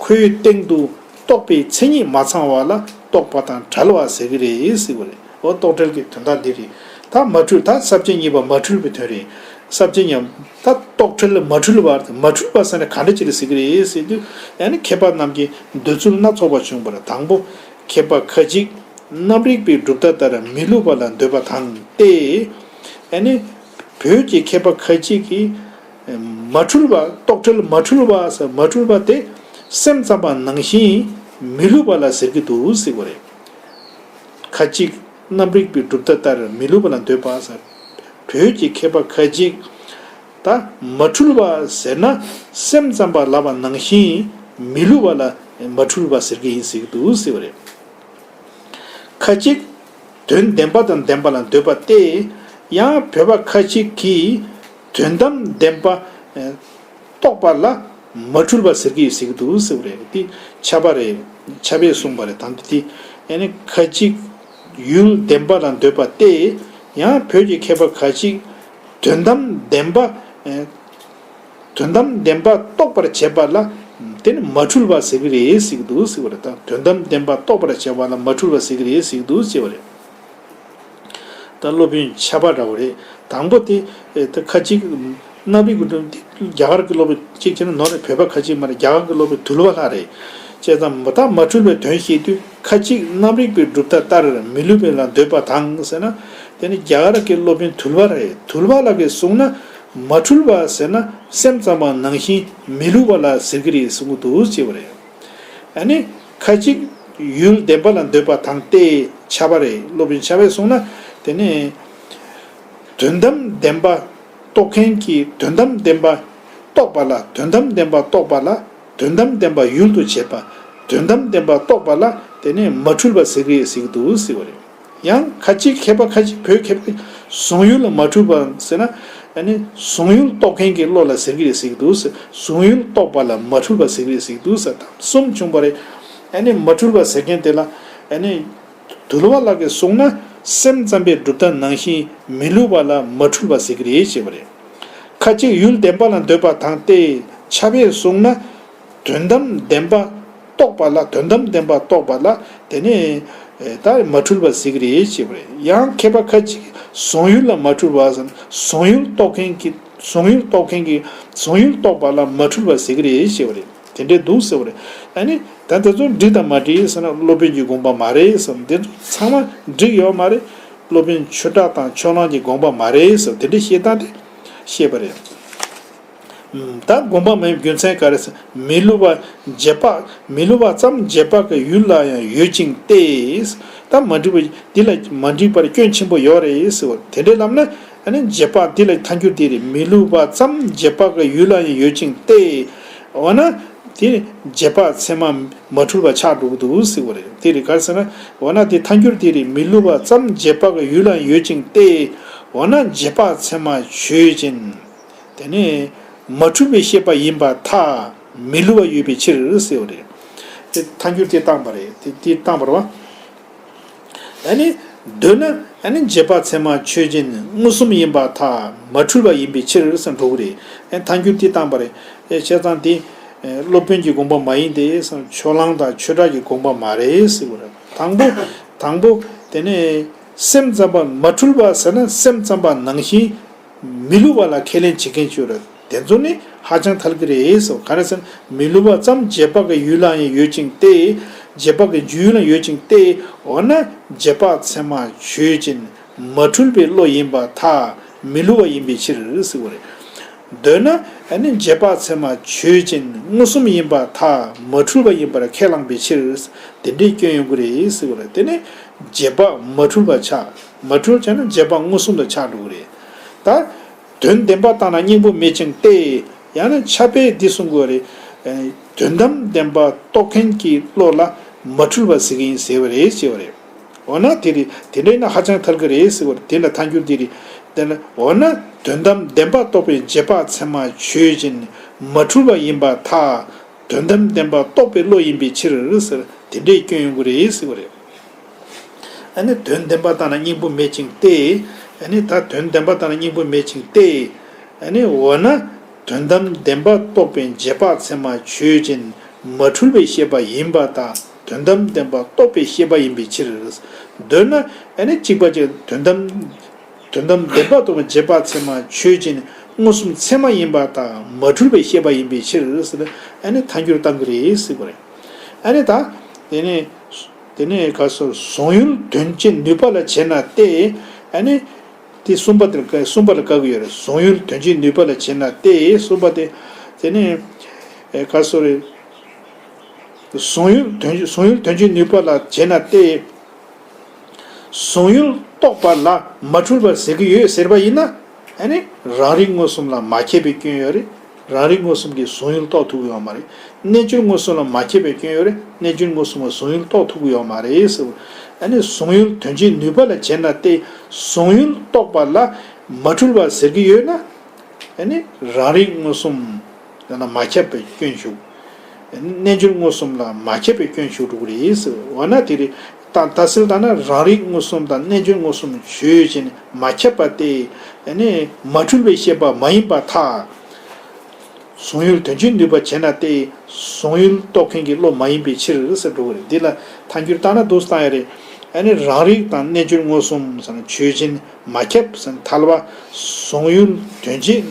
ཁོའི་སྟེང་དུ་རྟོག་པའི་མཚན་ཉིད་མ་ཚང་བ་ལ་རྟོག་པ་དང་བྲལ་བ་ཟེར་གྱི་རེད་ཟེར་བ་རེད། འོ་རྟོག་བྲལ་གྱི་དོན་དག་འདི་རེད། ད་མ་འཁྲུལ། ད་ས་བཅད་གཉིས་པ་མ་འཁྲུལ་བའི་དོན་རེད། ས་བཅད་གཉིས་པ་ད་རྟོག་བྲལ་མ་འཁྲུལ་བ། མ་འཁྲུལ་བ་ཟེར་ན་ག་འདྲ་ཅིག་ལ་ཟེར་གྱི་རེད་ཟེར་དུས། ཡང་ན་མཁས་པ་རྣམས་ཀྱིས་འདོད་ཚུལ་སྣ་ཚོགས་པ་བྱུང་བར། དང་པོ་མཁས་པ་ཁ་ཅིག་རྣམ་རིག་པའི་གྲུབ་མཐའ་ལྟར་མི་བསླུ་བ་ལ་འདོད་པ་དང་སྟེ། ཡང་ན་བོད་ཀྱི་མཁས་པ་ཁ་ཅིག་གིས་མ་འཁྲུལ་བ། རྟོག་བྲལ་མ་འཁྲུལ་བ་ཟེར། མ་འཁྲུལ་བ་དེ་སེམས་ཙམ་པ་ནང་བཞིན་མི་བསླུ་བ་ལ་ཟེར་གྱི་འདུག་ཟེར་བ་རེད། ཁ་ཅིག་རྣམ་རིག་པའི་གྲུབ་མཐའ་ལྟར་མི་བསླུ་བ་ལ་འདོད་པ་ཟེར། བོད་ཀྱི་མཁས་པ་ཁ་ཅིག་ད་མ་འཁྲུལ་བ་ཟེར་ན་སེམས་ཙམ་པ་ལབ་པ་ནང་བཞིན་མི་བསླུ་བ་ལ་མ་འཁྲུལ་བ་ཟེར་གྱི་ཡིན་ཟེར་གྱི་འདུག་ཟེར་བ་རེད། ཁ་ཅིག་དོན་བདེན་པ་དང་ལྡན་པ་ལ་འདོད་པ་སྟེ། ཡང་བོད་པ་ཁ་ཅིག་གིས་དོན་དམ་བདེན་པ་རྟོགས་པ་ལ་མ་འཁྲུལ་བ་ཟེར་གྱི་ཡོད་ཟེར་གྱི་འདུག་ཟེར་བ་རེད། འདི་ཁྱབ་པ་རེད། ཁྱབ་པས་གསུངས་པ་རེད། དང་འདི་ཡང་ན་ཁ་ཅིག་ཡུལ་བདེན་པ་ལ་འདོད་པ་སྟེ། ཡང་བོད་ཀྱི་མཁས་པ་ཁ་ཅིག་དོན་དམ་བདེན་པ། དོན་དམ་བདེན་པ་རྟོགས་པར་བྱེད་པ་ལ་དེ་ནི་མ་འཁྲུལ་བ་ཟེར་གྱི་རེད་ཟེར་གྱི་འདུག་ཟེར་བ་རེད། ད་དོན་དམ་བདེན་པ་རྟོགས་པར་བྱེད་པ་ལ་མ་འཁྲུལ་བ་ཟེར་གྱི་རེད་ཟེར་གྱི་འདུག་ཟེར་བ་རེད། ད་སློབ་དཔོན་ཆ་པ་འདྲ་བོ་རེད། དང་པོ་དེ་ད་ཁ་ཅིག་རྣམ་རིག་གི་འགྲོ་འདི་རྒྱ་གར་གྱི་སློབ་དཔོན་གཅིག་བྱས་ན་ནོར་རེད། བོད་པ་ཁ་ཅིག་མ་རེད། རྒྱ་གར་གྱི་སློབ་དཔོན་དུལ་བ་ལྷ་རེད། བྱས་ཙང་མ་ད་མ་འཁྲུལ་བའི་དོན་བཤད་དུས་ཁ་ཅིག་རྣམ་རིག་པའི་གྲུབ་མཐའ་ལྟར་མི་བསླུ་བ་ལ་འདོད་པ་དང་ཟེར་ན། དེ་ནི་རྒྱ་གར་གྱི་སློབ་དཔོན་དུལ་བ་རེད། དུལ་བ་ལྷ་གིས་གསུངས་ན་མ་འཁྲུལ་བ་ཟེར་ན་སེམས་ཙམ་པ་ནང་བཞིན་མི་བསླུ་བ་ལ་ཟེར་གྱི་རེད་གསུང་གི་འདུག་ཅེས་པ་རེད། ཨ་ནི་ཁ་ཅིག་ཡུལ་བདེན་པ་ལ་འདོད་པ་དང་སྟེ་ཁྱབ་པ་རེད། སློབ་དཔོན་ཆ་པས་གསུངས་ན་དེ་ནི་དོན་དམ་བདེན་པ་རྟོགས་མཁན་གྱིས་དོན་དམ་བདེན་པ་རྟོགས་པ་ལ། དོན་དམ་བདེན་པ་རྟོགས་པ་ལ་དོན་དམ་བདེན་པ་ཡུལ་དུ་བྱེད་པ། དོན་དམ་བདེན་པ་རྟོགས་པ་ལ་དེ་ནི་མ་འཁྲུལ་བ་ཟེར་གྱི་ཟེར་གྱི་འདུག་ཟེར་བ་རེད། ཡང་ཁ་ཅིག་མཁས་པ་ཁ་ཅིག་བོད་མཁས་པས་གཟུང་ཡུལ་ལ་མ་འཁྲུལ་བ་ཟེར་ན། ཨ་ནི་གཟུང་ཡུལ་རྟོགས་མཁན་གྱི་བློ་ལ་ཟེར་གྱི་རེད་ཟེར་གྱི་འདུག་ཟེར། གཟུང་ཡུལ་རྟོགས་པ་ལ་མ་འཁྲུལ་བ་ཟེར་གྱི་རེད་ཟེར་གྱི་འདུག་ཟེར། དང་གསུམ་བྱུང་བ་རེད། ཨ་ནི་མ་འཁྲུལ་བ་ཟེར་མཁན་དེ་ལ་ཨ་ནི་དུལ་བ་ལྷ་གིས་གསུངས་ན་སེམས་ཙམ་པའི་གྲུབ་མཐའ་ནང་བཞིན་མི་བསླུ་བ་ལ་མ་འཁྲུལ་བ་ཟེར་གྱི་རེད་ཅེས་པ་རེད། ཁ་ཅིག་ཡུལ་བདེན་པ་ལ་འདོད་པ་དང་སྟེ་ཁྱབ་པས་གསུངས་ན། དོན་དམ་བདེན་པ་རྟོགས་པ་ལ། དོན་དམ་བདེན་པ་རྟོགས་པ་ལ་དེ་ནི་ད་མ་འཁྲུལ་བ་ཟེར་གྱི་རེད་ཅེས་པ་རེད། ཡང་མཁས་པ་ཁ་ཅིག་གཟུང་ཡུལ་ལ་མ་འཁྲུལ་བ་ཟེར་ན་གཟུང་ཡུལ་རྟོགས་མཁན་གྱི། གཟུང་ཡུལ་རྟོགས་མཁན་གྱི་གཟུང་ཡུལ་རྟོགས་པ་ལ་མ་འཁྲུལ་བ་ཟེར་གྱི་རེད་ཅེས་པ་རེད། དེ་འདྲས་འདུག་ཟེར་བ་རེད། ཨ་ནི་ད་དེ་ཚོ་འགྲིག་དང་མ་འགྲིག་ཟེར་ན་སློབ་དཔོན་གྱི་དགོངས་པ་མ་རེད་ཟེར། དེ་ཚོ་ཚང་མ་འགྲིག་ཡོད་མ་རེད། སློབ་དཔོན་ཆོས་གྲགས་དང་ཕྱོགས་གླང་གི་དགོངས་པ་མ་རེད་ཟེར། དེ་འདྲས་བཤད་སྟངས་དེ་བཤད་པ་རེད། ད་དགོངས་པ་མ་ཡིན་པའི་རྒྱུ་མཚན་ག་རེ་ཟེར། མི་བསླུ་བ་རྗེས་དཔག་མི་བསླུ་བ་ཙམ་རྗེས་དཔག་གི་ཡུལ་ལ་ཡང་ཡོད་ཅིང་སྟེ། ད་མ་འགྲིག་པ་འདི་ལ་མ་འགྲིག་པར་སྐྱོན་ཆེན་པོ་ཡོད་རེད་ཟེར་བ། དེ་འདྲའི་ལམ་ན་ཨ་ནི་རྗེས་དཔག་འདི་ལ་ཐལ་འགྱུར་འདི་རེད། མི་བསླུ་བ་ཙམ་རྗེས་དཔག་གི་ཡུལ་ལ་ཡང་ཡོད་ཅིང་སྟེ། འོ་ན་ དེ་རྗེས་དཔག་ཚད་མ་མ་འཁྲུལ་པ་ཆགས་འགྲོ་གི་འདུག་ཟེར་བ་རེད། དེ་རེད་ག་རེ་ཟེར་ན། འོ་ན་དེ་ཐལ་འགྱུར་དེ་རེད། མི་སླུ་བ་ཙམ་རྗེས་དཔག་གི་ཡུལ་ལའང་ཡོད་ཅིང་སྟེ། འོ་ན་རྗེས་དཔག་ཚད་མ་ཆོས་ཅན། དེ་ནི་མ་འཁྲུལ་པའི་ཤེས་པ་ཡིན་པར་ཐལ། མི་སླུ་བ་ཡོད་པའི་ཕྱིར་ཟེར་བ་རེད། དེ་ཐལ་འགྱུར་དེ་བཏང་པ་རེད། དེ་དེ་བཏང་པ་རེད་བ། ཨ་ནི། འདོད་ན་ཨ་ནི་རྗེས་དཔག་ཚད་མ་ཆོས་ཅན་མངོན་སུམ་ཡིན་པར་ཐལ། མ་འཁྲུལ་བ་ཡིན་པའི་ཕྱིར་ཟེར་འགྲོ་གི་རེད། ཨ་ནི་ཐལ་འགྱུར་དེ་བཏང་པ་རེད། ཨེ་བྱས་ཙང་དེ། ཨེ་སློབ་དཔོན་གྱི་དགོངས་པ་མ་ཡིན་ཏེ་ཟེར། ཕྱོགས་གླང་དང་ཆོས་གྲགས་ཀྱི་དགོངས་པ་མ་རེད་ཟེར་བ་རེད། དང་པོ། དང་པོ། དེ་ནས་སེམས་ཙམ་པ་མ་འཁྲུལ་བ་ཟེར་ན་སེམས་ཙམ་པ་ནང་བཞིན། མི་སླུ་བ་ལ་ཁས་ལེན་བྱེད་མཁན་ཅིག་ཡོད་རེད། དེ་ཚོ་ནི་ཧ་ཅང་ཐལ་གྱི་རེད་ཟེར། ག་རེ་ཟེར་ན། མི་སླུ་བ་ཙམ་རྗེས་དཔག་གི་ཡུལ་ལའང་ཡོད་ཅིང་སྟེ། རྗེས་དཔག་གི་འཇུག་ཡུལ་ལ་ཡོད་ཅིང་སྟེ། འོ་ན་རྗེས་དཔག་ཚད་མ་ཆོས་ཅན། མ་འཁྲུལ་པའི་བློ་ཡིན་པར་ཐལ། མི་སླུ་བ་ཡིན་པའི་ཕྱིར་ཟེར་བ་རེད། འདོད་ན་ཨ་ནི་རྗེས་དཔག་ཚད་མ་ཆོས་ཅན་མངོན་སུམ་ཡིན་པར་ཐལ། མ་འཁྲུལ་བ་ཡིན་པར་ཁས་བླངས་པའི་ཕྱིར། དེ་འདྲའི་སྐྱོན་ཡོང་གི་རེད་ཟེར་བ་རེད། དེ་ནི་རྗེས་དཔག་མ་འཁྲུལ་བ་ཆགས། མ་འཁྲུལ་བྱས་ན་རྗེས་དཔག་མངོན་སུམ་དུ་ཆགས་འགྲོ་གི་རེད། ད། དོན་བདེན་པ་ལྟར་ན་སྙིང་པོ་མེད་ཅིང་སྟེ། ཡང་ན་ཁྱབ་པས་འདི་གསུང་དགོས་རེད། ཨ་ནི་དོན་དམ་བདེན་པ་རྟོགས་མཁན་གྱི་བློ་ལ་མ་འཁྲུལ་བ་ཟེར་གྱི་ཡིན་ཟེར་བ་རེད་ཅེས་པ་རེད། འོ་ན་དེ་རེད། དེ་འདྲ་ཡིན་ན་ཧ་ཅང་ཐལ་གྱི་རེད་ཟེར་བ་རེད། དེ་ལ་ཐལ་འགྱུར་འདི་རེད། དེ་ལ་འོ་ན་དོན་དམ་བདེན་པ་རྟོགས་པའི་རྗེས་དཔག་ཚད་མ་ཆོས་ཅན། མ་འཁྲུལ་བ་ཡིན་པར་ཐལ། དོན་དམ་བདེན་པ་རྟོགས་པའི་བློ་ཡིན་པའི་ཕྱིར་ཟེར། དེ་འདྲའི་སྐྱོན་ཡོང་གི་རེད་ཟེར་བ་རེད། ཨ་ནི་དོན་བདེན་པ་ལྟར་ན་སྙིང་པོ་མེད་ཅིང་སྟེ། ཨ་ནི་ད་དོན་བདེན་པ་ལྟར་ན་སྙིང་པོ་མེད་ཅིང་སྟེ། ཨ་ནི་འོ་ན་དོན་དམ་བདེན་པ་རྟོགས་པའི་རྗེས་དཔག་ཚད་མ་ཆོས་ཅན། མ་འཁྲུལ་བའི་ཤེས་པ་ཡིན་པར་ཐལ། དོན་དམ་བདེན་པ་རྟོགས་པའི་ཤེས་པ་ཡིན་པའི་ཕྱིར། འདོད་ན་ཨ་ནི་གཅིག་པ་གཅིག་དོན་དམ། དོན་དམ་བདེན་པ་རྟོགས་པའི་རྗེས་དཔག་ཚད་མ་ཆོས་ཅན། མངོན་སུམ་ཚད་མ་ཡིན་པར་ཐལ། མ་འཁྲུལ་བའི་ཤེས་པ་ཡིན་པའི་ཕྱིར་ཟེར། ཨ་ནི་ཐལ་འགྱུར་བཏང་གི་རེད་ཟེར་བ་རེད། ཨ་ནི་ད། དེ་ནས། དེ་ནས་ག་སོ་གཟུང་ཡུལ་དོན་བྱེད་ནུས་པ་ལ་བྱེད་ན་སྟེ། ཨ་ནི། དེ་གསུམ་པ་དེར་གསུམ་པ་ལ་དགག་གི་ཡོད་རེད། གཟུང་ཡུལ་དོན་བྱེད་ནུས་པ་ལ་བྱེད་ན་སྟེ་གསུམ་པ་དེ། དེ་ནས། ཨེ་ག་སོ་རེད། གཟུང་ཡུལ་དོན་གཟུང་ཡུལ་དོན་བྱེད་ནུས་པ་ལ་བྱེད་ན་སྟེ། གཟུང་ཡུལ་རྟོགས་པ་ལ་མ་འཁྲུལ་བ་ཟེར་གྱི་ཡོད་ཟེར་བ་ཡིན་ན། ཨ་ནི་རང་རིག་མངོན་སུམ་ལ་མ་ཁྱབ་པའི་སྐྱོན་ཡོད་རེད། རང་རིག་མངོན་སུམ་གྱིས་གཟུང་ཡུལ་རྟོགས་ཐུབ་ཀྱི་ཡོད་མ་རེད། རྣལ་འབྱོར་མངོན་སུམ་ལ་མ་ཁྱབ་པའི་སྐྱོན་ཡོད་རེད། རྣལ་འབྱོར་མངོན་སུམ་གྱིས་གཟུང་ཡུལ་རྟོགས་ཐུབ་ཀྱི་ཡོད་མ་རེད་ཟེར། ཨ་ནི་གཟུང་ཡུལ་དོན་བྱེད་ནུས་པ་ལ་བྱེད་ན་སྟེ། གཟུང་ཡུལ་རྟོགས་པ་ལ་མ་འཁྲུལ་བ་ཟེར་གྱི་ཡོད་ན། ཨ་ནི་རང་རིག་མངོན་སུམ་ལ་མ་ཁྱབ་པའི་སྐྱོན་ཞུགས། རྣལ་འབྱོར་མངོན་སུམ་ལ་མ་ཁྱབ་པའི་སྐྱོན་ཞུགས་འགྲོ་གི་རེད་ཟེར། འོ་ན་དེ་རེད། ད་ལྟ་སྲིད་ལྟར་ན་རང་རིག་མངོན་སུམ་དང་རྣལ་འབྱོར་མངོན་སུམ་ཆོས་ཅན་མ་ཁྱབ་པ་སྟེ། ཨ་ནི་མ་འཁྲུལ་བའི་ཤེས་པ་མ་ཡིན་པར་ཐལ། གཟུང་ཡུལ་དོན་བྱེད་ནུས་པ་བྱེད་ན་སྟེ། གཟུང་ཡུལ་རྟོགས་མཁན་གྱི་བློ་མ་ཡིན་པའི་ཕྱིར་ཟེར་འགྲོ་གི་རེད། འདི་ལ་ཐལ་འགྱུར་བཏང་ན་འདུག་སེ་བཏང་ཡ་རེད། ཨ་ནི་རང་རིག་དང་རྣལ་འབྱོར་མངོན་སུམ་ཟེར་ན་ཆོས་ཅན། མ་ཁྱབ་ཟེར་ཐལ་བ། གཟུང་ཡུལ་དོན་བྱེད་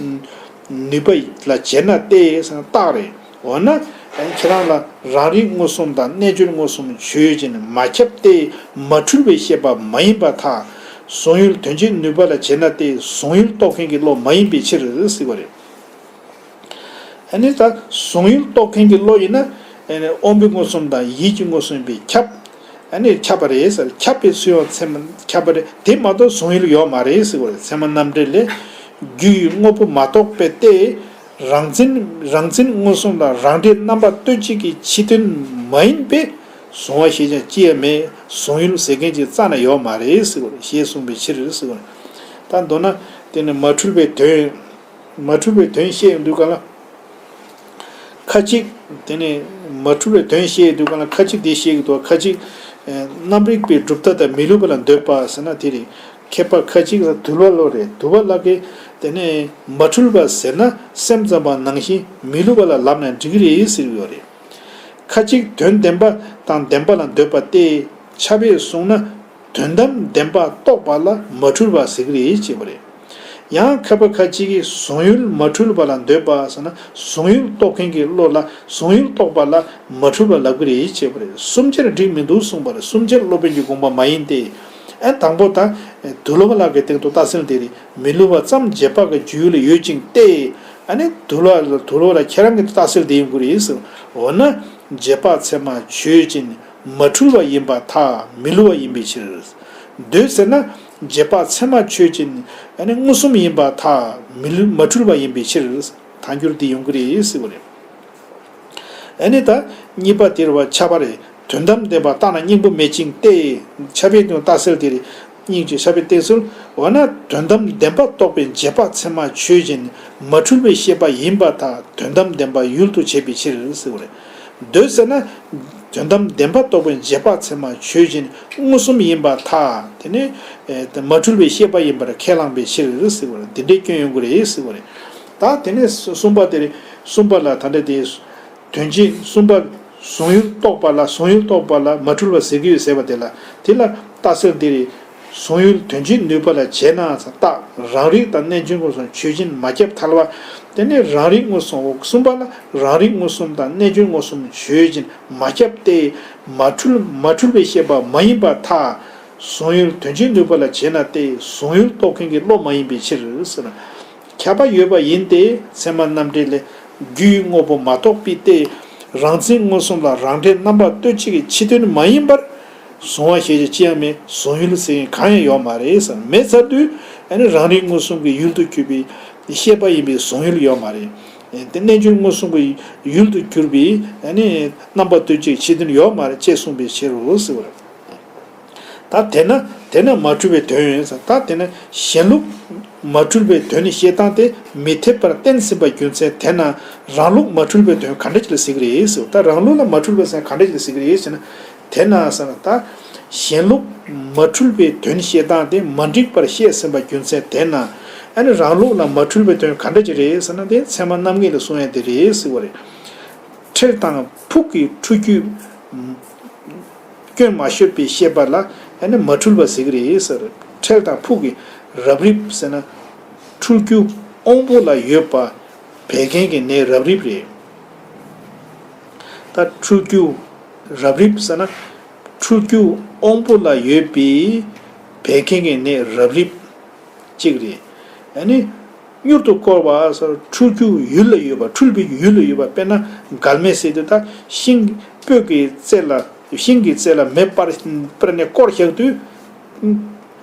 ནུས་པ་ལ་བྱེད་ན་སྟེ་ཟེར་རྟགས་རེད། འོ་ན། ཁྱེད་རང་ལ་རང་རིག་མངོན་སུམ་དང་རྣལ་འབྱོར་མངོན་སུམ་ཆོས་ཅན་མ་ཁྱབ་སྟེ། མ་འཁྲུལ་བའི་ཤེས་པ་མ་ཡིན་པར་ཐལ། གཟུང་ཡུལ་དོན་བྱེད་ནུས་པ་ལ་བྱེད་ན་སྟེ་གཟུང་ཡུལ་རྟོགས་མཁན་གྱི་བློ་མ་ཡིན་པའི་ཕྱིར་ཟེར་བ་རེད། ཨ་ནི་ད་གཟུང་ཡུལ་རྟོགས་མཁན་གྱི་བློ་ཡིན་ན། ཨ་ནི་དབང་པོའི་མངོན་སུམ་དང་ཡིད་ཀྱི་མངོན་སུམ་ཡིན་པས་ཁྱབ། ཨ་ནི་ཁྱབ་པ་རེད་ཟེར། ཁྱབ་པའི་ཚུལ་ཡང་ཚད་མ་ཁྱབ་པ་རེད། དེ་མ་གཏོགས་གཟུང་ཡུལ་ཡོད་མ་རེད་ཟེར་བ་རེད། ཚད་མ་རྣམ་འགྲེལ་ལས། རྒྱུ་ཡི་དངོས་པོ་མ་རྟོགས་པས་ཏེ། རང་མཚན་རང་མཚན་མངོན་སུམ་དང་རང་འབྲས་རྣམ་པ་གཏོད་བྱེད་ཀྱི་ཕྱི་དོན་མ་ཡིན་པས། གཟུང་བ་ཞེས་ཀྱང་ཅི་ཡང་མེད། གཟུང་ཡུལ་ཟེར་མཁན་ཅིག་རྩ་ནས་ཡོད་མ་རེད་ཟེར་བ་རེད། ཞེས་གསུངས་པའི་ཕྱིར་ཟེར་བ་རེད། ད་མདོར་ན། དེ་ནི་མ་འཁྲུལ་པའི་དོན། མ་འཁྲུལ་པའི་དོན་བཤད་ཡོང་དུས་ག་ལ། ཁ་ཅིག་དེ་ནས་མ་འཁྲུལ་བའི་དོན་བཤད་ཡོང་དུས་ག་ལ། ཁ་ཅིག་དེ་བཤད་ཀྱི་འདུག་ཁ་ཅིག་ཨེ་རྣམ་རིག་པའི་གྲུབ་མཐའ་དང་མི་སླུ་བ་ལ་འདོད་པ་ཟེར་ན་དེ་རེད། མཁས་པ་ཁ་ཅིག་ལ་དུལ་བ་བློ་རེད། དུལ་བ་ལགས་ཀྱིས་དེ་ནས་མ་འཁྲུལ་བ་ཟེར་ན་སེམས་ཙམ་པ་ནང་བཞིན་མི་སླུ་བ་ལ་ལབ་ན་འགྲིག་གི་རེད་ཟེར་གྱི་ཡོད་རེད། ཁ་ཅིག་དོན་བདེན་པ་དང་བདེན་པ་ལ་འདོད་པ་སྟེ། ཁྱབ་པས་གསུངས་ན། དོན་དམ་བདེན་པ་རྟོགས་པ་ལ་མ་འཁྲུལ་བ་ཟེར་གྱི་རེད་ཅེས་པ་རེད། ཡང་མཁས་པ་ཁ་ཅིག་གིས་གཟུང་ཡུལ་མ་འཁྲུལ་བ་ལ་འདོད་པ་ཟེར་ན། གཟུང་ཡུལ་རྟོགས་མཁན་གྱི་བློ་ལ་གཟུང་ཡུལ་རྟོགས་པ་ལ་མ་འཁྲུལ་བ་ལབ་ཀྱི་རེད་ཅེས་པ་རེད། གསུམ་ཆར་འགྲིག་མི་འདུག་གསུངས་པ་རེད། གསུམ་ཆར་སློབ་དཔོན་གྱི་དགོངས་པ་མ་ཡིན་ཏེ། ཨ་དང་པོ་ད། དུལ་བ་ལགས་ཀྱི་སྟེང་དུ་རྟགས་གསལ་དེ་རེད། མི་སླུ་བ་ཙམ་རྗེས་དཔག་གི་འཇུག་ཡུལ་ལ་ཡོད་ཅིང་སྟེ། ཨ་ནི་དུལ་བ་དུལ་བ་ལ་ཁྱེད་རང་གི་རྟགས་གསལ་དེ་ཡོང་གི་རེད་ཟེར། འོ་ན། རྗེས་དཔག་ཚད་མ་ཆོས་ཅན། མ་འཁྲུལ་བ་ཡིན་པར་ཐལ། མི་སླུ་བ་ཡིན་པའི་ཕྱིར། འདོད་ཟེར་ན། རྗེས་དཔག་ཚད་མ་ཆོས་ཅན། ཨ་ནི་མངོན་སུམ་ཡིན་པར་ཐལ། མི་སླུ་མ་འཁྲུལ་བ་ཡིན་པའི་ཕྱིར། ཐལ་འགྱུར་འདི་ཡོང་གི་རེད་ཟེར་བ་རེད། ཨ་ནི་ད་གཉིས་པ་དེ་རེད་བ། ཁྱབ་པ་རེད། དོན་དམ་བདེན་པ་རྟག་ན་སྙིང་པོ་མེད་ཅིང་ཏེ། ཁྱབ་པའི་དོན་རྟགས་གསལ་དེ་རེད། སྙིང་རྗེ་ཁྱབ་པའི་གཏན་ཚུལ། འོ་ན་དོན་དམ་བདེན་པ་རྟོགས་པའི་རྗེས་དཔག་ཚད་མ་ཆོས་ཅན། མ་འཁྲུལ་བའི་ཤེས་པ་ཡིན་པར་ཐལ། དོན་དམ་བདེན་པ་ཡུལ་དུ་བྱེད་པའི་ཕྱིར་ཟེར་བ་རེད། འདོད་ཟེར་ན། དོན་དམ་བདེན་པ་རྟོགས་པའི་རྗེས་དཔག་ཚད་མ་ཆོས་ཅན། མངོན་སུམ་ཡིན་པར་ཐལ། དེ་ནི་ཨེ་མ་འཁྲུལ་བའི་ཤེས་པ་ཡིན་པར་ཁས་བླངས་པའི་ཕྱིར་ཟེར་བ་རེད། འདི་འདྲའི་སྐྱོན་ཡོང་གི་རེད་ཟེར་བ་རེད། ད་དེ་ནས་གསུམ་པ་དེ་རེད། གསུམ་པ་ལ་ད་ལྟ་དེ། དོན་སྤྱི་གསུམ་པ། གཟུང་ཡུལ་རྟོགས་པ་ལ། གཟུང་ཡུལ་རྟོགས་པ་ལ་མ་འཁྲུལ་བ་ཟེར་གྱི་ཡོད་ཟེར་བ་དེ་ལ། དེ་ལ་རྟགས་གསལ་འདི་རེད། གཟུང་ཡུལ་དོན་སྤྱིའི་ནུས་པ་ལ་བྱས་ན་རྟགས་རང་རིག་དང་རྣལ་འབྱོར་མངོན་སུམ་ཆོས་ཅན་མ་ཁྱབ་ཐལ་བ། དེ་ནས་རང་རིག་མངོན་སུམ། གསུམ་པ་ལ་རང་རིག་མངོན་སུམ་དང་རྣལ་འབྱོར་མངོན་སུམ་ཆོས་ཅན་མ་ཁྱབ་སྟེ། མ་འཁྲུལ་མ་འཁྲུལ་བའི་ཤེས་པ་མ་ཡིན་པར་ཐལ། གཟུང་ཡུལ་དོན་སྤྱིའི་ནུས་པ་ལ་བྱས་ན་སྟེ། གཟུང་ཡུལ་རྟོགས་མཁན་གྱི་བློ་མ་ཡིན་པའི་ཕྱིར་ཟེར། ཁྱབ་པ་ཡོད་པ་ཡིན་ཏེ། ཚད་མ་རྣམ་འགྲེལ་ལས། རྒྱུའི་དངོས་པོ་མ་རྟོགས་པའི་སྟེ། རང་མཚན་མངོན་སུམ་ལ་རང་འབྲས་རྣམ་པ་གཏོད་བྱེད་ཀྱི་ཕྱི་དོན་མ་ཡིན་པར། གཟུང་བ་ཞེས་བྱ་ཅི་ཡང་མེད། གཟུང་ཡུལ་ཟེར་མཁན་གང་ཡང་ཡོད་མ་རེད་ཟེར། མེད་ཚར་དུས་ཨ་ནི་རང་རིག་མངོན་སུམ་གྱི་ཡུལ་དུ་གྱུར་པའི་ཤེས་པ་ཡིན་པའི་གཟུང་ཡུལ་ཡོད་མ་རེད། དེ་རྣལ་འབྱོར་མངོན་སུམ་གྱི་ཡུལ་དུ་གྱུར་པའི་ཨ་ནི་རྣམ་པ་གཏོད་བྱེད་ཀྱི་ཕྱི་དོན་ཡོད་མ་རེད་ཅེས་གསུངས་པའི་ཕྱིར་རོ་ཟེར་བ་རེད། ད་དེས་ན། དེས་ན་མ་འཁྲུལ་བའི་དོན་ཡོད་ཟེར། ད་དེས་ན་གཞན་ལུགས་མ་འཁྲུལ་བའི་དོན་ནི་བཤད་སྟངས་དེ་མི་འཐད་པར་བསྟན་ཟིན་པ་རྒྱུ་མཚན། དེས་ན་རང་ལུགས་མ་འཁྲུལ་བའི་དོན་ག་འདྲ་ཅིག་ལ་ཟེར་གྱི་རེད་ཟེར། ད་རང་ལུགས་ལ་མ་འཁྲུལ་བའི་ཟེར་ག་འདྲ་ཅིག་ལ་ཟེར་གྱི་རེད་ཟེར་ན། དེས་ན་ཟེར་ན་ད། གཞན་ལུགས་མ་འཁྲུལ་བའི་དོན་བཤད་སྟངས་དེ་མ་འགྲིག་པར་བཤད་ཟིན་པ་རྒྱུ་མཚན། དེས་ན་ཨ་ནི་རང་ལུགས་ལ་མ་འཁྲུལ་བའི་དོན་ག་འདྲ་ཅིག་རེད་ཟེར་ན། དེ་ཚད་མ་རྣམ་ངེས་ལ་གསུངས་ཡ་དེ་རེད་ཟེར་བ་རེད། ཁྲེལ་དང་ཕུགས་ཀྱི་འཁྲུལ་རྒྱུ། སྐྱོན་མ་ཤོར་བའི་ཤེས་པ་ལ་ཨ་ནི་མ་འཁྲུལ་བ་ཟེར་གྱི་རེད་ཟེར། ཁྲེལ་དང་ཕུགས་ཀྱི་རབ་རིབ་ཟེར་ན། འཁྲུལ་རྒྱུ་དབང་པོ་ལ་ཡོད་པ་བད་ཀན་གྱི་ནད་རབ་རིབ་རེད། ད་འཁྲུལ་རྒྱུ་རབ་རིབ་ཟེར་ན། འཁྲུལ་རྒྱུ་དབང་པོ་ལ་ཡོད་པའི་བད་ཀན་གྱི་ནད་རབ་རིབ་གཅིག་རེད། ཨ་ནི། མྱུར་དུ་བསྐོར་བ་ཟེར། འཁྲུལ་རྒྱུ་ཡུལ་ལ་ཡོད་པ། འཁྲུལ་པའི་ཡུལ་ལ་ཡོད་པ། དཔེར་ན་འགལ་མེ་ཟེར་དུས་ད་ཤིང་སྤོས་ཀྱི་རྩེ་ལ། ཤིང་གི་རྩེ་ལ་མེ་སྤར་སྤར་ནས་བསྐོར་བཞག་དུས།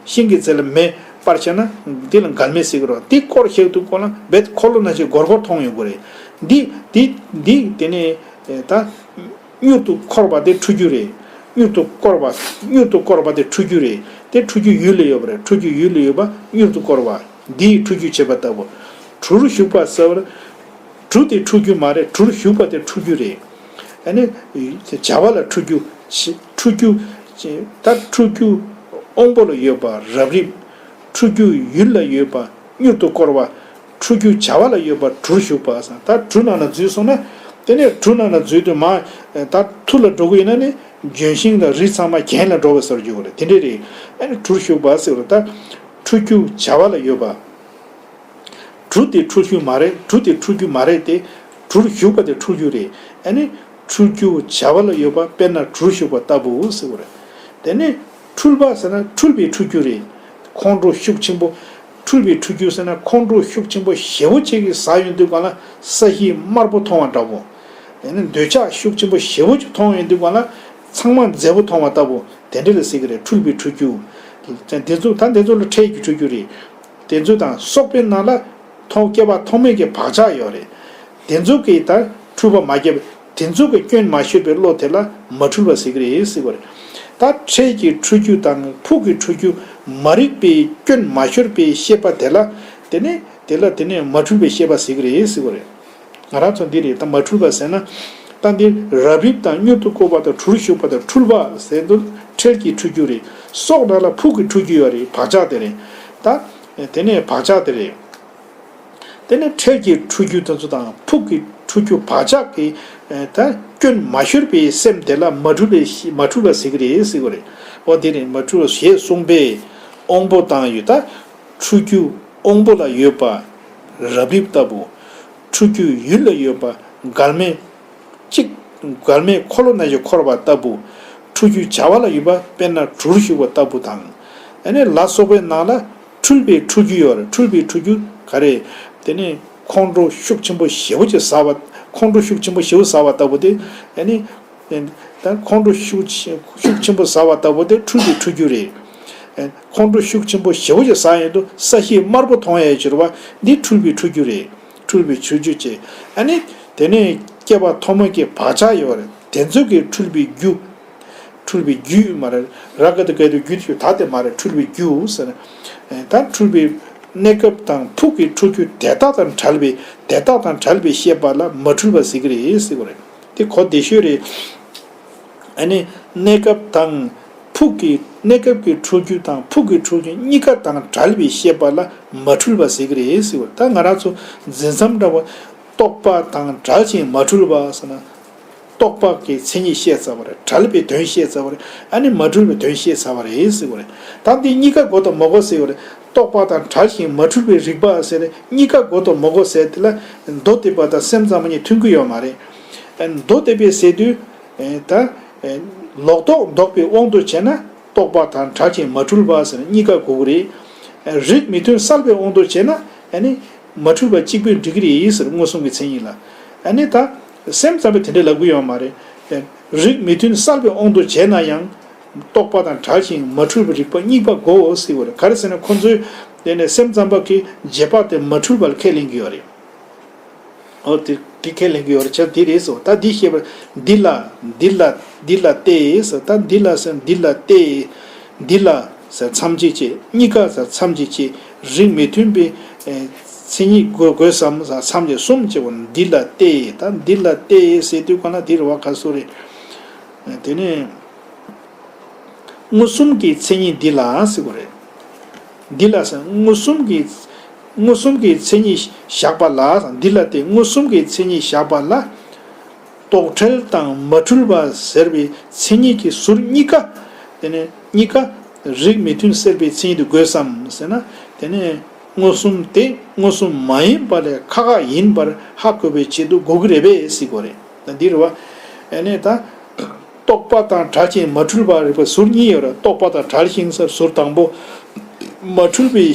ཤིང་གི་རྩེ་ལ་མེ་སྤར་བྱས་ན་འདི་ལ་འགལ་མེ་ཟེར་གྱི་རེད། འདི་བསྐོར་བཞག་དུས་ཁོ་ལ་རྦད་འཁོར་ལོ་ནང་བཞིན་སྒོར་སྒོར་མཐོང་ཡོང་གི་རེད། འདི་འདི་འདི་དེ་ནས་ད། མྱུར་དུ་འཁོར་བ་དེ་འཁྲུལ་རྒྱུ་རེད། མྱུར་དུ་བསྐོར་བ། མྱུར་དུ་བསྐོར་བ་དེ་འཁྲུལ་རྒྱུ་རེད། དེ་འཁྲུལ་རྒྱུ་ཡུལ་ལ་ཡོད་པ་རེད། འཁྲུལ་རྒྱུ་ཡུལ་ལ་ཡོད་པ་མྱུར་དུ་བསྐོར་བ། འདིས་འཁྲུལ་རྒྱུ་བྱེད་པ་ལྟ་བུ། གྲུར་ཞུགས་པ་ཟེར་བར། གྲུ་དེ་འཁྲུལ་རྒྱུ་མ་རེད། གྲུར་ཞུགས་པ་དེ་འཁྲུལ་རྒྱུ་རེད། ཨ་ནི། བྱ་བ་ལ་འཁྲུལ་རྒྱུ། འཁྲུལ་རྒྱུ། ད་འཁྲུལ་རྒྱུ་དབང་པོ་ལ་ཡོད་པ་རབ་རིབ། འཁྲུལ་རྒྱུ་ཡུལ་ལ་ཡོད་པ་མྱུར་དུ་བསྐོར་བ། འཁྲུལ་རྒྱུ་བྱ་བ་ལ་ཡོད་པ་གྲུར་ཞུགས་པ་ཟེར། ད་གྲུ་ནང་ལ་འཛུལ་སོང་ན། དེ་ནས་གྲུ་ནང་ལ་འཛུལ་དུས་མ། ད་ཐུར་ལ་འགྲོ་གི་ཡིན་ན་ནི་ལྗོན་ཤིང་དང་རི་ཚང་མ་གྱེན་ལ་འགྲོ་བའི་བཟོ་འདྲ་ཡོད་རེད། དེ་འདྲ་རེད། ཨ་ནི་གྲུར་ཞུགས་པ་ཟེར་བ་ད། འཁྲུལ་རྒྱུ་བྱ་བ་ལ་ཡོད་པ། གྲུ་དེ་འཁྲུལ་རྒྱུ་མ་རེད། གྲུ་དེ་འཁྲུལ་རྒྱུ་མ་རེད་དེ། གྲུར་ཞུགས་པ་དེ་འཁྲུལ་རྒྱུ་རེད། ཨ་ནི་འཁྲུལ་རྒྱུ་བྱ་བ་ལ་ཡོད་པ་དཔེར་ན་གྲུར་ཞུགས་པ་ལྟ་བུ་ཟེར་བ་རེད། དེ་ནས་འཁྲུལ་པ་ཟེར་ན་འཁྲུལ་པའི་འཁྲུལ་རྒྱུ་རེད། ཁོང་ཁྲོ་ཤུགས་ཆེན་པོ། འཁྲུལ་པའི་འཁྲུལ་རྒྱུ་ཟེར་ན་ཁོང་ཁྲོ་ཤུགས་ཆེན་པོ་ཞེ་བོ་ཅིག་གིས་ཟ་ཡོང་དུས་སྒང་ལ་ས་གཞི་དམར་པོ་མཐོང་བ་འདྲ་བོ། དེ་ནས་འདོད་ཆགས་ཤུགས་ཆེན་པོ་ཞེ་བོ་ཅིག་མཐོང་ཡོང་དུས་སྒང་ལ་ཚང་མ་མཛེས་པོ་མཐོང་བ་ལྟ་བུ་དེ་འདྲ་ལ་ཟེར་གི་རེད། འཁྲུལ་པའི་འཁྲུལ་རྒྱུ། དེ་ཚོ་ད་དེ་ཚོ་ལ་ཁྲེལ་གྱི་འཁྲུལ་རྒྱུ་རེད། དེ་ཚོ་དང་སོགས་པའི་ནང་ལ་མཐོང་སྐྱེ་བ་ཐོག་མེད་ཀྱི་བག་ཆགས་ཡོད་རེད། དེ་ཚོ་གིས་ད་འཁྲུལ་པ་མ་སྐྱེས་པ། དེ་ཚོ་གི་སྐྱོན་མ་ཤོར་བའི་བློ་དེ་ལ་མ་འཁྲུལ་བ་ཟེར་གི་རེད་ཟེར་བ་རེད། ད་ཁྲེལ་གྱི་འཁྲུལ་རྒྱུ་དང་ཕུགས་ཀྱི་འཁྲུལ་རྒྱུ་མ་རིག་པའི་སྐྱོན་མ་ཤོར་བའི་ཤེས་པ་དེ་ལ། དེ་ནི་དེ་ལ་དེ་ནི་མ་འཁྲུལ་བའི་ཤེས་པ་ཟེར་གི་རེད་ཟེར་བ་རེད། ང་རང་ཚོ་འདི་རེད། ད་མ་འཁྲུལ་བ་ཟེར་ན། ད་འདི་རབ་རིབ་དང་མྱུར་དུ་བསྐོར་བ་དང་གྲུར་ཞུགས་པ་དང་འཁྲུལ་པ་ཟེར་དུས་ཁྲེལ་གྱི་འཁྲུལ་རྒྱུ་རེད། སོགས་ནང་ལ་ཕུགས་ཀྱི་འཁྲུལ་རྒྱུ་ཡོད་རེད། བག་ཆགས་དེ་རེད། ད་དེ་ནས་བག་ཆགས་དེ་རེད། དེ་ནས་ཁྲེལ་གྱི་འཁྲུལ་རྒྱུ་དེ་ཚོ་དང་ཕུགས་ཀྱི་འཁྲུལ་རྒྱུ་བག་ཆགས་ཀྱི་ད་སྐྱོན་མ་ཤོར་བའི་སེམས་དེ་ལ་མ་འཁྲུལ་བའི་མ་འཁྲུལ་བ་ཟེར་གི་རེད་ཟེར་གི་རེད། འོ་དེ་རེད། མ་འཁྲུལ་བ་ཞེས་གསུངས་པས་དབང་པོ་དང་ཡུལ། ད་འཁྲུལ་རྒྱུ་དབང་པོ་ལ་ཡོད་པ་རབ་རིབ་ལྟ་བུ། འཁྲུལ་རྒྱུ་ཡུལ་ལ་ཡོད་པ་འགལ་མེ། གཅིག་འགལ་མེ་འཁོར་ལོ་ནང་བཞིན་འཁོར་བ་ལྟ་བུ། འཁྲུལ་རྒྱུ་བྱ་བ་ལ་ཡོད་པ་དཔེར་ན་གྲུར་ཞུགས་པ་ལྟ་བུ་དང་། ཨ་ནི་ལ་སོགས་པའི་ནང་ལ་འཁྲུལ་པའི་འཁྲུལ་རྒྱུ་ཡོད་རེད། འཁྲུལ་པའི་འཁྲུལ་རྒྱུ་ག་རེ། དེ་ནི་ཁོང་ཁྲོ་ཤུགས་ཆེན་པོ་ཞེ་བོ་ཅིག་ཟ་བ། ཁོང་ཁྲོ་ཤུགས་ཆེན་པོ་ཞེ་བོ་ཟ་བ་ལྟ་བུ་དེ། ཨ་ནི། ད་ཁོང་ཁྲོ་ཤུགས་ཆེ་ཤུགས་ཆེན་པོ་ཟ་བ་ལྟ་བུ་དེ་འཁྲུལ་པའི་འཁྲུལ་རྒྱུ་རེད། ཨ། ཁོང་ཁྲོ་ཤུགས་ཆེན་པོ་ཞེ་བོ་ཅིག་ཟ་ཡོང་དུས་ས་གཞི་དམར་པོ་མཐོང་ཡ་ཡོད་ཅེས་པ་འདི་འཁྲུལ་པའི་འཁྲུལ་རྒྱུ་རེད། འཁྲུལ་པའི་འཁྲུལ་རྒྱུ་བྱས། ཨ་ནི་དེ་ནས་ ཤེས་པ་ཐོག་མ་གི་བག་ཆགས་ཡོད་རེད། དེ་ཚོ་གི་འཁྲུལ་པའི་རྒྱུ། འཁྲུལ་པའི་རྒྱུ་མ་རེད། ར་ག་བཏགས་རྒ་གི་རྒྱུ་དེ་ད་དེ་མ་རེད། འཁྲུལ་པའི་རྒྱུ་ཟེར་ན། ད་འཁྲུལ་པའི་གནས་སྐབས་དང་ཕུགས་ཀྱི་འཁྲུལ་རྒྱུ་དེ་དག་དང་བྲལ་བའི་དེ་དག་དང་བྲལ་བའི་ཤེས་པ་ལ་མ་འཁྲུལ་བ་ཟེར་གི་རེད་ཟེར་གི་རེད། དེ་གོ་བདེ་ཤོས་རེད། ཨ་ནི་གནས་སྐབས་དང་ཕུགས་ཀྱི་གནས་སྐབས་ཀྱི་འཁྲུལ་རྒྱུ་དང་ཕུགས་ཀྱི་འཁྲུལ་རྒྱུ་གཉིས་ཀ་དང་བྲལ་བའི་ཤེས་པ་ལ་མ་འཁྲུལ་བ་ཟེར་གི་རེད་ཟེར་བ། ད་ང་རང་ཚོ་འཛིན་མཚམས་འདྲ་བ། རྟོག་པ་དང་བྲལ་ཞིང་མ་འཁྲུལ་བ་ཟེར་ན། རྟོག་པ་གི་མཚན་ཉིད་བཤད་ཚར་བ་རེད། བྲལ་བའི་དོན་བཤད་ཚར་བ་རེད། ཨ་ནི་མ་འཁྲུལ་བའི་དོན་བཤད་ཚར་བ་རེད་ཟེར་བ་རེད། ད་འདི་གཉིས་ཀ་གོ་དང་མ་གོ་ཟེར་བ་རེད། རྟོག་པ་དང་བྲལ་ཞིང་མ་འཁྲུལ་བའི་རིག་པ་ཟེར་ནས་གཉིས་ཀ་གོ་དང་མ་གོ་ཟེར་དེ་ལ་མདོ་སྡེ་པ་དང་སེམས་ཙམ་པ་གཉིས་མཐུན་གྱི་ཡོད་མ་རེད། མདོ་སྡེ་པས་ཟེར་དུས། ད། ལོག་རྟོག་ལྡོག་པའི་དབང་དུ་བྱས་ན་རྟོག་པ་དང་བྲལ་ཞིང་མ་འཁྲུལ་བ་ཟེར་གཉིས་ཀ་གོ་གི་རེད། རིགས་མི་མཐུན་བསལ་བའི་དབང་དུ་བྱས་ན་ཨ་ནི་མ་འཁྲུལ་བ་གཅིག་པུས་འགྲིག་གི་རེད་ཟེར། མངོན་སུམ་གྱི་མཚན་ཉིད་ལ། ཨ་ནི་ད། སེམས་ཙམ་པས་དེ་འདྲ་ལབ་གི་ཡོད་མ་རེད། རིགས་མི་མཐུན་བསལ་བའི་དབང་དུ་བྱས་ན་ཡང་། རྟོག་པ་དང་བྲལ་ཞིང་མ་འཁྲུལ་བའི་རིག་པ་གཉིས་པ་གོ་ཟེར་བ་རེད། ག་རེ་ཟེར་ན་ཁོ་ཚོའི། དེ་ནས་སེམས་ཙམ་པ་གིས་རྗེས་དཔག་དེ་མ་འཁྲུལ་བ་ལ་ཁས་ལེན་གྱི་ཡོད་རེད། འོ་དེ་དེ་ཁས་ལེན་གྱི་ཡོད་རེད། བྱས་དེ་རེད་ཟེར། ད་འདི་ཤེས་པར་འདི་ལ། འདི་ལ། འདི་ལ་སྟེ་ཟེར། ད་འདི་ལ་ཟེར་འདི་ལ་སྟེ། འདི་ལ་ཟེར་མཚམས་གཅིག་བྱས། གཉིས་ཀ་ཟེར་མཚམས་གཅིག་བྱས། རིགས་མི་མཐུན་པའི་ཨེ་མཚན་ཉིད་དགོས་དགོས་སམ་ཟེར་མཚམས་གཅིག་གསུམ་བྱས་པ་འདི་ལ་སྟེ། ད་འདི་ལ་སྟེ་ཟེར་དུས་ག་ན་འདི་རེད་བ། ག་སུ་རེད། དེ་ནས། མངོན་སུམ་གྱི་མཚན་ཉིད་འདི་ལ་ཟེར་བ་རེད། འདི་ལ་ཟེར་མངོན་སུམ་གྱི། མངོན་སུམ་གྱི་མཚན་ཉིད་བཞག་པ་ལ། འདི་ལ་སྟེ་མངོན་སུམ་གྱི་མཚན་ཉིད་བཞག་པ་ལ། རྟོག་བྲལ་དང་མ་འཁྲུལ་བ་ཟེར་བའི་མཚན་ཉིད་ཀྱི་ཟུར་གཉིས་ཀ། དེ་ནས་གཉིས་ཀ་རིགས་མི་མཐུན་བསལ་བའི་མཚན་ཉིད་དུ་དགོས་སམ་ཟེར་ན། དེ་ནས་མངོན་སུམ་དེ་མངོན་སུམ་མ་ཡིན་པ་ལས་ཁག་ཁག་ཡིན་པར་ཧ་གོ་བའི་ཆེད་དུ་དགོས་ཀྱི་རེད་པས་ཟེར་དགོས་རེད། ད་འདི་རེད་བ། ཨ་ནི་ད། རྟོག་པ་དང་བྲལ་ཞིང་མ་འཁྲུལ་བ་རིག་པ་ཟུར་གཉིས་ཡོད་རེད། རྟོག་པ་དང་བྲལ་ཞིང་ཟེར་ཟུར་དང་པོ། མ་འཁྲུལ་བའི།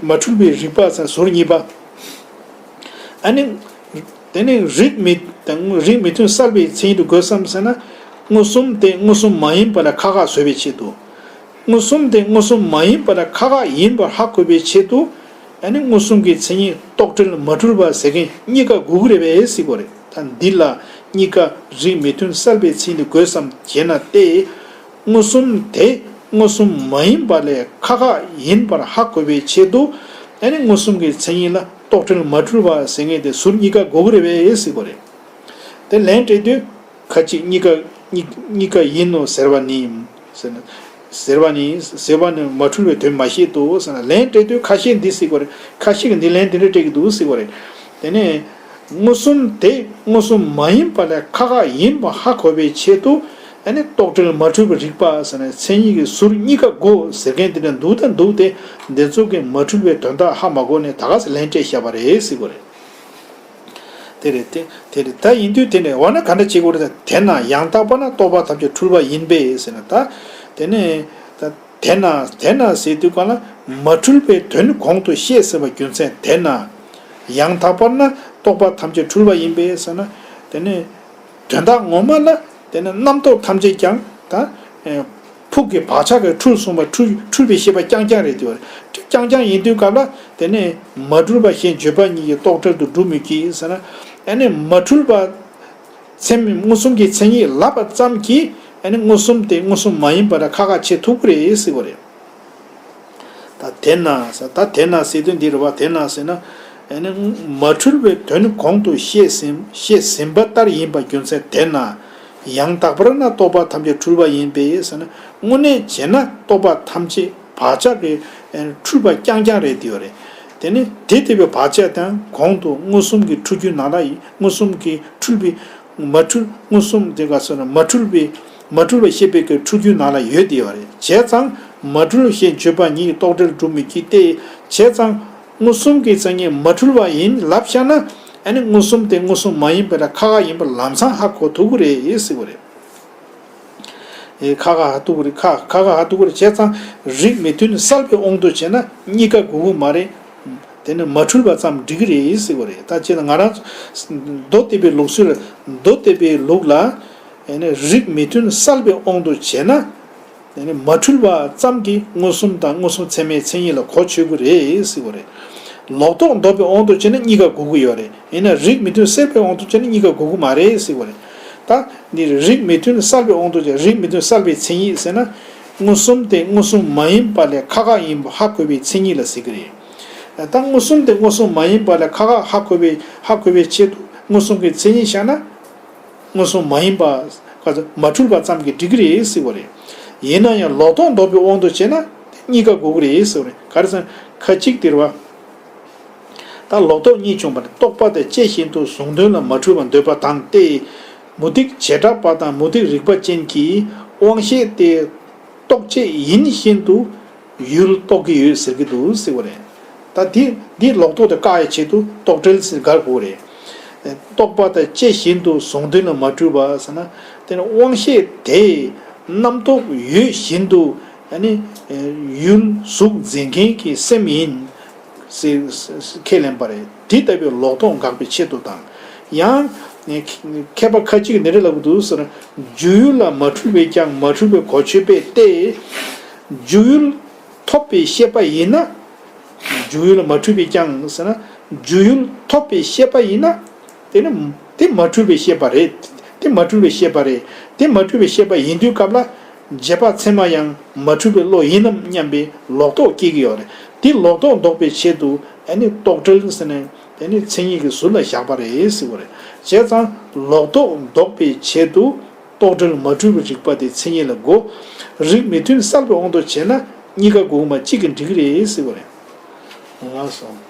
མ་འཁྲུལ་བའི་རིག་པ་ཟེར་ཟུར་གཉིས་པ། ཨ་ནི། དེ་ནི་རིགས་མི་དང་རིགས་མི་མཐུན་བསལ་བའི་མཚན་ཉིད་དུ་དགོས་སམ་ཟེར་ན། མངོན་སུམ་དེ་མངོན་སུམ་མ་ཡིན་པ་ལ་ཁག་ཁག་བཟོ་བའི་ཆེད་དུ། མངོན་སུམ་དེ་མངོན་སུམ་མ་ཡིན་པ་ལ་ཁག་ཁག་ཡིན་པར་ཧ་གོ་བའི་ཆེད་དུ། ཨ་ནི་མངོན་སུམ་གྱི་མཚན་ཉིད་རྟོག་བྲལ་མ་འཁྲུལ་བ་ཟེར་མཁན་གཉིས་ཀ་དགོས་ཀྱི་རེད་པས་ཟེར་དགོས་རེད། ད་འདི་ལ་གཉིས་ཀ་རིགས་མི་མཐུན་བསལ་བའི་མཚན་ཉིད་དུ་དགོས་སམ་ཞེ་ན་སྟེ། མངོན་སུམ་དེ་མངོན་སུམ་མ་ཡིན་པ་ལས་ཁག་ཁག་ཡིན་པར་ཧ་གོ་བའི་ཆེད་དུ། ཨ་ནི་མངོན་སུམ་གྱི་མཚན་ཉིད་ལ་རྟོག་བྲལ་མ་འཁྲུལ་བ་ཟེར་མཁན་དེ་ཟུར་གཉིས་ཀ་དགོས་ཀྱི་རེད་པས་ཟེར་དགོས་རེད། དེ་ལན་སྤྲད་དུས། ཁ་ཅིག་གཉིས་ཀ་གཉིས་གཉིས་ཀ་ཡིན་ནོ་ཟེར་བ་ནི། ཟེར་ན། ཟེར་བ་ནི་ཟེར་བ་ནི་མ་འཁྲུལ་བའི་དོན་མ་བཤད་དོ་ཟེར་ན། ལན་སྤྲད་དུས་ཁ་ཤས་འདི་ཟེར་དགོས་རེད། ཁ་ཤས་ཀྱིས་འདི་ལན་འདི་འདྲ་སྤྲད་ཀྱི་འདུག་ཟེར་དགོས་རེད། དེ་ནས་མངོན་སུམ་དེ་མངོན་སུམ་མ་ཡིན་པ་ལས་ཁག་ཁག་ཡིན་པ་ཧ་གོ་བའི་ཆེད་དུ། ཨ་ནི་རྟོག་བྲལ་མ་འཁྲུལ་བའི་རིག་པ་ཟེར་ནས་མཚན་ཉིད་ཀྱི་ཟུར་གཉིས་ཀ་དགོས་ཟེར་མཁན་དེ་འདྲ་འདུག་ད་འདུག་སྟེ། འདི་ཚོ་གི་མ་འཁྲུལ་བའི་དོན་དག་ཧ་མ་གོ་ནས་ད་ག་ས་ལན་སྤྲད་བཞག་པ་རེད་ཟེར་དགོས་རེད། དེ་རེད་དེ། དེ་རེད། ད་ཡིན་དུས་དེ་ནས་འོ་ན་ག་འདྲ་བྱེད་དགོས་རེད། དེས་ན་ཡང་དག་པར་ན་རྟོག་པ་ཐམས་ཅད་འཁྲུལ་པ་ཡིན་པས་ཟེར་ན། ད་དེ་ནས་ད་དེས་ན་དེས་ན་ཟེར་དུས་ག་ལ་མ་འཁྲུལ་པའི་དོན་གོང་དུ་བཤད་ཟིན་པ་རྒྱུ་མཚན་དེས་ན། ཡང་དག་པར་ན་རྟོག་པ་ཐམས་ཅད་འཁྲུལ་པ་ཡིན་པས་ཟེར་ན། དེ་ནས། དོན་དག་ངོ་མ་ལ་དེ་ནི་རྣམ་རྟོག་ཐམས་ཅད་ཀྱང་ད། ཨེ། ཕུགས་ཀྱི་བག་ཆགས་ཀྱིས་འཁྲུལ་སོང་བ་འཁྲུལ་འཁྲུལ་པའི་ཤེས་པ་རྐྱང་རྐྱང་རེད་དེ། རྐྱང་རྐྱང་ཡིན་དུས་སྐབས་ལ་དེ་ནི་མ་འཁྲུལ་པ་ཞེས་བརྗོད་པ་ཉིད་ཀྱིས་རྟོག་བྲལ་དུ་སྒྲུབ་མི་བགྱིད་ཟེར་ན། ཨ་ནི་མ་འཁྲུལ་པ། མཚན་མིན་མངོན་སུམ་གྱི་མཚན་ཉིད་ལབ་པ་ཙམ་གྱིས་ཨ་ནི་མངོན་སུམ་དེ་མངོན་སུམ་མ་ཡིན་པ་ལ་ཁག་ཁག་ཕྱེ་ཐུབ་ཀྱི་རེད་ཟེར་བ་རེད། ད་དེས་ན་ཟེར། ད་དེས་ན་ཟེར་དོན་འདི་རེད་བ། དེས་ན་ཟེར་ན། ཨ་ནི་མ་འཁྲུལ་བའི་དོན་གོང་དུ་བཤད་ཟིན་བཤད་ཟིན་པ་ལྟར་ཡིན་པ་རྒྱུ་མཚན་དེས་ན། ཡང་དག་པར་ན་རྟོག་པ་ཐམས་ཅད་འཁྲུལ་པ་ཡིན་པས་ཟེར་ན། དངོས་གནས་བྱས་ན་རྟོག་པ་ཐམས་ཅད་བག་ཆགས་ཀྱི་འཁྲུལ་པ་རྐྱང་རྐྱང་རེད་དེ་ཡོད་རེད། དེ་ནི་དེ་ལྟ་བུའི་བག་ཆགས་དང་གོང་དུ་མངོན་སུམ་གྱི་འཁྲུལ་རྒྱུའི་ནང་ལ་ཡིན། མངོན་སུམ་གྱི་འཁྲུལ་པའི། མ་འཁྲུལ་མངོན་སུམ་དེ་ག་ཟེར་ན། མ་འཁྲུལ་བའི་མ་འཁྲུལ་བའི་ཤེས་པའི་གི་འཁྲུལ་རྒྱུའི་ནང་ལ་ཡོད་དེ་ཡོད་རེད། བྱས་ཙང་མ་འཁྲུལ་ཞེས་བརྗོད་པ་ཉིད་ཀྱིས་རྟོག་བྲལ་སྒྲུབ་མི་བགྱིད་དེ། བྱས་ཙང་མངོན་སུམ་གྱི་མཚན་ཉིད་མ་འཁྲུལ་བ་ཡིན་ལབ་བཞག་ན། ཨ་ནི་མངོན་སུམ་དེ་མངོན་སུམ་མ་ཡིན་པ་ལ་ཁག་ཁག་ཡིན་པ་ལམ་སང་ཧ་གོ་ཐུབ་ཀྱི་རེད་ཟེར་བ་རེད། ཨེ། ཁག་ཁག་ཧ་ཐུབ་ཀྱི་རེད། ཁག་ཁག་ཁག་ཧ་ཐུབ་ཀྱི་རེད། བྱས་ཙང་རིགས་མི་མཐུན་བསལ་བའི་དབང་དུ་བྱས་ན་གཉིས་ཀ་དགོས་ཀྱི་མ་རེད། དེ་ནི་མ་འཁྲུལ་བ་ཙམ་འགྲིག་གི་རེད་ཟེར་བ་རེད། ད་ཅེ་ན་ང་རང་མདོ་སྡེ་པའི་ལུགས་སྲོལ། མདོ་སྡེ་པའི་ལུགས་ལ། ཨེ་ནི་རིགས་མི་མཐུན་བསལ་བའི་དབང་དུ་བྱས་ན། ཨེ་ནི་མ་འཁྲུལ་བ་ཙམ་གྱིས་མངོན་སུམ་དང་མངོན་སུམ་ཚད་མའི་མཚན་ཉིད་ལ་གོ་ཆོད་ཀྱི་རེད་ཟེར་བ་རེད། ལོག་རྟོག་ལྡོག་པའི་དབང་དུ་བྱས་ན་གཉིས་ཀ་དགོས་ཀྱི་ཡོད་རེད། ཡིན་ན་རིགས་མི་མཐུན་སེལ་བའི་དབང་དུ་བྱས་ན་གཉིས་ཀ་དགོས་ཀྱི་མ་རེད་ཟེར་བ་རེད། ད་འདི་རིགས་མི་མཐུན་སེལ་བའི་དབང་དུ་བྱས། རིགས་མི་མཐུན་སེལ་བའི་མཚན་ཉིད་ཟེར་ན། མངོན་སུམ་དེ་མངོན་སུམ་མ་ཡིན་པ་ལས་ཁག་ཁག་ཡིན་པ་ཧ་གོ་བའི་མཚན་ཉིད་ལ་ཟེར་གྱི་རེད། ད་མངོན་སུམ་དེ་མངོན་སུམ་མ་ཡིན་པ་ལས་ཁག་ཁག་ཧ་གོ་བའི་ཧ་གོ་བའི་ཆེད་དུ་མངོན་སུམ་གྱི་མཚན་ཉིད་བཞག་ན། མངོན་སུམ་མ་ཡིན་པ། ག་ཚོད་མ་འཁྲུལ་པ་ཙམ་གྱིས་འགྲིག་གི་རེད་ཟེར་བ་རེད། ཡིན་ན་ཡང་ལོག་རྟོག་ལྡོག་པའི་དབང་དུ་བྱས་ན་གཉིས་ཀ་དགོས་ཀྱི་རེད་ཟེར་བ་རེད། ག་རེ་ཟེར་ན་ཁ་ཅིག་དེ་རེད་བ། ད་ལོག་རྟོག་གཉིས་བྱུང་བ་ནི་རྟོག་པ་དང་བཅས་བཞིན་དུ་གཟུང་དོན་ལ་མ་འཁྲུལ་བར་འདོད་པ་དང་སྟེ། མུ་སྟེགས་བྱེ་བྲག་པ་དང་མུ་སྟེགས་རིགས་པ་ཅན་གྱིས་དབང་ཤེས་དེ་རྟོག་བཅས་ཡིན་བཞིན་དུ་ཡུལ་རྟོགས་ཀྱི་ཡོད་ཟེར་གྱི་འདུག་ཟེར་བ་རེད། ད་འདི་འདི་ལོག་རྟོག་དེ་བཀག་ཡའི་ཆེད་དུ་རྟོག་བྲལ་ཟེར་དགར་དགོས་རེད། རྟོག་པ་དང་བཅས་བཞིན་དུ་གཟུང་དོན་ལ་མ་འཁྲུལ་བ་ཟེར་ན། དེ་ནི་དབང་ཤེས་དེ་རྣམ་རྟོག་ཡོད་བཞིན་དུ་ཨ་ནི་ཡུལ་གཟུགས་འཛིན་མཁན་གྱི་སེམས་ཡིན། ཟེར་ཁས་ལེན་པ་རེད། དེ་ལྟ་བུའི་ལོག་རྟོག་འགག་པའི་ཆེད་དུ་དང་། ཡང་མཁས་པ་ཁ་ཅིག་གིས་འདི་འདྲ་ལབ་ཀྱི་འདུག་ཟེར་ན། སྒྱུ་ཡུལ་ལ་མ་འཁྲུལ་བས་ཀྱང་མ་འཁྲུལ་བའི་གོ་ཆོད་པས་ཏེ། སྒྱུ་ཡུལ་ཐོབ་པའི་ཤེས་པ་ཡིན་ན། སྒྱུ་ཡུལ་ལ་མ་འཁྲུལ་བས་ཀྱང་ཟེར་ན། སྒྱུ་ཡུལ་ཐོབ་པའི་ཤེས་པ་ཡིན་ན། དེ་ནི་དེ་མ་འཁྲུལ་བའི་ཤེས་པ་རེད། དེ་མ་འཁྲུལ་བའི་ཤེས་པ་རེད། དེ་མ་འཁྲུལ་བའི་ཤེས་པ་ཡིན་དུས་སྐབས་ལ། རྗེས་དཔག་ཚད་མ་ཡང་མ་འཁྲུལ་བའི་བློ་ཡིན་ནམ་སྙམ་པའི་ལོག་རྟོག་སྐྱེ་གི་ཡོད་རེད། དེ་ལོག་རྟོག་ལྡོག་པའི་ཆེད་དུ་ཨ་ནི་རྟོག་བྲལ་ཟེར་ནས་དེ་ནི་མཚན་ཉིད་ཀྱི་ཟུར་ལ་བཞག་པ་རེད་ཟེར་བ་རེད། བྱས་ཙང་ལོག་རྟོག་ལྡོག་པའི་ཆེད་དུ་རྟོག་བྲལ་མ་འཁྲུལ་བའི་རིགས་པ་དེ་མཚན་ཉིད་ལ་གོ། རིགས་མི་མཐུན་སེལ་བའི་དབང་དུ་བྱས་ན་གཉིས་ཀ་དགོས་མ་གཅིག་གིས་འགྲིག་གི་རེད་ཟེར་བ་རེད། ལགས་སོ།